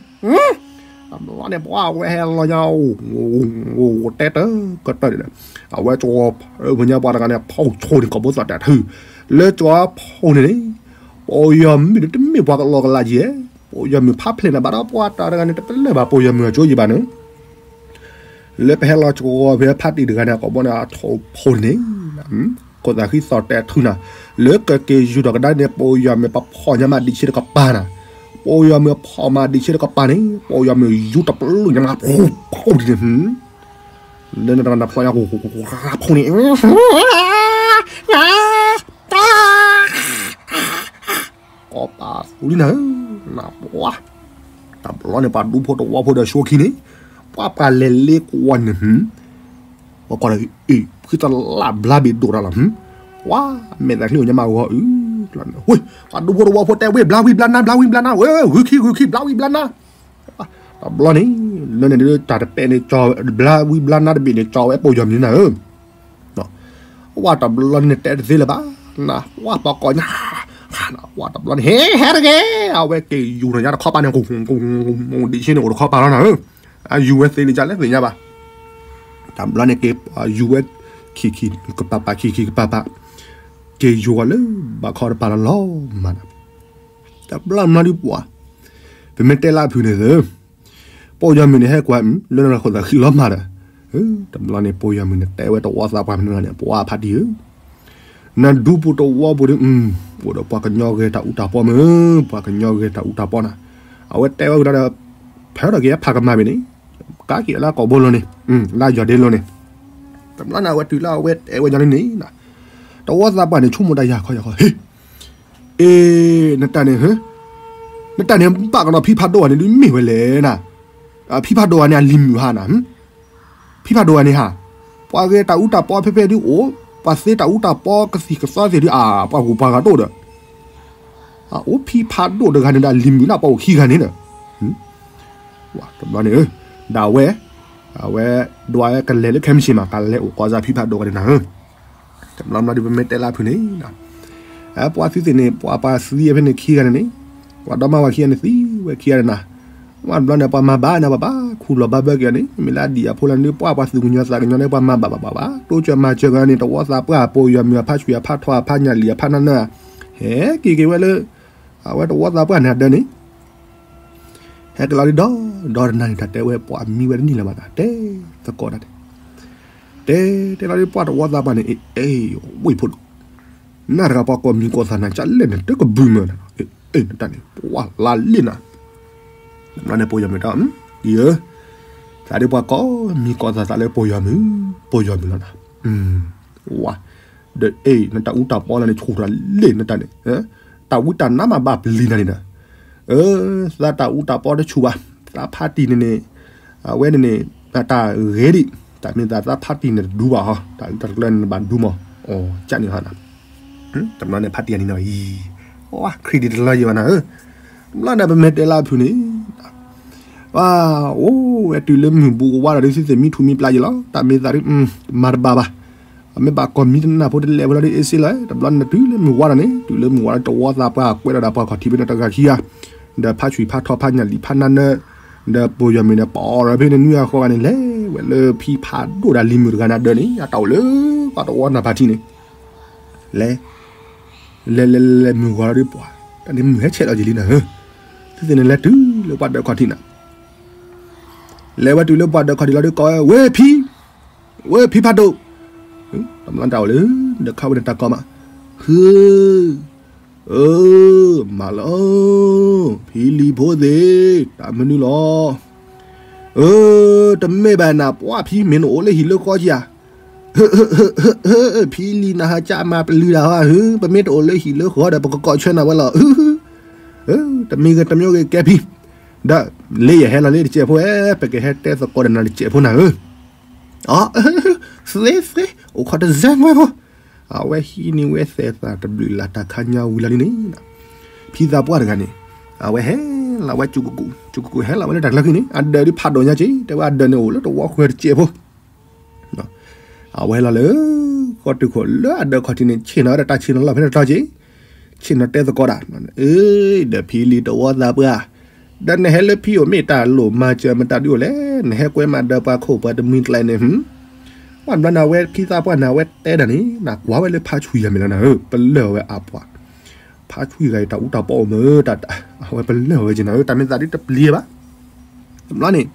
တဘျီန့ၣ်ပှၤဝဲဟဲလီၤညါ, အိၣ်တဲတၢ်ကတၢၢ်န့ၣ်ဒီး, အဝဲကၠီၤဖဲညါပှၤတဂၤန့ၣ် ဖီၣ်ဆိန့ၣ် ကိာ်ဘိသၣ်တၢ်ထု, လၢကၠီၤဖီၣ်န့ၣ်န့ၣ်, ပီၢ်ယီၤမုၢ်ဒီးတမ့ၢ်ပှၤကလီကလးကံဧဲ, ပီၢ်ယီၤမုၢ်ဖးဖျဲးနၤဘၣ်ဒီးပှၤတၢ်တဂၤန့ၣ် တပလၢၢ်ဘၣ်ပီၢ်ယီၤမုၢ်အကၠိယံၤဘၣ်န့ၣ် လၢပဟဲလီၤကဝီၤဖဲဖါတံၢ်တဂၤန့ၣ် ကိးဘီန့ၣ် အထိၣ်ဖိန့ၣ်, ခိၣ်သးဃံသီၣ်တဲာ်ထုးနၤ, လၢကက့ၤယူၤထီၣ်ကဒါန့ၣ် ပယီၤမ့ၢ်ပဖီၣ်ညါမးဒံးဆ့တကပၤနၤ, ပယီၤမ့ၢ်ဖီၣ်မးဒံးဆ့တကပၤန့ၣ် ပယီၤမ့ၢ်ယူၤတပျုၢ်ညါမး ဖီၣ်ဒ်န့ၣ်, လၢနတဂၤနဖျီညါ ဖိန့ၣ် ကိးပသူလံနၤဧၢ, နပှၤ, တဘျီန့ၣ် ပှၤဒူဖိတဝီဖိဒီးဆိခံန့ၣ်, ပှၤပှၤလဲၤလ့ကွီၢ်န့ၣ်, ပှၤကွၢ်ဒီး ဖုတလၢ်ဘျါဘ့ၣ်ဒိၣ်တၢ်လီၤ, ပှၤမဲာ်သးချံအိၣ်ညါမးဂီၤအု, ဝ့ၢ် ပှၤဒူဖိတဝီဖိတဲဝ့ၢ်ဘျါဝံဘျါနါ ဘျါဝံဘျါနါ ဝ့ၢ် ဂုၤခံဂုၤခံ ဘျါဝံဘျါနါ, တဘျီန့ၣ်, လၢန့ၣ်ဒုးတၢ်တပဲာ်န့ၣ်ကၠီၤ ဘျါဝံဘျါနါတဘ့ၣ်န့ၣ် ကၠီၤဝဲပယီၤမံၤနၤဧၢ ဝဲတဘျီန့ၣ်တဲတသ့လၢၤဘၣ်, နဝဲပှၤကိးညါ, ဝဲတဘျီန့ၣ် ဟဲ ဟဲတဂ့ၤ, အဝဲက့ၤယူၤထီၣ်ညါတခီပၤန့ၣ် ဒံးဆ့န့ၣ်အိၣ်တခီပၤလီၤနၤဧၢ, အယူၤဝဲသ့လံာ်ကလဲၣ်သ့ၣ်ညါဘၣ်, တဘျီန့ၣ်က့ၤယူၤဝဲ, ခံခံကပၤပၤ ခံခံကပၤပၤ, က့ၤယူၤဝဲလၢဘၣ်ခီတပၤလီၤလီၤမးနၤ တဘျီမၤဒုးပှၤ, ပမ့ၢ်တဲလၢအဖုၣ်န့ၣ်သၢ, ပယီၤမုၣ်န့ၣ်ဟဲကွၢ်, လၢနခိၣ်သးဃံလီၤမးဒီး, တဘျီန့ၣ် ပယီၤမုၣ်န့ၣ်တဲဝဲတဝီသးပှၢ်မနုၤဂၤန့ၣ် ပှၤဖါတံၢ်ဧၢ, နဒူပူၤတဝီပူၤဒီး, အိၣ်ဒီးပှၤကညီဂဲၤတၢ်အူတၢ်ပီမ့ၢ်, ပှၤကညီဂဲၤတၢ်အူတၢ်ပီနၤ, အဝဲတဲဝဲကဒါဒီး, ဖဲဒီးက့ၤဖးကမၤဘ့ၣ်န့ၣ်, ကးက့ၤလၢကိာ်ဘိလိၤန့ၣ်, လၢယီၤဒ့လိၤန့ၣ်, တဘျီန့ၣ် အဝဲတုၤလၢအဝဲတဲဝဲညီလံန့ၣ်, တဝီသးပှၢ်န့ၣ် ဆိကမိၣ်တၢ်ယၤခီယၤခီ, ဟ့ၣ် အ့ နတၢ်န့ၣ်, နတၢ်န့ၣ်ဘၣ်ကဒီးဖံဖးဒိၣ်ဂၤန့ၣ်ဒုးမ့ၢ်ဝဲလဲၣ်နၤ, ဖံဖးဒိၣ်ဂၤန့ၣ်အလံၤမုၣ်ဟါနၤ, ဖံဖးဒိၣ်ဂၤန့ၣ်ဟါ, ပှၤဂဲၤတၢ်အူတၢ်ပီဖဲဖဲဒုးအိၣ်, ပှၤသ့တၢ်အူတၢ်ပီကသံၣ်ကသီသ့ၣ်ဒုး အပှၤဂုၤပှၤဂၤတအိၣ်ဒီး, အိၣ်ဖံဖးဒိၣ်တဂၤန့ၣ်ဒီးအလံၤမုၣ်လၢပှၤအိၣ်ခံဂၤန့ၣ်ဒီး, တဘျီန့ၣ်, ဒီးအဝဲ, အဝဲ, ဒွးဝဲကလဲၤလၢခဲမုၢ်ဆ့ၣ်မး ကလဲၤအိၣ်ကီၢ်စၢ်ဖံဖးဒိၣ်ဂၤန့ၣ်နၤဧၢ တဘျီဘျီဒုးပမ့ၢ်တဲလၢဖုၣ်န့ၣ်, ပှၤသုသ့ၣ်န့ၣ် ပှၤပှၤသံဖဲန့ၣ်ခံဂၤန့ၣ်န့ၣ်, ပှၤဒီမါဝၤခံဂၤန့ၣ်သံဝဲခံဂၤန့ၣ်နၤ, ဝဲတဘျီန့ၣ် ပှၤမၤဘၣ်န့ၣ် ပှၤဘၣ်ခူၣ်လီၤဘၣ်ဘၢက့ၤန့ၣ် မ့ၢ်လၢအဒံၣ်အဖိလၢန့ၣ် ပှၤပှၤသူၣ်ကညီၤသးကညီၤန့ၣ် ပှၤမၤဘၣ်ဘၣ်ဘၣ်ဘၣ် တိစၢၤမၤစၢၤက့ၤန့ၣ် တဝီသးပှၢ် ပယီၤမုၣ်အဖါဆွံအဖါထီအဖါညၣ်လံၣ်အဖါနၢနၢ, ဟဲက့ၤက့ၤဝဲလၢ, အဝဲတဝီသးပှၢ်န့ၣ်အဒၢးန့ၣ် ဟဲက့ၤလီၤဒ်ဒီး, ဒီးတနၤန့ၣ် တၢ်တဲဝဲပှၤမံဝဲတန့ၢ်လၢၤဘၣ်သး တဲသကိးတၢ်န့ၣ်, တဲတဲလီၤဒ်ပှၤတဝီသးပှၢ်န့ၣ် အ့ၣ် ဝ့ၢ်ဖိဒိၣ်, နၢ်တဂၤပှၤကိးမံၤကိးသးနၤ ကလဲၣ်န့ၣ် တကဘုးမၢနၤ, အ့ၣ် နတၢ်န့ၣ် ပှၤလါလ့ၣ်နၤ, န့ၣ်ပယီၤမုၣ်ဒီး, အံၤဧၢ, သးဒ်ပှၤကိးမံၤကိးသးသးလၢပယီၤမုၣ်, ပယီၤမုၣ်လီၤနၤ, ဝါ, ဒီးအ့ၣ် နတၢ်အူတၢ်ပီလၢန့ၣ် ဆူၣ်တၢ်လ့ၣ်နတၢ်န့ၣ်, တၢ်ဝံတၢ်နါမးဘၣ်ပျံၤနၤန့ၣ်ဒီး, အၢ, သးတၢ်အူတၢ်ပီတဆူၣ်ဘၣ်, သးဖါတံၢ်န့ၣ်န့ၣ်, အဝဲန့ၣ်န့ၣ်, တၢ်ဂ့ၤဒံး, တၢ်မ့ၢ်သးသးဖါတံၢ်န့ၣ်တဒူဘၣ်ဟီ, တၢ်လၢတၢ်တကျၢန့ၣ်နဘၣ်ဒူမး, အီၤ ကန့ၣ်ဟီနၤ, တဘျီန့ၣ်ဖါတံၢ်အနံၤနီၤအံၤ, ဝါ ခရံာ်ဒံးတလီၤယံၤဘၣ်နၤဧၢ, တဘျီန့ၣ်ပမ့ၢ်တဲလၢအဖုၣ်န့ၣ် ဝါ, အိၣ်ဝဲတုၤလၢမုၢ်ဘူးကဝါဒီးဒ်သုသ့ၣ်မံထူၣ်မံပျါယံၤလီၤ, တၢ်မ့ၢ်သးဒ်, မၤတဘၣ်ဘၣ်, အမ့ၢ်ဘၣ်ကိးမံၤတနၢ်ဖိတလဲၤဖိလီၤဒ်အ့ၣ်စ့လီၤ, တဘျီန့ၣ်တုၤလၢမုၢ်ဝါဒီးန့ၣ်, တုၤလၢမုၢ်ဝါဒီးတဝီသးပှၢ်ကွဲးဒီးပှၤခီၣ်ထံးဖဲန့ၣ်တဂၤခံဂၤ, ဒီးဖါဆွံဖါထီဖါညၣ်လံၣ်ဖါနၢနၢ, ဒီးပယီၤမုၣ်န့ၣ် ပီၣ်ရီၤဖဲန့ၣ်နွံဂၤဃိးဂၤန့ၣ် လဲၤဝဲလၢဖံဖးဒိၣ်ဒီးလံၤမုၣ်တဂၤန့ၣ်အဒၢးန့ၣ် အတၢ်အိၣ်လၢပှၤတဝီနၢ်ဖးထံန့ၣ်, လဲၤ လဲၤလဲၤလဲၤလဲၤမုၢ်ဝါလီၤဒ်ပှၤ, တၢ်န့ၣ်မုၢ်ဟဲဆဲးလီၤက့ၤလံနၤဧၢ, သုသ့ၣ်န့ၣ်လဲၤတုၤလၢပှၤဒၢးခီၣ်ထံးနၤ, လဲၤဝဲတုၤလၢပှၤဒၢးခီၣ်ထံးလီၤဒ်ကိးဝဲ ဝ့ၢ်ဖံ, ဝ့ၢ်ဖံဖးဒိၣ်, တမ့ၢ်တၢ်အိၣ်လၢ, ဒီးခါဝဲန့ၣ်တၢ်ကိးမး, ဟု, အၢ, မၤလီၤ, ဖံလံၤဖိသ့ၣ်, တၢ်မနုၤလီၤ, အၢ, တမ့ၢ်ဘၣ်နၤ ပှၢ်ဖံမ့ၢ်နအိၣ်လၢဟံၣ်လၢဃီဧါ ဖံလံၤနဟးကၢ်မၤပလံၤတၢ်ဟီဧါ, ပမ့ၢ်တအိၣ်လၢဟံၣ်လၢဃီဒီး ပကကိးဆၢနၤဝဲလီၤ, တမံၤဂ့ၤတမံၤဂ့ၤကဲဖံ, ဒီးလၢယဟဲလီၤလၢတစဲးဖိဧၢ, ပကဟဲတဲသကိးဒီးနၤတစဲးဖိနၤဧၢ, အ သ့သ့, အိၣ်ခိးတစဲးဝဲဖိ, အဝဲဟံးန့ၢ်ဝဲသဲးသးတဘျုးလၢ်တၢ်ခါညါဝံၤလီၤဒ်န့ၣ်, ဖံသးပှၢ်တဂၤန့ၣ်, အဝဲဟဲလီၤဝဲကၠူကကူ, ကၠူကကူဟဲလီၤဝဲလၢတၢ်ကျၢၤခံန့ၣ် အဒၢးဒ်ဖးဒိၣ်ညါက့ၤ, တဲဝဲအဒၢးန့ၣ်အိၣ်လၢတဝီဃၢၤတစဲးဖိ အဝဲဟဲလီၤလၢ, ဃီတုၤခိၣ်လၢအဒၢးခီၣ်ထံးန့ၣ် ဆ့ၣ်နီၤဝဲဒီးတၢ်ဆ့ၣ်နီၤလီၤဖဲန့ၣ်တတီၤက့ၤ, ဆ့ၣ်နီၤတဲသကိးတၢ်, အၢ, ဒီးဖံလံၤတဝီသးပှၢ်, ဒီးနဟဲလၢဖံအိၣ်မ့ၢ်တၢ်လိၣ်မၤစၢၤမတၤဒ်အိၣ်လဲၣ်, နဟဲကွဲမးဒီးပှၤခိၣ်ပှၤတမှံၤကျဲန့ၣ်, ပှၤဘျီန့ၣ် အဝဲဖံသးပှၢ်န့ၣ် အဝဲတဲတၢ်န့ၣ် နကွၢ်ဝဲလၢဖါဆွံယၤမ့ၢ်လီၤနၤဧၢ, ပလၢၢ်ဝဲအပှၤ, ဖါဆွံဂၤအံၤတၢ်အူတၢ်ပီအိၣ်မ့ၢ်, အဝဲပလၢၢ်ဝဲက့ၤနၤဧၢ, တၢ်မ့ၢ်သးဒ်တပျံၤဘၣ်, တဘျီန့ၣ်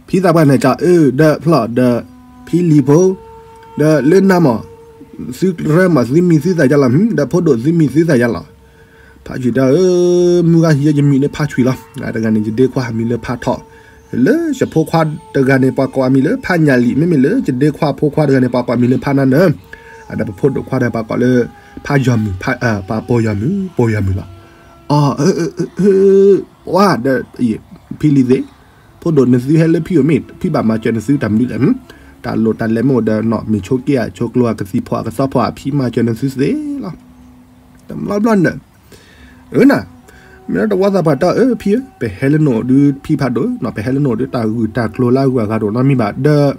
ဖံသးပှၢ်န့ၣ်ကၠီအၢ ဒီးဖျီၣ်ဒီး ဖံလံၤဖိ ဒီးလၢနၤမး သုရၢမး သုမံၤသုသးယါလီၤ ဒီးဖိဒိၣ်သုမံၤသုသးယါလီၤ. ဖါဆွံတၢ်အၢ မုၢ်ဂၤယဲယမံၤလၢဖါဆွံလီၤ. တဂၤန့ၣ် ယဒ့ခွါမံၤလၢဖါထီၣ်, လၢယဖိခွါတဂၤန့ၣ် ပှၤကိးအမံၤလၢဖါညၣ်လံာ်, မ့မ့ၢ်လၢယဒ့ခွါဖိခွါတဂၤန့ၣ် ပှၤကိးအမံၤလၢဖါနါနၢၤ. ဒီးပဖိဒိၣ်ခွါဒီးပှၤကိးလၢ ဖါယီၤမုၢ်, ပှၤပိာ်ယီၤမုၢ်, ပိာ်ယီၤမုၢ်လီၤ. အီ ပှၤဒီး ဖံလံၤသ့ၣ်, ဖိဒိၣ်နသုဟဲလၢဖံအိၣ်မ့ၢ် ဖံဘၣ်မၤစၢၤနသုတၢ်မနုၤလဲၣ်, တၢ်လိၣ်တၢ်လဲၤမ့ၢ်အိၣ်ဒီးနီၢ်မ့ၢ်ဆိးက့ဧါ ဆိးကျိဧါ ကသံၣ်ဖီၣ်ဧါ ကသီဖီၣ်ဧါ ဖံမၤစၢၤနသုသ့လီၤ. တဘျီဘျီန့ၣ် အၢနၤ, မ့ၢ်တဝီသးပှၢ်တၢ်အၢ ဖံဧၢ, ပဟဲလၢနအိၣ်ဒုးဖံဖးဒိၣ်, ပဟဲလၢနအိၣ်ဒုးတၢ်ဂုၢ်တၢ်ကျိၤလၢအဂုၤအဂၤတအိၣ်နီတမံၤဘၣ်ဒီး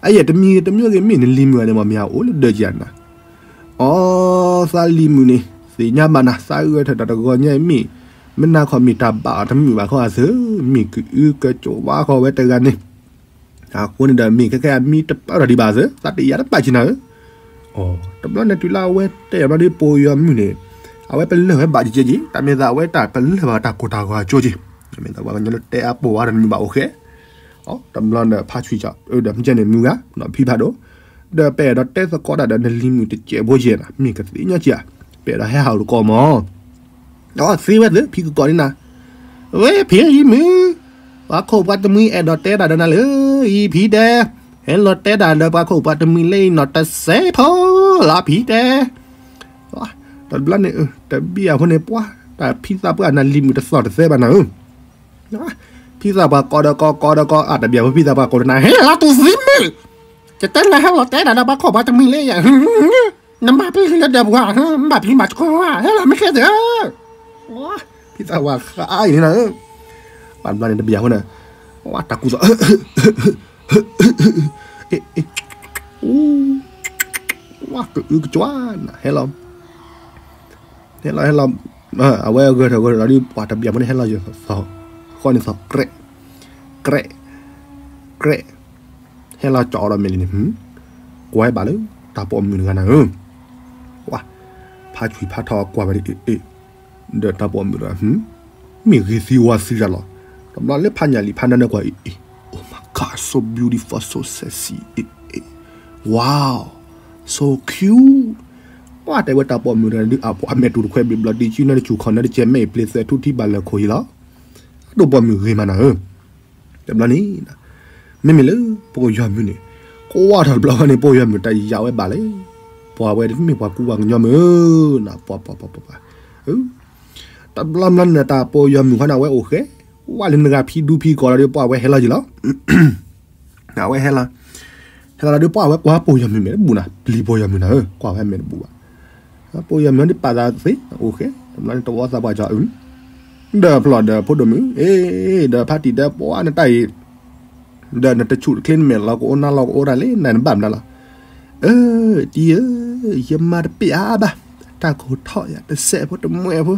အယဲၢ်တမံၤဂ့ၤတမံၤဂ့ၤ မ့ၢ်နလံၤမုၣ်ဂၤန့ၣ် မ့ၢ်မ့ၢ်အအိၣ်လၢဒၢးကၠးနၤ, အီ သးလံၤမုၣ်န့ၣ် သ့ၣ်ညါဘၣ်နၤ သးဂုာ်ထၢၣ်တၢ်တဂီၤညါအံၤမ့ၢ် မ့ၢ်နၤခီမ့ၢ်တၢ်ဘၣ်အီၤတမုာ်ဘၣ်ခီအသၢ, မ့ၢ်ကအုကကၠီဝါဃီဝဲတဂၤန့ၣ် အဃိန့ၣ်ဒီး မ့ၢ်ခဲခဲအမံတပာ်ထီၣ်ဒံးဘၣ်သၢ, သးတယာ်တပာ်ကံနၤဧၢ. အီ တဘျီန့ၣ်တုၤလၢအဝဲတဲအီၤဘျီဒီး ပိာ်ယီၤမုၣ်န့ၣ် အဝဲပလၢၢ်ဝဲဘၣ်ကကဲက့ၤ, တၢ်မ့ၢ်သးအဝဲတၢ်ပလၢၢ်ဘၣ်တၢ်ကိၢ်တၢ်ဂီၤအကၠိက့ၤ, မ့ၢ်သးပှၤကညီလၢတဲအပိာ်ဝဲတမုာ်ဘၣ်အိၣ်ဃဲ အီ တဘျီန့ၣ် ဖါဆွံကၠီ အၢ ဒီးမ့ၢ်ကဲန့ၣ်မုၢ်ဂၤ နီၢ်ဖံဖးဒိၣ်, ဒီးပအဲၣ်ဒိးတဲသကိးတၢ်ဒီးနလံၤမုၣ်တစဲးဖိကဲနၤ မ့ၢ်ကသ့ၣ်ညါက့ၤဧါ, ပအဲၣ်ဒိးဟဲဟးအိၣ်တကိးမး, အီ သ့ဝဲသ့ၣ် ဖံကကိးန့ၣ်နၤ, ဝဲဖံလံၤမုၣ်, ပှၤခိၣ်ပှၤတမှံၤအဲၣ်ဒိးတဲတၢ်ဒီးနၤလၢအံၤဖံတဲ, ဟဲလီၤတဲတၢ်ဒီးပှၤခိၣ်ပှၤတမှံၤလၢအံၤနီၢ်တစဲးဖိလီၤဖံတဲ တဘျီန့ၣ် တဘံၣ်အဃိန့ၣ် ပှၤ တၢ်ဖံသးပှၢ်နလံၤမုၣ်တသီၣ်တသဲဘၣ်နၤဧၢ, ဖံသးပှၢ်ကိးဒီးကိး ကိးဒီးကိး အတဘံၣ်အဃိဖံသးပှၢ်ကိးနၤ ဟဲလီၤတူၢ်သံမုၣ်, ယတဲနၤဟဲလီၤတဲနၤဒီးပှၤခိၣ်ပှၤတမှံၤလၢယၤ, နဘၣ်ပျံၤလၢဒၢးပူၤဧါ, ဘၣ်ပျံၤဘၣ်တခီဧါ, ဟဲလီၤမ့ၢ်ခဲသ့ၣ်ဧၢ, ဖံသးပှၢ်ဃါအံၤန့ၣ်နၤဧၢ, ပှၤတဘျီန့ၣ်တဘံၣ်အဃိန့ၣ် တၢ်ကူၣ်သီၣ် အ့ အ့ အူ ဝါကအုကကွၢ်နၤ ဟဲလီၤ ဟဲလီၤ ဟဲလီၤ အဝဲဂဲၤထီၣ်ဂဲၤထီၣ်လီၤဒီး ပှၤတဘံၣ်အဃိန့ၣ် ဟဲလီၤယသီၣ် ဃီန့ၣ်သီၣ် ကြဲး ကြဲး ကြဲး ဟဲလီၤကၠီဒီးမဲာ်လံန့ၣ် ကွၢ်ဘၣ်လၢ တၢ်ပိာ်မုၣ်တဂၤနၤဧၢ, ဝါ ဖါဆွံဖါထီၣ်ကွၢ်ဝဲဒ်အ့ၣ်အ့ၣ် ဒီးတၢ်ပိာ်မုၣ်တဂၤ မ့ၢ်ဂ့ၤသံဝါသံတၢ်လီၤ, တဘျီလၢဖါညၣ်လံာ်ဖါနၢနၢကွၢ် အ့ၣ်အ့ၣ် oh my god so beautiful so sexy အ့ၣ်အ့ၣ် wow so cute ကွၢ်တဲဝဲတၢ်ပိာ်မုၣ်တဂၤဒုး အပှၤမဲာ်တူၤတခွဲဘျံးဘျီ ဒ်ကၠူနၢတစူၤခီၣ်နၢတကဲ မဲာ်အံၤပျ့ၤသၢထူထံဘၣ်လၢခိၣ်အံၤလီၤ, အဒိၣ်ပိာ်မုၣ်ဂ့ၤမးနၤဧၢ, တဘျီန့ၣ် မ့မ့ၢ်လၢ ပိာ်ယီၤမုၣ်န့ၣ် ကွၢ်ထီၣ်တဘျီဃီန့ၣ် ပိာ်ယီၤမုၣ်တယာ်ဝဲဘၣ်လဲၣ်, ပှၤဝဲမ့ၢ်ပှၤကူပှၤကညီမုၣ်နၤ ပှၤပှၤပှၤပှၤ တဘျီဘျီန့ၣ် တၢ်ပိာ်ယီၤမုၣ်ခီန့ၣ် အဝဲအိၣ်ဃဲ ဝဲလၢနဂၤဖံဒူဖံကီးလီၤဒီး ပှၤဝဲဟဲလီၤယံၤလီၤ, အဝဲဟဲလီၤ, ဟဲလီၤဒီး ပှၤဝဲကွၢ်ပိာ်ယီၤမုၣ်မဲာ်တဘူၣ်နၤ ပျံၤပိာ်ယီၤမုၣ်နၤဧၢ ကွၢ်ဝဲမဲာ်တဘူၣ်ဘၣ်, ပိာ်ယီၤမုၣ်ဒ်ပာ်သးသ့ အိၣ်ဃဲ တဘျီန့ၣ် တဝီသးပှၢ်ကၠီအု ဒီးဖျီၣ်ဒီးဖိဒိၣ်မုၣ် အ့ ဒီးဖါတံၢ်ဒီးပှၤနတၢ်အံၤ ဒီးနတဆူၣ်တချ့နမဲာ်လီၤကအိၣ်နါလီၤကအိၣ်တၢ်လံ နနဘၣ်မနုၤလီၤ, အၢ တံၤဧၢ, ယမၤတပ့ၢ်အါဘၣ်, တၢ်ခိၣ်ထီၣ်ယၤ တစဲးဖိတမှဲးဖိ,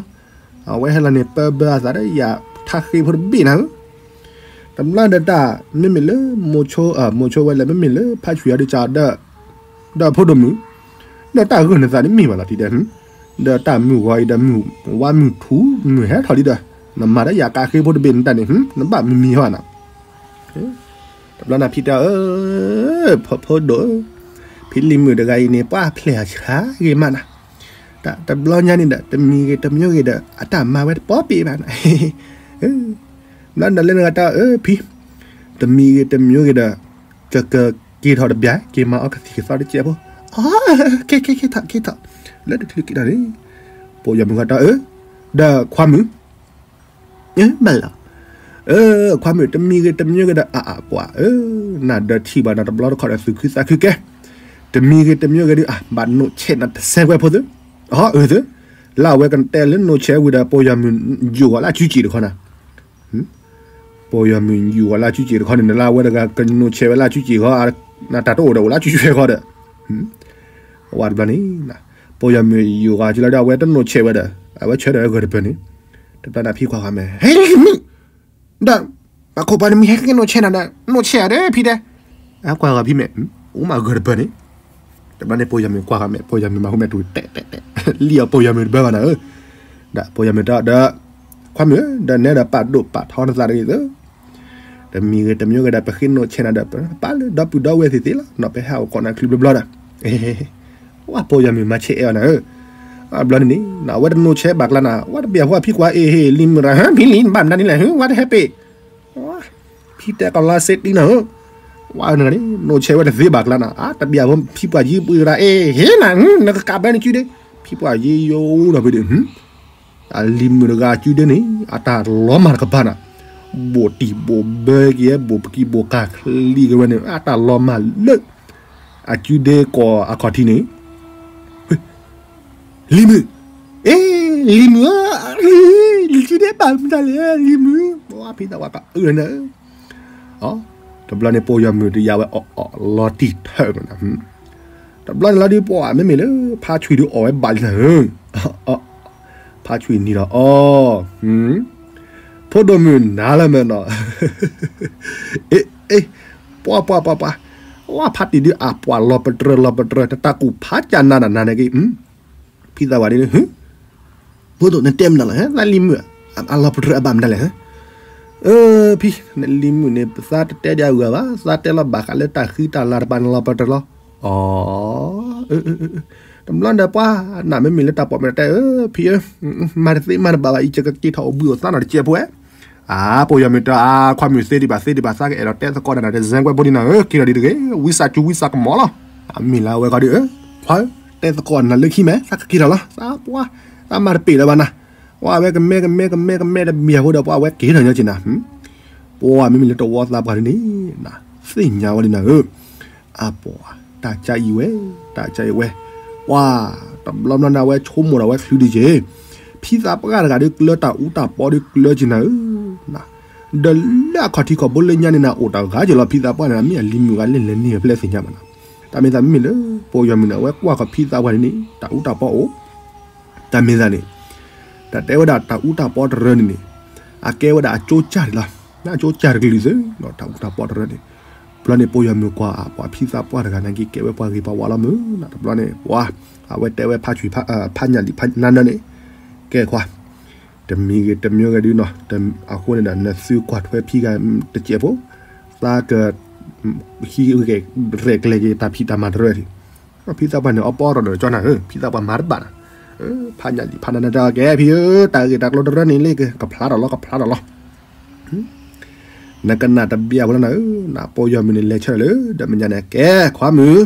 အဝဲဟဲလီၤန့ၣ် ပၢဘၢအသးဒီးယၤ ထါဃ့ဖိတဘ့ၣ်နၤဧၢ, တဘျီဒီးတၢ် မ့မ့ၢ်လၢ မိၤဆိ မိၤဆိဝဲလဲၣ် မ့မ့ၢ်လၢဖါဆွံအီၤဒုးကဒီး ဒီးဖိဒိၣ်မုၣ်, ဒီးတၢ်ဂုာ်န့ၢ်သးန့ၣ်မ့ၢ်ဘၣ်လီၤတံၤဒဲး, ဒီးတၢ်မုၢ်ဂီၤအံၤဒီးမုၢ် ဝါမုၢ်ထူ မုၢ်ဟဲထီၣ်လံဒီး နမၤဒီးယၤကးဃ့ဖိတဘ့ၣ်နတၢ်န့ၣ် နဘၣ်မံၤမံၤဟီနၤ, တဘျီန့ၣ်ဖံတဲအၢ ဖိဒိၣ်ဧၢ, ဖံလံၤမုၣ်တဂၤအံၤန့ၣ် ပှၤဖျဲၣ်အီၤဆါဂ့ၤမးနၤ, တဘျီညါန့ၣ်ဒီး တမံၤဂ့ၤတမံၤဂ့ၤဒီး အတၢ်မၤဝဲတပီပ့ၤဘၣ်နၤ, ဘျီန့ၣ်လၢနဂၤတဲအၢ ဖံ တမံၤဂ့ၤတမံၤဂ့ၤဒီး ကကက့ၤထီၣ်တဘျီ က့ၤမၤအီကသံၣ်ကသီတစဲးဖိ, အ က့ၤက့ၤက့ၤထီၣ်က့ၤထီၣ်, လၢတချုးက့ၤထီၣ်န့ၣ် ပိာ်ယီၤမုၣ်ဂၤတဲအၢ, ဒီးခွါမုၣ် ဘၣ်လီၤ, ခွါမုၣ်တမံၤဂ့ၤတမံၤဂ့ၤဒီး အအကွၢ်ဧၢ, နၤဒီးထံၣ်ဘၣ်နၤတဘျီတခီၣ်ဒီးသူၣ်ခုသးခုကဲ, တမံၤဂ့ၤတမံၤဂ့ၤဒီး အဘၣ်နိၣ်ဆဲးနၤတစဲးကွဲးဖိသု, အၢသု, လၢအဝဲကတဲလၢနိၣ်ဆဲးဝံၤဒီး ပိာ်ယီၤမုၣ်ယူာ်ဂီၤလၢအစုစ့ၣ်တခီနၤ ပိာ်ယီၤမုၣ်ယူာ်ဂီၤလၢအစုစ့ၣ်တခီန့ၣ် နလၢအဝဲတဂၤကနိၣ်ဆဲးဝဲလၢအစုစ့ၣ်ဃီ, နတၢ်တအိၣ်ဒီးအိၣ်လၢအစုစ့ၣ်ဃီဒီး, ဝဲတဘျီန့ၣ်, ပိာ်ယီၤမုၣ်ယူာ်ဂီၤကလီဒီး အဝဲတနိၣ်ဆဲးဝဲဒီး အဝဲဆၢဒီးဂၢၢ်တပၢၢ်န့ၣ်, တဘျီန့ၣ်ဖံကွၢ်ဂၤမဲာ် ဟဲမုၣ်, ဒီး ပှၤခိၣ်ပှၤတမံၤဟဲက့ၤနိၣ်ဆဲးနၤဒီး နိၣ်ဆဲးအီၤဒီးဖံတဲ, အကွၢ်ဂၤဖံမဲာ် အိၣ်မးဂၢၢ်တပၢၢ်န့ၣ်, တဘျီန့ၣ်ပိာ်ယီၤမုၣ်ကွၢ်ဂၤမဲာ် ပိာ်ယီၤမုၣ်မၤဃူမဲာ်တူၤတဲတဲတဲ, လံၣ်အီၤပိာ်ယီၤမုၣ်တဘၢဘၣ်နၤဧၢ, ဒီးပိာ်ယီၤမုၣ်တဲဒီး, ခွါမုၣ်ဧၢ, ဒီးနဲဒီးပာ်ဒိၣ်ပာ်ထီနသးတဂ့ၤသၢ တမံၤဂ့ၤတမံၤဂ့ၤဒီး ပဃ့နိၣ်ဆဲးနၤဒီး ပပာ်လၢဒီပုၢ်ဒီဝဲၢ်သ့ၣ်သ့ၣ်လီၤနီၤ, ပဟဲအိၣ်ကိးနၤချုးဘျီဘျီဒီး, ဝဲဖိယီၤမုၣ်မၤဆဲးအဲၣ်အီၤနၤဧၢ, ဘျီန့ၣ်န့ၣ် အဝဲတနိၣ်ဆဲးဘၣ်ကျါနၤ, ဝဲတဘၣ်ဟူဖံကွၢ်အ့ၣ်ဟ့ၣ် လံၤမုၣ်ရၤ ဟၢ ဖံလံၤ ဘၣ်မနုၤန့ၣ်လဲၣ် ဟၢ ဝဲတဟဲပ့ၣ် ဖံတဲကီးလါစ့တံနၤဧၢ, ဝဲန့ၣ်န့ၣ် နိၣ်ဆဲးဝဲတသ့ဘၣ်ကျါနၤ, အတဘၣ်ဟူဖံပှၢ်ယံၤပှ့ၤရၤ အ့ၣ်ဟ့ၣ်နၤ နကကးဘၢနစုဒ့, ဖံပှၢ်ယံၤယိဒီးဖုဒ့ အလံၤမုၣ်တဂၤစုဒ့န့ၣ် အတၢ်လီၤမၢ်တကပၤနၤ, ဘိၣ်တံၢ်ဘိၣ်ဘၢက့ၤ ဘိၣ်ပကံၢ်ဘိၣ်ကၤချံက့ၤဝဲန့ၣ် အတၢ်လီၤမၢ်လၢ အစုဒ့ကိးအခီၣ်ထံးန့ၣ် လံၤမုၣ်, အ့ လံၤမုၣ်ဧၢ, လံၤစုဒ့ဘၣ်မတၤလဲၣ် လံၤမုၣ်, ဖံသးပှၢ်ကအုလၢနၤ, တဘျီန့ၣ် ဖိယီၤမုၣ်တယာ်ဝဲအီၣ်အီၣ်လီၤတံၢ်ထၢၣ်မနၤ, တဘျီန့ၣ်လီၤဒုး ပှၤမ့မ့ၢ်လၢ ဖါဆွံဒုးအီၣ်ဝဲဘၣ်လံနၤဧၢ, ဖါဆွံနံၤဒီးအီၣ်, ဖိဒိၣ်မုၣ်နၤလၢမ့ၢ်နီၤ, အ့ အ့ ပှၤပှၤပှၤပှၤ, ဝဲဖါတံၢ်ဒုးအပှၤလီၤပတြၢၤလီၤပတြၢၤ တတၢ်ကူၣ်ဖးကၢ်နၤဒီးနၤန့ၣ်က့ၤ, ဖံသးပှၢ်ဒ်န့ၣ် ဖိဒိၣ်နတဲမနုၤလဲၣ် သးလံၤမုၣ်, အလီၤပတြၢၤအဘၣ်မတၤလဲၣ်, အၢ ဖံ နလံၤမုၣ်န့ၣ် ပသးတတဲဒ်အဂၤဘၣ် သးတဲလီၤဘၣ်ဃးလၢတၢ်ဃံတၢ်လၤတပၤန့ၣ်လီၤပတြၢၤလီၤ, အီ တဘျီဒီးပှၤ နမ့မ့ၢ်လၢတၢ်ပိာ်မုၣ်တဲအၢ ဖံဧၢ, မၤတသ့မၤတဘၣ်ဘၣ် အံၤယကက့ၤထီၣ်အိၣ်ဘှံးအိၣ်သါနီၤတကဲးဖိဧါ, အါ ပိာ်ယီၤမုၣ်တၢ်အါခွါမုၣ်သ့ဒံးဘၣ်သ့ဒံးဘၣ် သးကအဲၣ်ဒိးတဲသကိးဒီးနၤ တစဲကွဲးဖိဒံးနၤဧၢ က့ၤထီၣ်ဒံးတဂ့ၤ ဝံသးစူၤဝံသးကမီၤလီၤ, အမ့ၢ်လၢအဝဲခီဒုးအၢ, ခွါဧၢ, တဲသကိးနၤလၢခံမဲ သးကက့ၤထီၣ်လီၤ သးပှၤ, သးမၤတပ့ၢ်လၢၤဘၣ်နၤ, ပှၤဝဲကမဲကမဲကမဲကမဲတမံၤအဃိဒီး ပှၤဝဲက့ၤထီၣ်ညီက့ၤနၤ, ပှၤမ့မ့ၢ်လၢတဝီသးပှၢ်ဒ်န့ၣ်, သ့ၣ်ညါဝဲဒ်နၤဧၢ အပှၤ တၢ်ကၢအံၤဝဲ, တၢ်ကၢအံၤဝဲ, ပှၤ, တဘျီဘျီန့ၣ် အဝဲဆိကမိၣ်ဒီးအဝဲချုးဒံးက့ၤ, ဖံသးပှၢ်တဂၤဒီးကျၢတၢ်အူတၢ်ပီဒီးကျၢက့ၤနၤဧၢ, ဒီးလၢအခီၣ်ထံးခီၣ်ဘိလၢညါန့ၣ်နၤ အိၣ်တဂၤက့ၤလီၤ ဖံသးပှၢ်န့ၣ် မ့ၢ်အလံၤမုၣ်ဂၤလဲၣ်လဲၣ်န့ၣ် ပျဲသ့ၣ်ညါဘၣ်နၤ, တၢ်မ့ၢ်သးမ့မ့ၢ်လၢ ပိာ်ယီၤမုၣ်န့ၣ် အဝဲကွၢ်ဃီၤဖံသးပှၢ်န့ၣ်န့ၣ် တၢ်အူတၢ်ပီအိၣ် တၢ်မ့ၢ်သးန့ၣ်, တၢ်တဲဝဲဒၣ်တၢ်အူတၢ်ပီတရၢန့ၣ်န့ၣ်, အကဲဝဲဒၣ်အကၠိကၢ်န့ၣ်လီၤ, အကၠိကၢ်တကလုာ်သု, တၢ်အူတၢ်ပီတရၢန့ၣ်, ဘျီန့ၣ် ပိာ်ယီၤမုၣ်ကွၢ်အပှၤဖံသးပှၢ်တဂၤန့ၣ်က့ၤ ကဲဝဲပှၤဂ့ၤပှၤဝါလီၤမုၢ်, တဘျီန့ၣ် ပှၤ, အဝဲတဲဝဲဖါဆွံ, ဖါညၣ်လံၤဖါနါနၢန့ၣ်, ကဲခွါ တမံၤဂ့ၤတမံၤဂ့ၤဒုနီၤ, အဃိန့ၣ်ဒီး နသုကွၢ်ထွဲဖံဂၤတစဲးဖိ, သးက ဟံးဂဲၤရဲၣ်ကျဲၤက့ၤတၢ်ဖံးတၢ်မၤတရၢဒံး, ဖံသးပှၢ်န့ၣ် အပီရီၣ်ဒီးကၠီနၤဧၢ, ဖံသးပှၢ်မၤတဘၣ်နၤ, ဖါညၣ်လံၤဖါနါနၢတဲကဲဖံဧၢ, တၢ်ဂ့ၢ်တၢ်ကျိၤတရၢန့ၣ်လံ ကဖျါထီၣ်လီၤ ကဖျါထီၣ်လီၤ နကနၣ်တဘျီဖိလီၤနၤဧၢ, နပိာ်ယီၤမုၣ်န့ၣ် လဲၤဆၢထၢၣ်လၢ ဒီးမဲာ်ညါန့ၣ် ကဲခွါမုၣ်,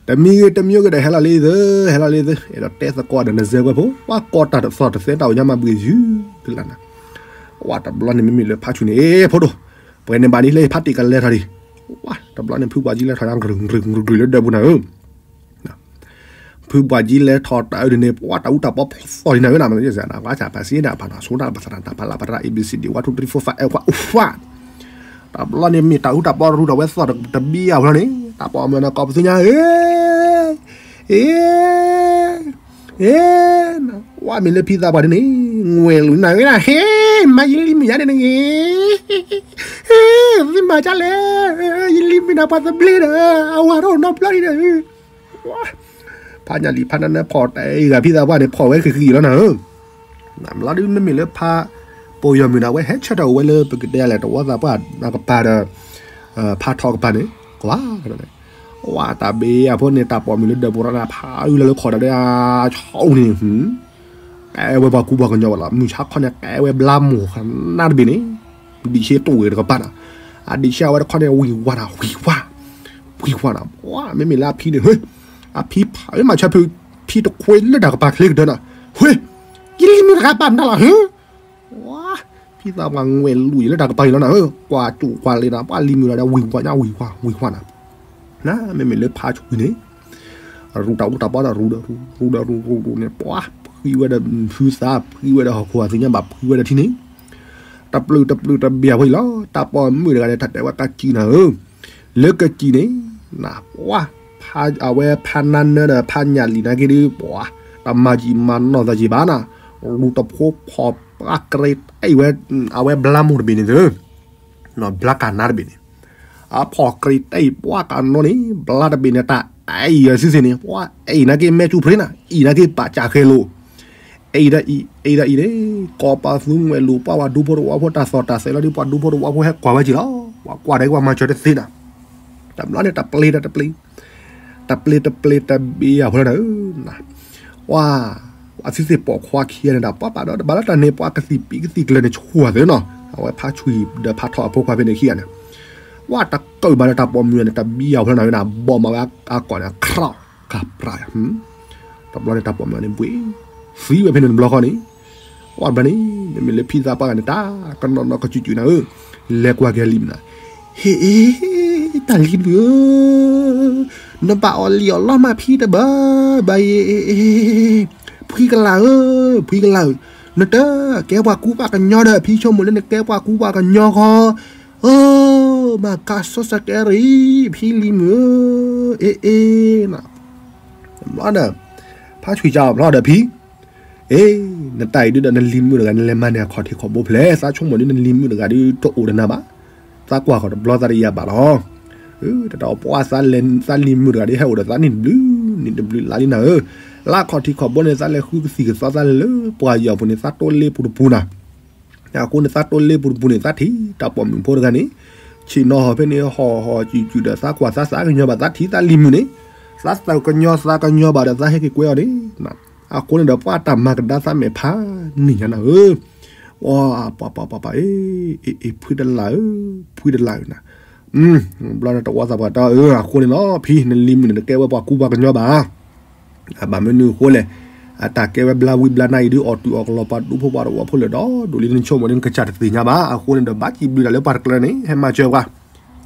တမံၤဂ့ၤတမံၤဂ့ၤဒီး ဟဲလီၤလံသု, ဟဲလီၤလံသု, အဲၣ်ဒိးတဲသကိးဒီးနစဲးကွဲးဖိ, ပှၤကိးတၢ်တသီၣ်တသဲတၢ်အိၣ်ညါမၤဘှံးယုၢ်ကလၢ်နၤ, ဝဲတဘျီန့ၣ်မ့မ့ၢ်လၢဖါဆူၣ်န့ၣ် ဖိဒိၣ်, ပှဲၤန့ၣ်ဘၣ်ဒ်လဲၣ် ဖါတံၢ်ကလဲၤထီၣ်ဒံး, ဝဲတဘျီန့ၣ် ဖုပှၢ်ကၠံလဲၤထီၣ် ကြုၢ်ကြုၢ်ကြုၢ်လၢဒၢးပူၤနၤဧၢ ဖုပှၢ်ကၠံလဲၤထီၣ်တၢ်အၢဒ်န့ၣ် ပှၤတၢ်အူတၢ်ပီဖီၣ်သီၣ်လံနၤဧၢ, နပစံးနပၢ်စံးနပၢ်နၤ ဆိတၢ်ပသရၣ်တၢ်ဖးလၢပရၣ် A B C D one two three four five အဲၣ်ခွါအိၣ်ဖှၣ်, တဘျီန့ၣ်မ့ၢ်တၢ်အူတၢ်ပီရူဒီးဝဲသီၣ်တဘျီအဃိန့ၣ် တၢ်ပိာ်မုၣ်န့ၣ်ကိးပသူညါဧၢ, အ့ အ့ ဝဲမ့ၢ်လၢဖံသးပှၢ်ဒ်န့ၣ် ငွဲၣ်လူၤနၤဧၢနၤ ဟ့ မၤယလံၤမုၣ်ယါန့ၣ်နဂ့ၤ, သုမၤဒ်လဲၣ်, ယလံၤမုၣ်နၤပှၤသဘျ့ဒီး အဝၤထီၣ်နီတဘျီဒံးဒီး, ဖးညၣ်လံၤဖးနါနၢဖီၣ်တၢ်အံၤဂၤဖံသးပှၢ်န့ၣ် ဖီၣ်ဝဲဃံးဃံးလီၤနၤဧၢ, နဘျီဒုမ့မ့ၢ်လၢဖး ပိာ်ယီၤမုၣ်န့ၣ် အဝဲဟဲဆၢထၢၣ်အိၣ်ဝဲလၢပကတဲလဲၣ် တဝီသးပှၢ်အကပၤဒီး ဖးထီၣ်ကပၤန့ၣ် ကွၢ် ဝဲတၢ်ဘ့ၣ်အဖိန့ၣ် တၢ်ပိာ်မုၣ်လၢဒၢးပူၤဒီး ဖးအုလၢလၢခီၣ်ဒီး အဆိန့ၣ် ကဲဝဲပှၤကူပှၤကညီဘၣ်လီၤ မုၢ်ဆါခီန့ၣ် ကဲဝဲဘျါမိၢ်ခီနၢ်တဘ့ၣ်န့ၣ် ဒံးဆ့တူၢ်ဝဲတကပၤနၤ အဒံးဆ့အဝဲတခီန့ၣ် ဝံၤဝါနၤ ဝံၤဝါ ဝံၤဝါနၤ ပှၤ မ့မ့ၢ်လၢအဖံန့ၣ် ဟ့ အဖံဖးမၤဆၢဖု ဖံတခွ့လၢတၢ်ကပၤချ့ကတၢၢ်နၤ ဟ့ ယလံၤမုၣ်တဂၤဘၣ်မတၤလီၤ ဟ့ ဝါ ဖံသးပှၢ်ငွဲၣ်လူၤယံၤလၢတၢ်ကပၤအံၤလီၤနၤဧၢ ကွၢ်ကၠိၣ်ကွၢ်လ့နၤ ပှၤလံၤမုၣ်လီၤဒီး ဝံၤဝါညါ ဝံၤဝါ ဝံၤဝါနၤ နမ့မ့ၢ်လၢဖးဆူၣ်န့ၣ် ရူတၢ်အူတၢ်ပီဒီး ရူဒီး ရူ ရူဒီး ရူ ရူ ရူန့ၣ် ပှၤ ဖှံဝဲဒီး ဖုသး ဖှံဝဲဒီး ဟီၣ်ခိၣ်အသ့ၣ်ညါဘၣ် ဖှံဝဲဒီးထံန့ၣ် တပျုာ် တပျုာ် တဘၣ်ဝဲအံၤလီၤ တၢ်ပိာ်မုၣ်တဂၤဒီး တၢ်တဲဝဲကကံနၤဧၢ လၢကကံန့ၣ် န ပှၤ ဖး အဝဲဖးနါနၢဒီး ဖးညၣ်လံၤနာ်က့ဒုး ပှၤ တမၤယံာ်မၤနီၢ်သးယံာ်ဘၣ်နၤ ရူတဖိဖီၣ်ပှၤကြဲတၢ်အံၤဝဲ အဝဲဘျါမိၢ်တဘ့ၣ်န့ၣ်သု ဘျါကၢ်နါတဘ့ၣ်န့ၣ် အဖီၣ်ကြဲတၢ်အံၤ ပှၤကနီန့ၣ် ဘျါတဘ့ၣ်န့ၣ် တၢ်အံၤအစုသ့ၣ်န့ၣ် ပှၤအံၤနာ်က့ မဲာ်တူၢ်ဖရ့နၤ အံၤနာ်က့ ပာ်စၢ်ဃဲလိာ် အံၤဒ်အံၤ အံၤဒ်အံၤန့ၣ် ကိးပသူမှဲၤလိာ်ပှၢ်ပှၤဒူဖိတဝီဖိတၢ်သီၣ်တၢ်သဲးလီၤဒီး ပှၤဒူဖိတဝီဖိဟဲကွၢ်ဝဲက့ၤလီၤ. ပှၤကွၢ်ဒီးပှၤမၤစၢၤတသ့နီၤ. တဘျီန့ၣ် တပျ့ၤဒီးတပျ့ၤ တပျ့ၤတပျ့ၤတဘ့ၣ်အဖိလီၤဒီး ပှၤ ပှၤသုသ့ၣ်ပိာ်ခွါခံဂၤန့ၣ်ဒီး ပှၤဘၣ်ဒီးတဘၣ်လၢတၢ်န့ၣ် ပှၤကသံၣ်ပံၤကသံၣ်ကျၢၤန့ၣ်ဆှၢသ့နီၤ. အဝဲဖါဆွံဒီးဖါထီၣ်အဖိခွါဖဲန့ၣ်ခံဂၤန့ၣ် ပှၤတကၢၢ်ဘၣ်ဒီးတၢ်ပိာ်မုၣ်န့ၣ် တဘံၣ်အဖိလီၤန့ၣ် ဘီၣ်မးဝဲအကိာ်န့ၣ် ခြး ကပြး တဘျီန့ၣ်တၢ်ပိာ်မုၣ်န့ၣ်ဘှ့ၣ် သံဝဲဖဲန့ၣ်တဘျီဃီန့ၣ် ပှၤဘျီန့ၣ် မ့မ့ၢ်လၢဖံသးပှၢ်ဂၤန့ၣ် တၢ်ကနီၣ်နီၣ်ကစူၤစူၤနၤဧၢ, လဲၤကွၢ်က့ၤလံာ်မုၣ်နၤ, ဟ့ၣ်အ့, တၢ်လံၤမုၣ်ဧၢ, နဘၣ်အီၣ်လံာ်အီၣ်လီၢ်မးဖံတဘၣ်, ဘၣ်အ့, ဖှံကလၤဧၢ, ဖှံကလၤဧၢ, နတကဲပှၤကူပှၤကညီဒီး ဖံဆိကမိၣ်လၢနကဲပှၤကူပှၤကညီဃီ, အိ, မၤကၤစီစကဲရံၣ်, ဖံလံၤမုၣ်ဧၢ, အ့အ့, ဘျီဒီး, ဖါဆွံကၠီဘျီဒီးဖံ အ့, နတၢ်အံၤဒုဒီးနလံၤမုၣ်တဂၤ နလဲၤမၤန့ၢ်အခီၣ်ထံးခီၣ်ဘိဖျဲး, သးဆိကမိၣ်ဒ်နလံၤမုၣ်တဂၤဒုတအိၣ်ဒီးနၤဘၣ်, သးကွၢ်ဃီၤတဘျီသးတယာ်ဘၣ်လီၤ, တၢ်တအီၣ်ပှၢ်သးလဲၤ သးလံၤမုၣ်တဂၤဒုဟဲအိၣ်ဒီးသးနံၣ်တဘျုး, နံၣ်တဘျုးလါလံနၤဧၢ, လၢအခီၣ်ထံးခီၣ်ဘိန့ၣ် သးလဲၤဃုကသံၣ်ကသီသးလၢပှၤယီၤပူၤန့ၣ် သးတိလ့ပူၤတပူၤနၤ အဃိန့ၣ် သးတိလ့ပူၤတပူၤန့ၣ် သးထံၣ်တၢ်ပိာ်မုၣ်ဖိတဂၤန့ၣ်, ဆ့ၣ်နီၤဟီၣ်ဖဲန့ၣ် ဟီၣ်ဟီၣ်စူၤစူၤဒီး သးကွၢ်သးသးကညီၤဘၣ် သးထံၣ်သးလံၤမုၣ်န့ၣ်, သးသးကညီၤသးကညီၤဘၣ်ဒီး သးဟဲက့ၤကွဲအီၤန့ၣ်, အဃိန့ၣ်ဒီး ပှၤတၢ်မၤကဒါသးမဲာ်ဖးန့ၢ်ညါနၤဧၢ, ပှၤပှၤပှၤပှၤ အ့, အ့ ဖှံတလၤဧၢ, ဖှံတလၤဧၢနၤ, ဘျီန့ၣ်တဝီသးပှၢ်တၢ်ဧၢ, အဃိန့ၣ်လီၤ ဖံ နလံၤမုၣ်န့ၣ် တကဲဝဲပှၤကူပှၤကညီဘၣ် အဘၣ်မနုၤအဃိလဲၣ်, အတၢ်ကဲဝဲဘျါဝံဘျါနါအံၤဒု အီၣ်တုၤအီၣ်ကလီၤပှၤဒူဖိပှၤတဝီဖိလၢာ်ဒီး ဒိၣ်လံနဆိကမိၣ်ဒ်နကစၢ်တသ့ၣ်ညါဘၣ်, အဃိန့ၣ်ဒီး ဘၣ်စံးဘျုးတၢ်လၢပှၤတကျၢၤန့ၣ် ဟဲမၤစၢၤပှၤ,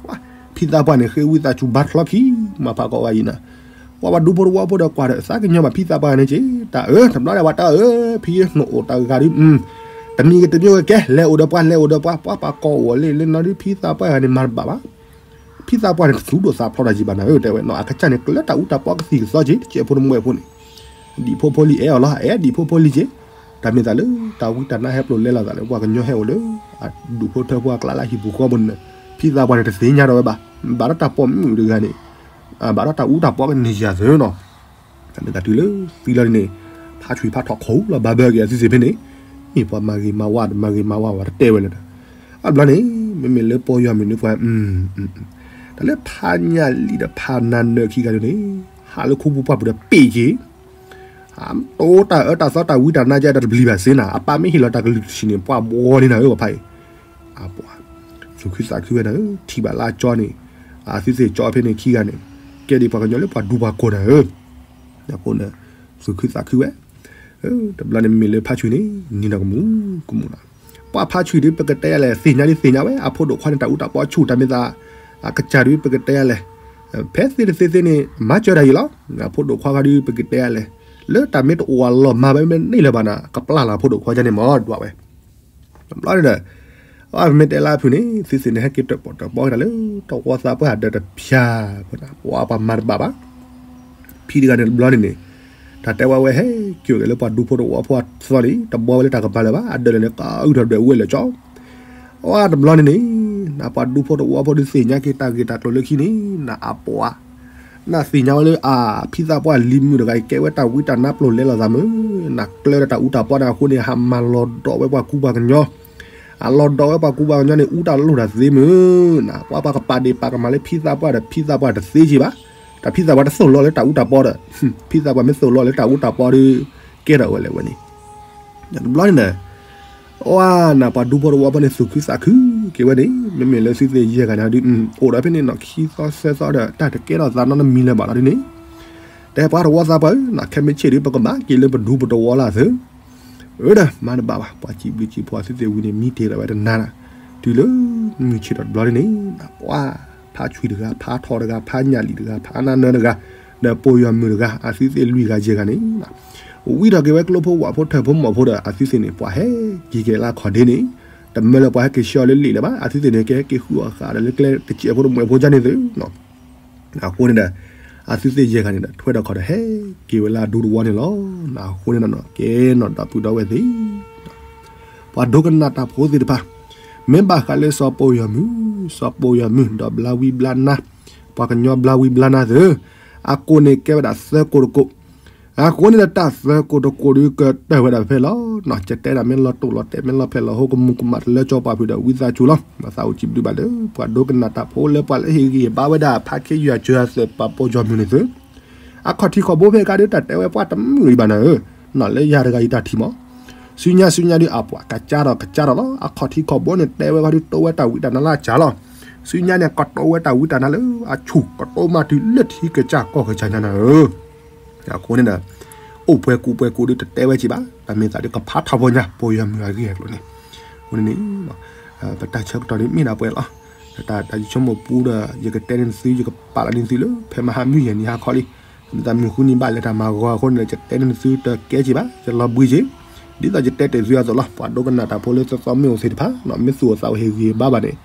ဖံသးပှၢ်န့ၣ် ဃ့ဝံသးစူၤဘါချီခံ မၤဖးကီးဝဲအံၤနၤ, ပှၤပှၤဒူဖိတဝီဖိဒီးကွၢ်ဒီးသးကညီၤဘၣ်ဖံသးပှၢ်န့ၣ်က့ၤ, တၢ်အၢ တဘျီဒီးပှၤတၢ်အၢ, ဖံနအိၣ်တၢ်ဂၤဒု တမံၤဂ့ၤတမံၤဂ့ၤကဲ လဲၤအိၣ်ဒီးပှၤ လဲၤအိၣ်ဒီးပှၤ, ပှၤပှၤကိးအိၣ်လၢလၢနီၤဒု ဖံသးပှၢ်ဂၤန့ၣ် မၤတဘၣ်ဘၣ် ဖံသးပှၢ်န့ၣ် တသူၣ်ဒိၣ်သးဖျိးတၢ်ယံၤဘၣ်နၤဧၢ, တဲဝဲနီၤ အကစၢ်န့ၣ် ကျၢၤတၢ်အူတၢ်ပီကသံၣ်ကသီက့ၤ တကဲဖိတမှဲဖိန့ၣ်, ဒံၣ်ဖိဖိလံၤအဲၣ်အီၤလီၤ အဲၣ်ဒံၣ်ဖိဖိလံၤက့ၤ, တၢ်မ့ၢ်သးလၢ တၢ်ဝံတၢ်နါဟဲပျိာ်လဲလီၤသးလၢ ပှၤကညီဟဲအိၣ်လၢ အဒူၣ်ဖိထၢဖိအကျါလၢဟံၣ်ပူၤဃီပူၤန့ၣ်, ဖံသးပှၢ်န့ၣ် တသ့ၣ်ညါဒီးဝဲဘၣ်, ဘၣ်ဒီးတၢ်ပိာ်မုၣ်တဂၤန့ၣ်, ဘၣ်ဒီးတၢ်အူတၢ်ပီကန့ၢ်ယၤသၢနီၤ တၢ်မ့ၢ်သးတုၤလၢသံလီၤန့ၣ်, ဖါဆွံဖါထီၣ်ခိးလီၤဘၣ်ဘၢက့ၤအသုသ့ၣ်ဖဲန့ၣ်, မ့ၢ်ပှၤမၤဂ့ၤမၤဝါ တမၤဂ့ၤမၤဝါဝဲတတဲဝဲလၢၤဒီး, အဘျီန့ၣ်, မ့မ့ၢ်လၢပီၢ်ယွၤမုၣ်န့ၣ်ပှၤ, တၢ်လၢဖးညၣ်လံၣ်ဒီးဖးနၤနၢၤခံဂၤန့ၣ်, ဟးလၢခူပူၤပှၢ်ပူၤဒီးပ့ၢ်က့ၤ, တိတၢ်အၢတၢ်သီတၢ်ဝံတၢ်နါကဲတဘျံးဘၣ်စ့နၤ အပၢ်မ့ၢ်ဟ့ၣ်လီၤတၢ်ကလုၢ်တဆံးန့ၣ် ပှၤဘှီန့ၢ်နၤဧၢပှၤဖးအံၤ, အပှၤ သူၣ်ခုသးခုဝဲနၤဧၢ, ထံၣ်ဘၣ်လၢအကၠီန့ၣ်, အသုသ့ၣ်ကၠီဖဲန့ၣ်ခံဂၤန့ၣ်, ကဲဒ်ပှၤကညီလၢပှၤဒူပှၤကိၢ်နၤဧၢ, အဃိန့ၣ်, သူၣ်ခုသးခုဝဲ, တဘျီန့ၣ်မ့မ့ၢ်လၢဖါဆွံန့ၣ်, နံၤနီၢ်ကမူၣ်ကမူၣ်လီၤ, ပှၤဖါဆွံဒုပကတဲယၤလဲၣ် သ့ၣ်ညါဒုသ့ၣ်ညါဝဲ အဖိဒိၣ်ခွါန့ၣ်တၢ်အူတၢ်ပီဆူၣ်တၢ်မ့ၢ်သး, အကစၢ်ဒုပကတဲယၤလဲၣ်, ဖဲသ့တသ့သ့န့ၣ် မၤစၢၤတၢ်ယံၤလီၤ, အဖိဒိၣ်ခွါခါဒုပကတဲယၤလဲၣ်, လၢတၢ်မ့ၢ်တအိၣ်အလီၢ်မၤဘၣ်မ့ၢ်န့ၢ်လၢၤဘၣ်နၤ ကပျၢ်လီၤအဖိဒိၣ်ခွါကန့ၣ်မ့ၢ်ဒွးဝဲ တဘျီန့ၣ်ဒီး, အမ့ၢ်တဲလၢအဖုၣ်န့ၣ် သုသ့ၣ်န့ၣ် ဟဲက့ၤတၢၣ်ပီၣ်တၢၣ်ပီက့ၤတၢ်လၢ တဝီသးပှၢ်ဟးဒၢးတဖၠါ, ပှၤပှၤမၤတဘၣ်ဘၣ်, ဖံတဂၤန့ၣ်တဘျီန့ၣ်န့ၣ်, တၢ်တဲဝဲဝဲဟဲက့ၤအိၣ်က့ၤလၢပှၤဒူဖိတဝီဖိအသီန့ၣ် တဘှီဝဲလၢတၢ်ကပၤလၢၤဘၣ် အဒၢးလဲာ်န့ၣ် ကအုၣ်ထီၣ်ဒွဲၣ်ဝဲလၢာ်ကၠီ အတဘျီန့ၣ်န့ၣ်, နပှၤဒူဖိတဝီဖိဒုးသ့ၣ်ညါက့ၤတၢ်ဂ့ၢ်တၢ်ကျိၤလၢခံန့ၣ် နအပှၤ, နသ့ၣ်ညါဝဲလၢအဖံသးပှၢ်လံၤမုၣ်တဂၤအံၤ ကဲဝဲတၢ်ဝံတၢ်နါပျိာ်လဲလီၤသးမုၢ်, နကျၢၤဒီးတၢ်အူတၢ်ပီန့ၣ်အဃိန့ၣ် ဟးမၤလီၤဒီးဝဲပှၤကူပှၤကညီ, အလီၤဒီးဝဲပှၤကူပှၤကညီန့ၣ် အူတၢ်လိၣ်တၢ်သ့မုၢ်, နပှၤပှၤကပာ်ဒ့ၣ်ပာ်ကမၣ်လၢဖံသးပှၢ်ဒီး ဖံသးပှၢ်တသ့က့ၤဘၣ်, တၢ်ဖံသးပှၢ်တသိၣ်လီၤလၢတၢ်အူတၢ်ပီဒီး, ဖံသးပှၢ်မ့ၢ်သိၣ်လီၤလၢတၢ်အူတၢ်ပီဒီး, ကဲထီၣ်ဝဲလဲၣ်ဝဲန့ၣ် တဘျီန့ၣ်ဒီး, အဝဲနပှၤဒူဖိတဝီဖိန့ၣ် သူၣ်ခုသးခုက့ၤဝဲန့ၣ် မ့မ့ၢ်လၢသုသ့ၣ်ယဲၢ်ဂၤန့ၣ်ဒုး အိၣ်ဒီးဖဲန့ၣ်နီၢ်ခံသီသၢသီဒီး တၢ်တကဲထီၣ်သးနီတမံၤလၢၤဘၣ်လီၤဒ်န့ၣ်, တဲပှၤတဝီသးပှၢ်ဧၢ, နခဲမုၢ်ဆ့ၣ်ဒုး ပကဘၣ်က့ၤလၢပဒူပတဝီလၢ်သု, အၢဒီး မၤတဘၣ်ဘၣ် ပှၤစံးဘျုးစံးဖှိၣ်သုသ့ၣ်ဝံၤန့ၣ် မံတ့ၢ်ဒီးဝဲတနၤဒီး, တုၤလၢမုၢ်ဆ့ၣ်ထီၣ်တဘျီန့ၣ်န့ၣ်, ပှၤဖါဆွံတဂၤ ဖါထီၣ်တဂၤ ဖါညၣ်လံၣ်တဂၤ ဖါနၢနၢတဂၤ, ဒီးပိာ်ယွၤမုၣ်တဂၤ အသုသ့ၣ်လွံၢ်ဂၤယဲၢ်ဂၤန့ၣ် ဝံထီၣ်က့ၤဝဲကျိဖိဝၣ်ဖိထၢၣ်ဖိမီၢ်ဖိဒီး အသုသ့ၣ်န့ၣ် ပှၤဟဲက့ၤက့ၤလၢအခီၣ်ဒ့န့ၣ်, တမၢလၢပှၤဟဲက့ၤဆှၢအီၤလၢလံာ်လၢၤဘၣ်, အသုသ့ၣ်န့ၣ် ကဟဲက့ၤဃုအီၣ်ဃာ်ဒီးလၢကျဲတစဲးဖိတမှဲးဖိကန့ၣ်သု, အဃိန့ၣ်ဒီး, အသုသ့ၣ်ယဲၢ်ဂၤန့ၣ်ဒီး ထွဲဒီးခီၣ်ဒီးဟဲက့ၤဝဲလၢအဒူတဝီန့ၣ်လီၤ. အဃိန့ၣ်ဒီး ကဲနီၢ်ဒီပုၢ်ဒီဝဲၢ်သ့ၣ် ပှၤဒိကနၣ်တၢ်ဖိသ့ၣ်တဖၣ်, မ့ၢ်ဘၣ်ဃးလၢစီၤပိာ်ယွၤမုၣ်, စီၤပိာ်ယွၤမုၣ် ဒီးဘျါဝံဘျါနါ, ပှၤကညီဘျါဝံဘျါနါသ့ၣ်, အကိးန့ၣ်ကဲဝဲဒၣ်သၢကိးတကိး, အဃိန့ၣ်ဒီးတၢ်သၢကိးတကိးဒုးကတၢၢ်ဝဲဒၣ်ဖဲလီၤ. ကတဲဒၣ်မ့ၢ်လီၤတိၢ်လီၤတဲာ် မ့ၢ်လီၤဖျဲၣ်လီၤဟိ ကမူၤကမၣ်တလၢကၠီပှၤဖုးဒီး ဝံသးစူၤလီၤ. သးအိၣ်စံးဘျုးဘၣ်လၢ ပှၤဒိကနၣ်တၢ်ဖိလၢပှၤလၢဟ့ၣ်ဂံၢ်ဟ့ၣ်ဘါဝဲဒၣ် ဖးခ့ယွၤစၢၤအသးပာ်ပိာ်ယီၤမုၢ်န့ၣ်သု အခီၣ်ထံးခီၣ်ဘိဖဲကါဒုးတၢ်တဲဝဲပှၤတမုာ်ဒံးဘၣ်နၤဧၢ, လၢယၤတဂၤယတၢ်ထံၣ်မး, ဆူညါဆူညါဒုး အပှၤကစၢ်ထီၣ်ကစၢ်ထီၣ်လီၤ. အခီၣ်ထံးခီၣ်ဘိန့ၣ် တဲဝဲခီဒုး တိဝဲတၢ်ဝံတၢ်နါလၢအစှၤလီၤ. ဆူညါန့ၣ် ကတိဝဲတၢ်ဝံတၢ်နါလၢအဆူၣ် ကတိမးတုၤလၢထံကစၢ်ကီၢ်ကစၢ်ညါနၤဧၢ. အဃိန့ၣ်ဒီး အိၣ်ပှဲၤကူပှဲၤကူဒုးတတဲဝဲက့ၤဘၣ်, တၢ်မ့ၢ်သးဒုးကဖးထီၣ်ပီညါ ပိာ်ယွၤမုၢ်အဂ့ၢ်အကျိၤန့ၣ်, အဃိန့ၣ်န့ၣ် ပတၢ်ဆၢကတီၢ်ဒုးမ့ၢ်ဒၣ်ပှဲၤလီၤ. တၢ်တၢ်ယဆိကမိၣ်ပူဒီး ယကတဲန့ၢ်သု ယကပာ်လီၤန့ၢ်သုလၢ ဖဲမဟါမုၢ်ယဲၢ်နံၤဟါခီလံ, မ့ၢ်သးမုၢ်ဃုနံၤဘၣ်လဲၤတၢ်မၤဂီၤအဃိန့ၣ်ဒီး ယတဲန့ၢ်သုတကဲက့ၤဘၣ်, ယလီၤဘှံးက့ၤ, ဒ်သိးယတဲတ့ၢ်သုအသိးလီၤ. ပှၤဒိကနၣ်တၢ်ဖိလၢသီသီမ့ၢ်အိၣ်သ့ၣ်တဖၣ် မ့ၢ်သူၣ်အိၣ်သးအိၣ်ဟ့ၣ်ဂံၢ်ဟ့ၣ်ဘါဘၣ်န့ၣ်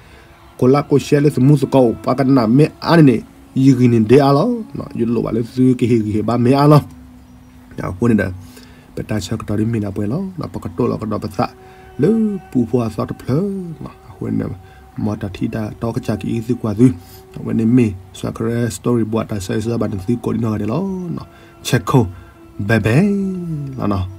ကိးလၢကိးရှဲလၢသမူသကိးအိၣ် ပှၤကနၣ်မ့ၢ်အါန့ၣ်န့ၣ် ယဂံၢ်န့ၣ်ဒဲအါလီၤ. ယလိၣ်ဘၣ်လၢသုကဟ့ၣ်ဂံၢ်ဟ့ၣ်ဘါမ့ၢ်အါလီၤ. အဃိန့ၣ်ဒီး ပတၢ်ဆၢကတီၢ်ဒုးမ့ၢ်ဒၣ်ပှဲၤလီၤ. ပကတိၢ်လီၤကဒီးပသးလၢပူဖိအသီတဖျၢၣ်, အဃိန့ၣ် မ်တၢ်ထံၣ်တၢ်တီကစၢ်ကအံးသုကွၢ်သု, အဝဲန့ၣ်မ့ၢ် စှၤကရၢ story ဘၣ်တၢ်ဆၢဂ့ၤဆၢဝါဘၣ်န့ၣ်သုကိးဒံနီၢ်ဂၤဒဲးလီၤ. ဆဲခိၣ် ဘဲဘဲ လီၤနီၤ.